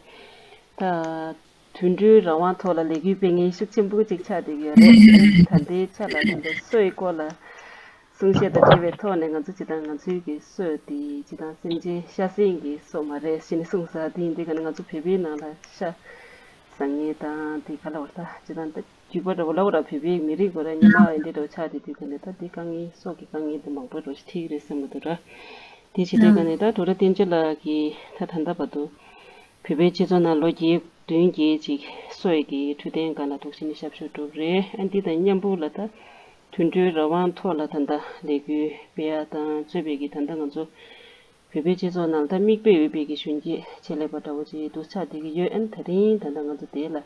ད། དུད་འགྲོའི་རང་དབང་ཐོག་ལ་ལས་འགུལ་སྤེལ་མཁན་ཤུགས་ཆེན་པོ་ཅིག་ཆགས་བསྡད་ཀྱི་ཡོད་རེད། ད་ལྟའི་ཆ་ལ་ད་ལྟ་སོ་ཡི་སྐོར་ལ་གསུང་བཤད་དང་འབྲེལ་བའི་ཐོག་ནས་ང་ཚོ་སྤྱིར་བཏང་ང་ཚོའི་གི་སོ་དེ་སྤྱིར་བཏང་སེམས་ཅན་ཤ་ཟད་ཀྱི་སོ་མ་རེད་ཟེར་ནས་གསུངས་ས་དེ་ཡིན་དུས་ཀ་ནས་ང་ཚོ་བོད་པའི་ནང་ལ་ཤ་ཟ་མཁན་དང་དེ་ག་ལ་བར་ད་སྤྱིར་བཏང་ད་རྒྱུད་པ་འདྲ་བོ་ལ་བར་བོད་པའི་མི་རིགས་སྐོར་ལ་སྔོན་མ་འདི་འདྲ་བོ་ཆགས་བསྡད་དུས་ཀ་ནས་ད་དེ་དཀའ་ངལ་སོ་གི་དཀའ་ངལ་དེ་མང་པོ་འདྲ་བོ་ཞིག་འཕྲད་ཀྱི་རེད་བསམ་གྱི་འདུག་ར། དེ་བྱེད་དུས་ཀ་ནས་ད་ཌོག་ཊར་བསྟན་ཆོས་ལགས་ཀྱིས་ད་ད་ལྟ་བར་དུ། བོད་པའི་སྤྱི་ཚོགས་ནང་ལོ་རྒྱུས་བདུན་བརྒྱད་ཅིག་སོ་ཡི་གི་འཕྲོད་བསྟེན་སྒང་ལ་འདུག་སེ་ནས་ཞབས་ཞུ་སྒྲུབ་རེད། ཨ་འདི་དང་མཉམ་པོ་ལ་ད་དུད་འགྲོའི་རང་དབང་ཐོག་ལ་ད་ལྟ་ལས་འགུལ་སྤེལ་ཡ་དང་གཙོས་པའི་གི་ད་ལྟ་ང་ཚོ་བོད་པའི་སྤྱི་ཚོགས་ནང་ལ་ད་མིག་དཔེ་འོས་པའི་གི་གཞོན་སྐྱེས་ཆེད་ལས་པ་འདྲ་བོ་ཅིག་འདུག་ཆགས་བསྡད་ཀྱི་ཡོད། ཨ་ནི་ད་རིང་ད་ལྟ་ང་ཚོ་དེ་ལ་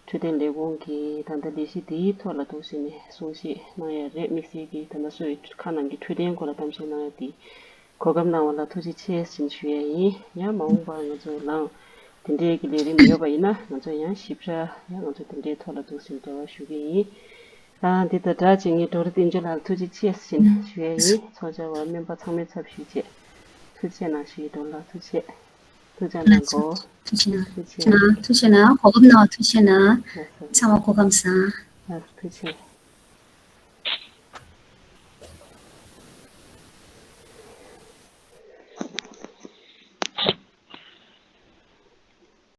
འཕྲོད་བསྟེན་ལས་ཁུངས་ཀྱི་ད་ལྟ་ལས་གཞི་དེའི་ཐོག་ལ་འདུག་སེ་ནས་གསུང་བཤད་གནང་ཡ་རེད། དམིགས་བསལ་གྱི་ད་ལྟ་སོ་ཡི་ཁ་ནང་གི་འཕྲོད་བསྟེན་སྐོར་ལ་གཏམ་བཤད་གནང་ཡ་དེ། གོ་སྐབས་གནང་བ་ལ་ཐུགས་རྗེ་ཆེ་ཞེས་ཞུ་ཡས་ཡིན། ཡང་མ་འོངས་པར་ང་ཚོ་ལའང་ དེ་འདྲའི་གི་ལས་རིམ་ཡོད་པ་ཡིན་ན་ང་ཚོ་ཡང་ཞིབ་ཕྲ་ཡང་ང་ཚོ་དེ་འདྲའི་ཐོག་ལ་འདུག་སེ་འབྲེལ་བ་ཞུ་གི་ཡིན། ཨ་འདི་དང་སྦྲགས་བྱས་ངས་ཌོ་རི་བསྟན་འཛིན་ལགས་ལ་ཐུགས་རྗེ་ཆེ་ཟེར་ནས་ཞུ་ཡ་ཡིན། ཚོགས་བཅར་བ་སྨན་པ་ཚང་མའི་ཚབ་ཞུས་བྱས་ཐུགས་རྗེ་གནང་ཞུ་ཡི། ཌོ་རི་ལགས་ཐུགས་རྗེ། ཐུགས་རྗེ་གནང་གོ། ཐུགས་རྗེ་གནང་། ཐུགས་རྗེ་གནང་། ཐུགས་རྗེ་གནང་། གོ་སྐབས་གནང་བ་ཐུགས་རྗེ་གནང་། ལགས་སོ། ཚང་མ་སྐུ་ཁམས་བཟང་། ལགས་སོ་ཐུགས་རྗེ་ཆེ།